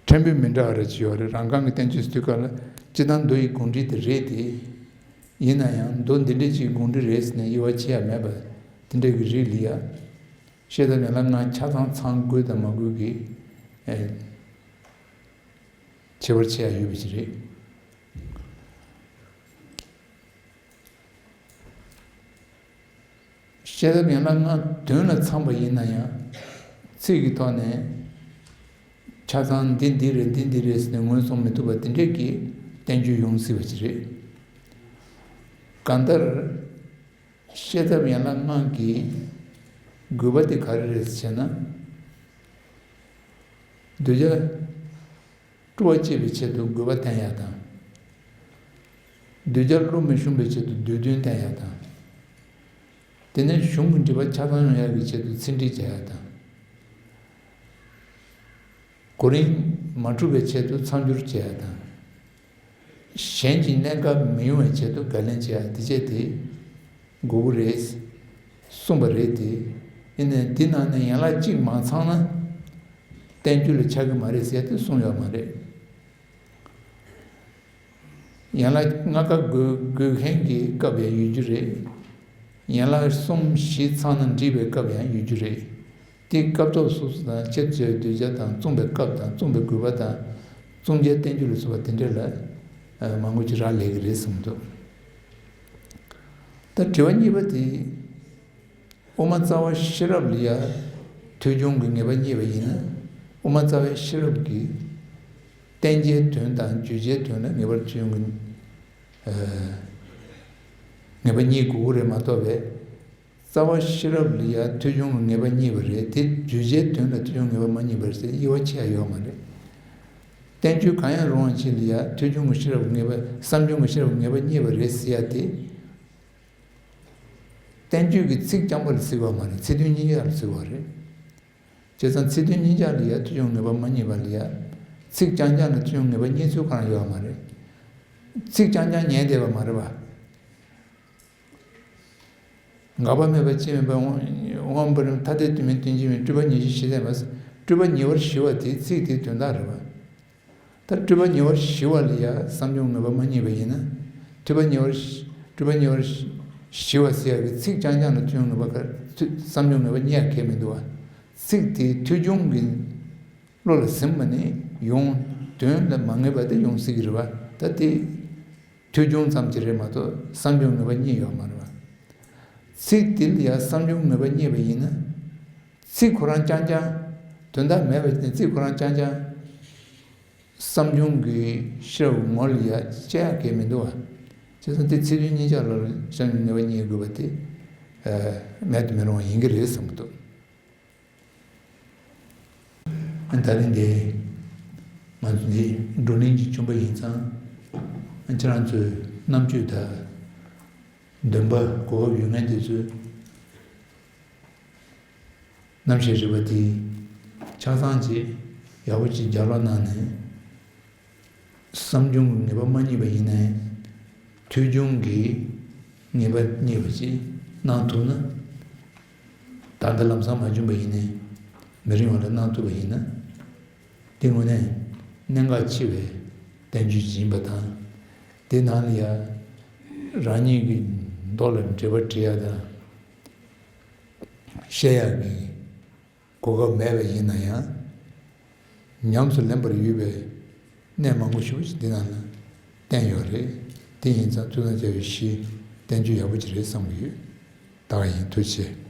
ཕྲན་བུ་མི་འདྲ་བ་རེ་ཅིག་ཡོད་རེད། རང་རྐང་གི་བསྟན་བཅོས་ཟེར་དུས་སྐབས་ལ་སྤྱིར་བཏང་མདོ་ཡི་དགོངས་འགྲེལ་དེ་རེད་དེ། ཡིན་ན་ཡང་མདོ་འདི་འདྲ་ཅིག་དགོངས་འགྲེལ་རེད་ཟེར་ནས་དབྱེ་བ་ཕྱེ་ཡ་མེད་པ་དེ་འདྲ་གི་རིགས་ལ་ཡ། བཤད་ཐབས་ཡན་ལག་ལྔ་ཆ་ཚང་ཚང་དགོས་དང་མ་དགོས་ཀྱི་ཨེ། ཁྱད་པར་ཕྱེ་ཡ་ཡོད་པ་ཞིག་རེད། བཤད་ཐབས་ཡན་ལག་ལྔ་དོན་ལ་ཚང་པ་ཡིན་ན་ཡང་། ཚིག་གི་ཐོག་ནས་ཆ་ཚང་འདི་འདི་རེད། འདི་འདི་རེད་ཟེར་ནས་ངོས་བཟུང་མི་ཐུབ་པ་དེ་འདྲས་ཀྱི་བསྟན་བཅོས་ཡོང་སྲིད་པ་ཞིག་རེད། གང་ལྟར། བཤད་ཐབས་ཡན་ལག་ལྔ་གི་དགོས་པ་དེ་ག་རེ་རེད་ཟེར་ན། གདུལ་བྱ་སྤྲོ་བ་བསྐྱེད་པའི་ཆེད་དུ་དགོས་པ་བསྟན་ཡ་དང་། གདུལ་བྱ་བློ་མི་ཞུམ་པའི་ཆེད་དུ་སྡེ་བདུན་བསྟན་ཡ་དང་། དེ་ནས་གཞུང་གི་འགྲེལ་པ་ཆ་ཚང་ཡོང་ཡ་གི་ཆེད་དུ་ཚིག་འགྲེལ་བྱ་ཡ་དང་། གོ་རིམ་མ་འཁྲུགས་པའི་ཆེད་དུ་མཚམས་སྦྱོར་བྱེད་ཡ་དང་། གཞན་གྱི་གནད་འགག་མི་ཡོང་བའི་ཆེད་དུ་བརྒལ་ལན་བྱེད་ཡ་དེ་བྱས་ཏེ། དགོས་ཀྱི་རེད། གསུངས་པ་རེད་དེ། ཡིན་ནའི་འདི་ནང་ནས་ཡན་ལག་གཅིག་མ་ཚང་ན། བསྟན་བཅོས་ལ་ཆགས་ཀྱི་མ་རེད་ཟེར་ཡ་དེ་གསུངས་ཡོད་མ་རེད། ཡན་ལག་ལྔ་ཀ་དགོས་དགོས་མཁན་གྱི་སྐབས་ཡང་ཡོད་རྒྱུ་རེད། ཡན་ལག་གསུམ་བཞི་ཚང་ན་འགྲིག་པའི་སྐབས་ཡང་ཡོད་རྒྱུ་རེད། དེ་སྐབས་ཐོག་སོ་སོ་དང་ཁྱབ་ཆེ་བའི་གདུལ་བྱ་དང་། རྩོམ་པའི་སྐབས་དང་། རྩོམ་པའི་དགོས་པ་དང་། རྩོམ་གྱི་བསྟན་བཅོས་ལ་སོགས་པ་དེ་འདྲ་ལ་མང་པོ་ཅིག་རག་ལས་ཀྱི་རེད་བསམ་འདུག་ད་དྲི་བ་གཉིས་པ་དེ། དབུ་མ་རྩ་བ་ཤེས་རབ་ལ་ཡ་ཐོས་བྱུང་གི་ངེས་པ་རྙེད་པ་ཡིན་ན། དབུ་མ་རྩ་བའི་ཤེས་རབ་ཀྱིས་བསྟན་བྱའི་དོན་དང་བརྗོད་བྱའི་དོན་ལ་ངེས་པར་ཐོས་བྱུང་གི་ཨ་ངེས་པ་རྙེད་དགོས་ཀྱི་རེད་མ་གཏོགས་པས། རྩ་བ་ཤེས་རབ་ལ་ཡ་ཐོས་བྱུང་གི་ངེས་པ་རྙེད་པ་རེད། དེ་བརྗོད་བྱའི་དོན་ལ་ཐོས་བྱུང་ངེས་པ་མ་རྙེད་པ་རེད་ཟེར་དབྱེ་བ་ཕྱེ་ཡ་ཡོད་མ་རེད། བསྟན་བཅོས་གང་ཡང་རུང་བ་ཅིག་ལ་ཡ་ཐོས་བྱུང་གི་ཤེས་རབ་ངེས་པ། བསམ་བྱུང་གི་ཤེས་རབ་ངེས་པ་རྙེད་པ་རེད་ཟེར་ཡ་དེ། བསྟན་བཅོས་ཀྱི་ཚིག་རྐྱང་པ་ལ་ཟེར་བ་མ་རེད། ཚིག་དོན་གཉིས་ཆ་ལ་ཟེར་བ་རེད། བྱས་ཙང་ཚིག་དོན་གཉིས་ཆ་ལ་ཡ་ཐོས་བྱུང་ངེས་པ་མ་རྙེད་པ་ལ་ཡ། ཚིག་རྐྱང་རྐྱང་ལ་ཐོས་བྱུང་ངེས་པ་རྙེད་ཚུལ་གང་ཡང་ཡོད་མ་རེད། ཚིག་རྐྱང་རྐྱང་ཉན་བསྡད་པ་མ་རེད་པ། འགག་པ་མེད་པ་སྐྱེ་མེད་པ། དབང་པོ་རིམ་ཐ་དད་དུ་མིན་དོན་གཅིག་མིན། སྤྲོས་པ་ཉེར་ཞི་ཞི་བསྟན་པ། སྤྲོས་པ་ཉེ་བར་ཞི་བ་དེ་ཚིག་དེའི་དོན་དག་རེད་པ། ད་སྤྲོས་པ་ཉེ་བར་ཞི་བ་ལ་ཡ་བསམ་བྱུང་ངེས་པ་མ་རྙེད་པ་ཡིན་ན། ཐོས་པ་ཉེ་བར་ཞི། སྤྲོས་པ་ཉེ་བར་ཞི་བ་ཟེར་ཡ་གི་ཚིག་རྐྱང་རྐྱང་ལ་ཐོས་བྱུང་ངེས་པ་ག་ཚོད་བསམ་བྱུང་ངེས་པ་རྙེད་ཡ་གལ་མི་འདུག་པ། ཚིག་དེ་ཐོས་བྱུང་གི་བློ་ལ་ཟིན་པ་ནས་ཡོང་། དོན་ལ་མ་ངེས་པ་དེ་ཡོང་སྲིད་ཀྱི་རེད་པ། ད་དེ་ཐོས་བྱུང་ཙམ་གྱི་རེད་མ་གཏོགས་བསམ་བྱུང་ངེས་པ་རྙེད་ཡོད་མ་རེད་པ། ཚིག་དེ་ལ་ཡ་བསམ་བྱུང་ངེས་པ་རྙེད་པ་ཡིན་ན། ཚིག་ཁོ་རང་རྐྱང་རྐྱང་། དོན་དག་མེད་པ་ནི་ཚིག་ཁོ་རང་རྐྱང་རྐྱང་བསམ་བྱུང་གི་ཤེས་རབ་ངོ་ལ་ཡ་བཅད་ཡ་གལ་མི་འདུག་པ། བྱས་ཙང་དེ་ཚིག་དོན་གཉིས་ཆ་ལ་བསམ་བྱུང་ངེས་པ་རྙེད་དགོས་པ་དེ་མེད་དུ་མི་རུང་བ་ཡིན་གྱི་རེད་བསམ་གྱི་འདུག་ད་རིང་འདི་ང་ཚོ་འདི་བགྲོ་གླེང་གི་བྱུང་བ་ཡིན་ཙང་། ཁྱེད་རང་ཚོའི་རྣམ་དཔྱོད་དང་འདུན་པ་གོ་སྐབས་ཡོད་མཁན་དེ་ཚོས། རྣམ་བཤད་རིག་པ་དེ་ཆ་ཚང་ཅིག་ཡག་པོ་ཅིག་རྒྱབ་ལོག་གནང་ནས། བསམ་བྱུང་གི་ངེས་པ་མ་རྙེད་པ་ཡིན་ནའི། ཐོས་བྱུང་གི་ངེས་པ་རྙེད་པ་ཅིག་གནང་ཐུབ་ན། ད་ལྟ་ལམ་སང་མ་བྱུང་པ་ཡིན་ནའི། མི་རིང་བ་ལ་གནང་ཐུབ་པ་ཡིན་ན། དེ་དངོས་གནས་གནད་འགག་ཆེ་བའི་བསྟན་བཅོས་ཅིག་ཡིན་པ་དང་། དེ་ནང་ལ་ཡ་རང་ཉིད་ཀྱི་མདོ་ལ་འགྲེལ་པ་འབྲི་ཡ་དང་། བཤད་ཡག་གི་གོ་སྐབས་མེད་པ་ཡིན་ན་ཡང་། ཉམས་སུ་ལེན་པར་ཡོད་པའི་ གནད་མང་པོ་ཞེ་པོ་ཅིག་འདི་ནང་ལ་བསྟན་ཡོད་རེད། དེ་ཡིན་ཙང་ཐུགས་དམ་བཅའ་བའི་གཞི་བསྟན་རྒྱུ་ཡག་པོ་ཅིག་རེད་བསམ་གྱི་ཡོད། ད་ག་ཡིན། ཐུགས་རྗེ་ཆེ།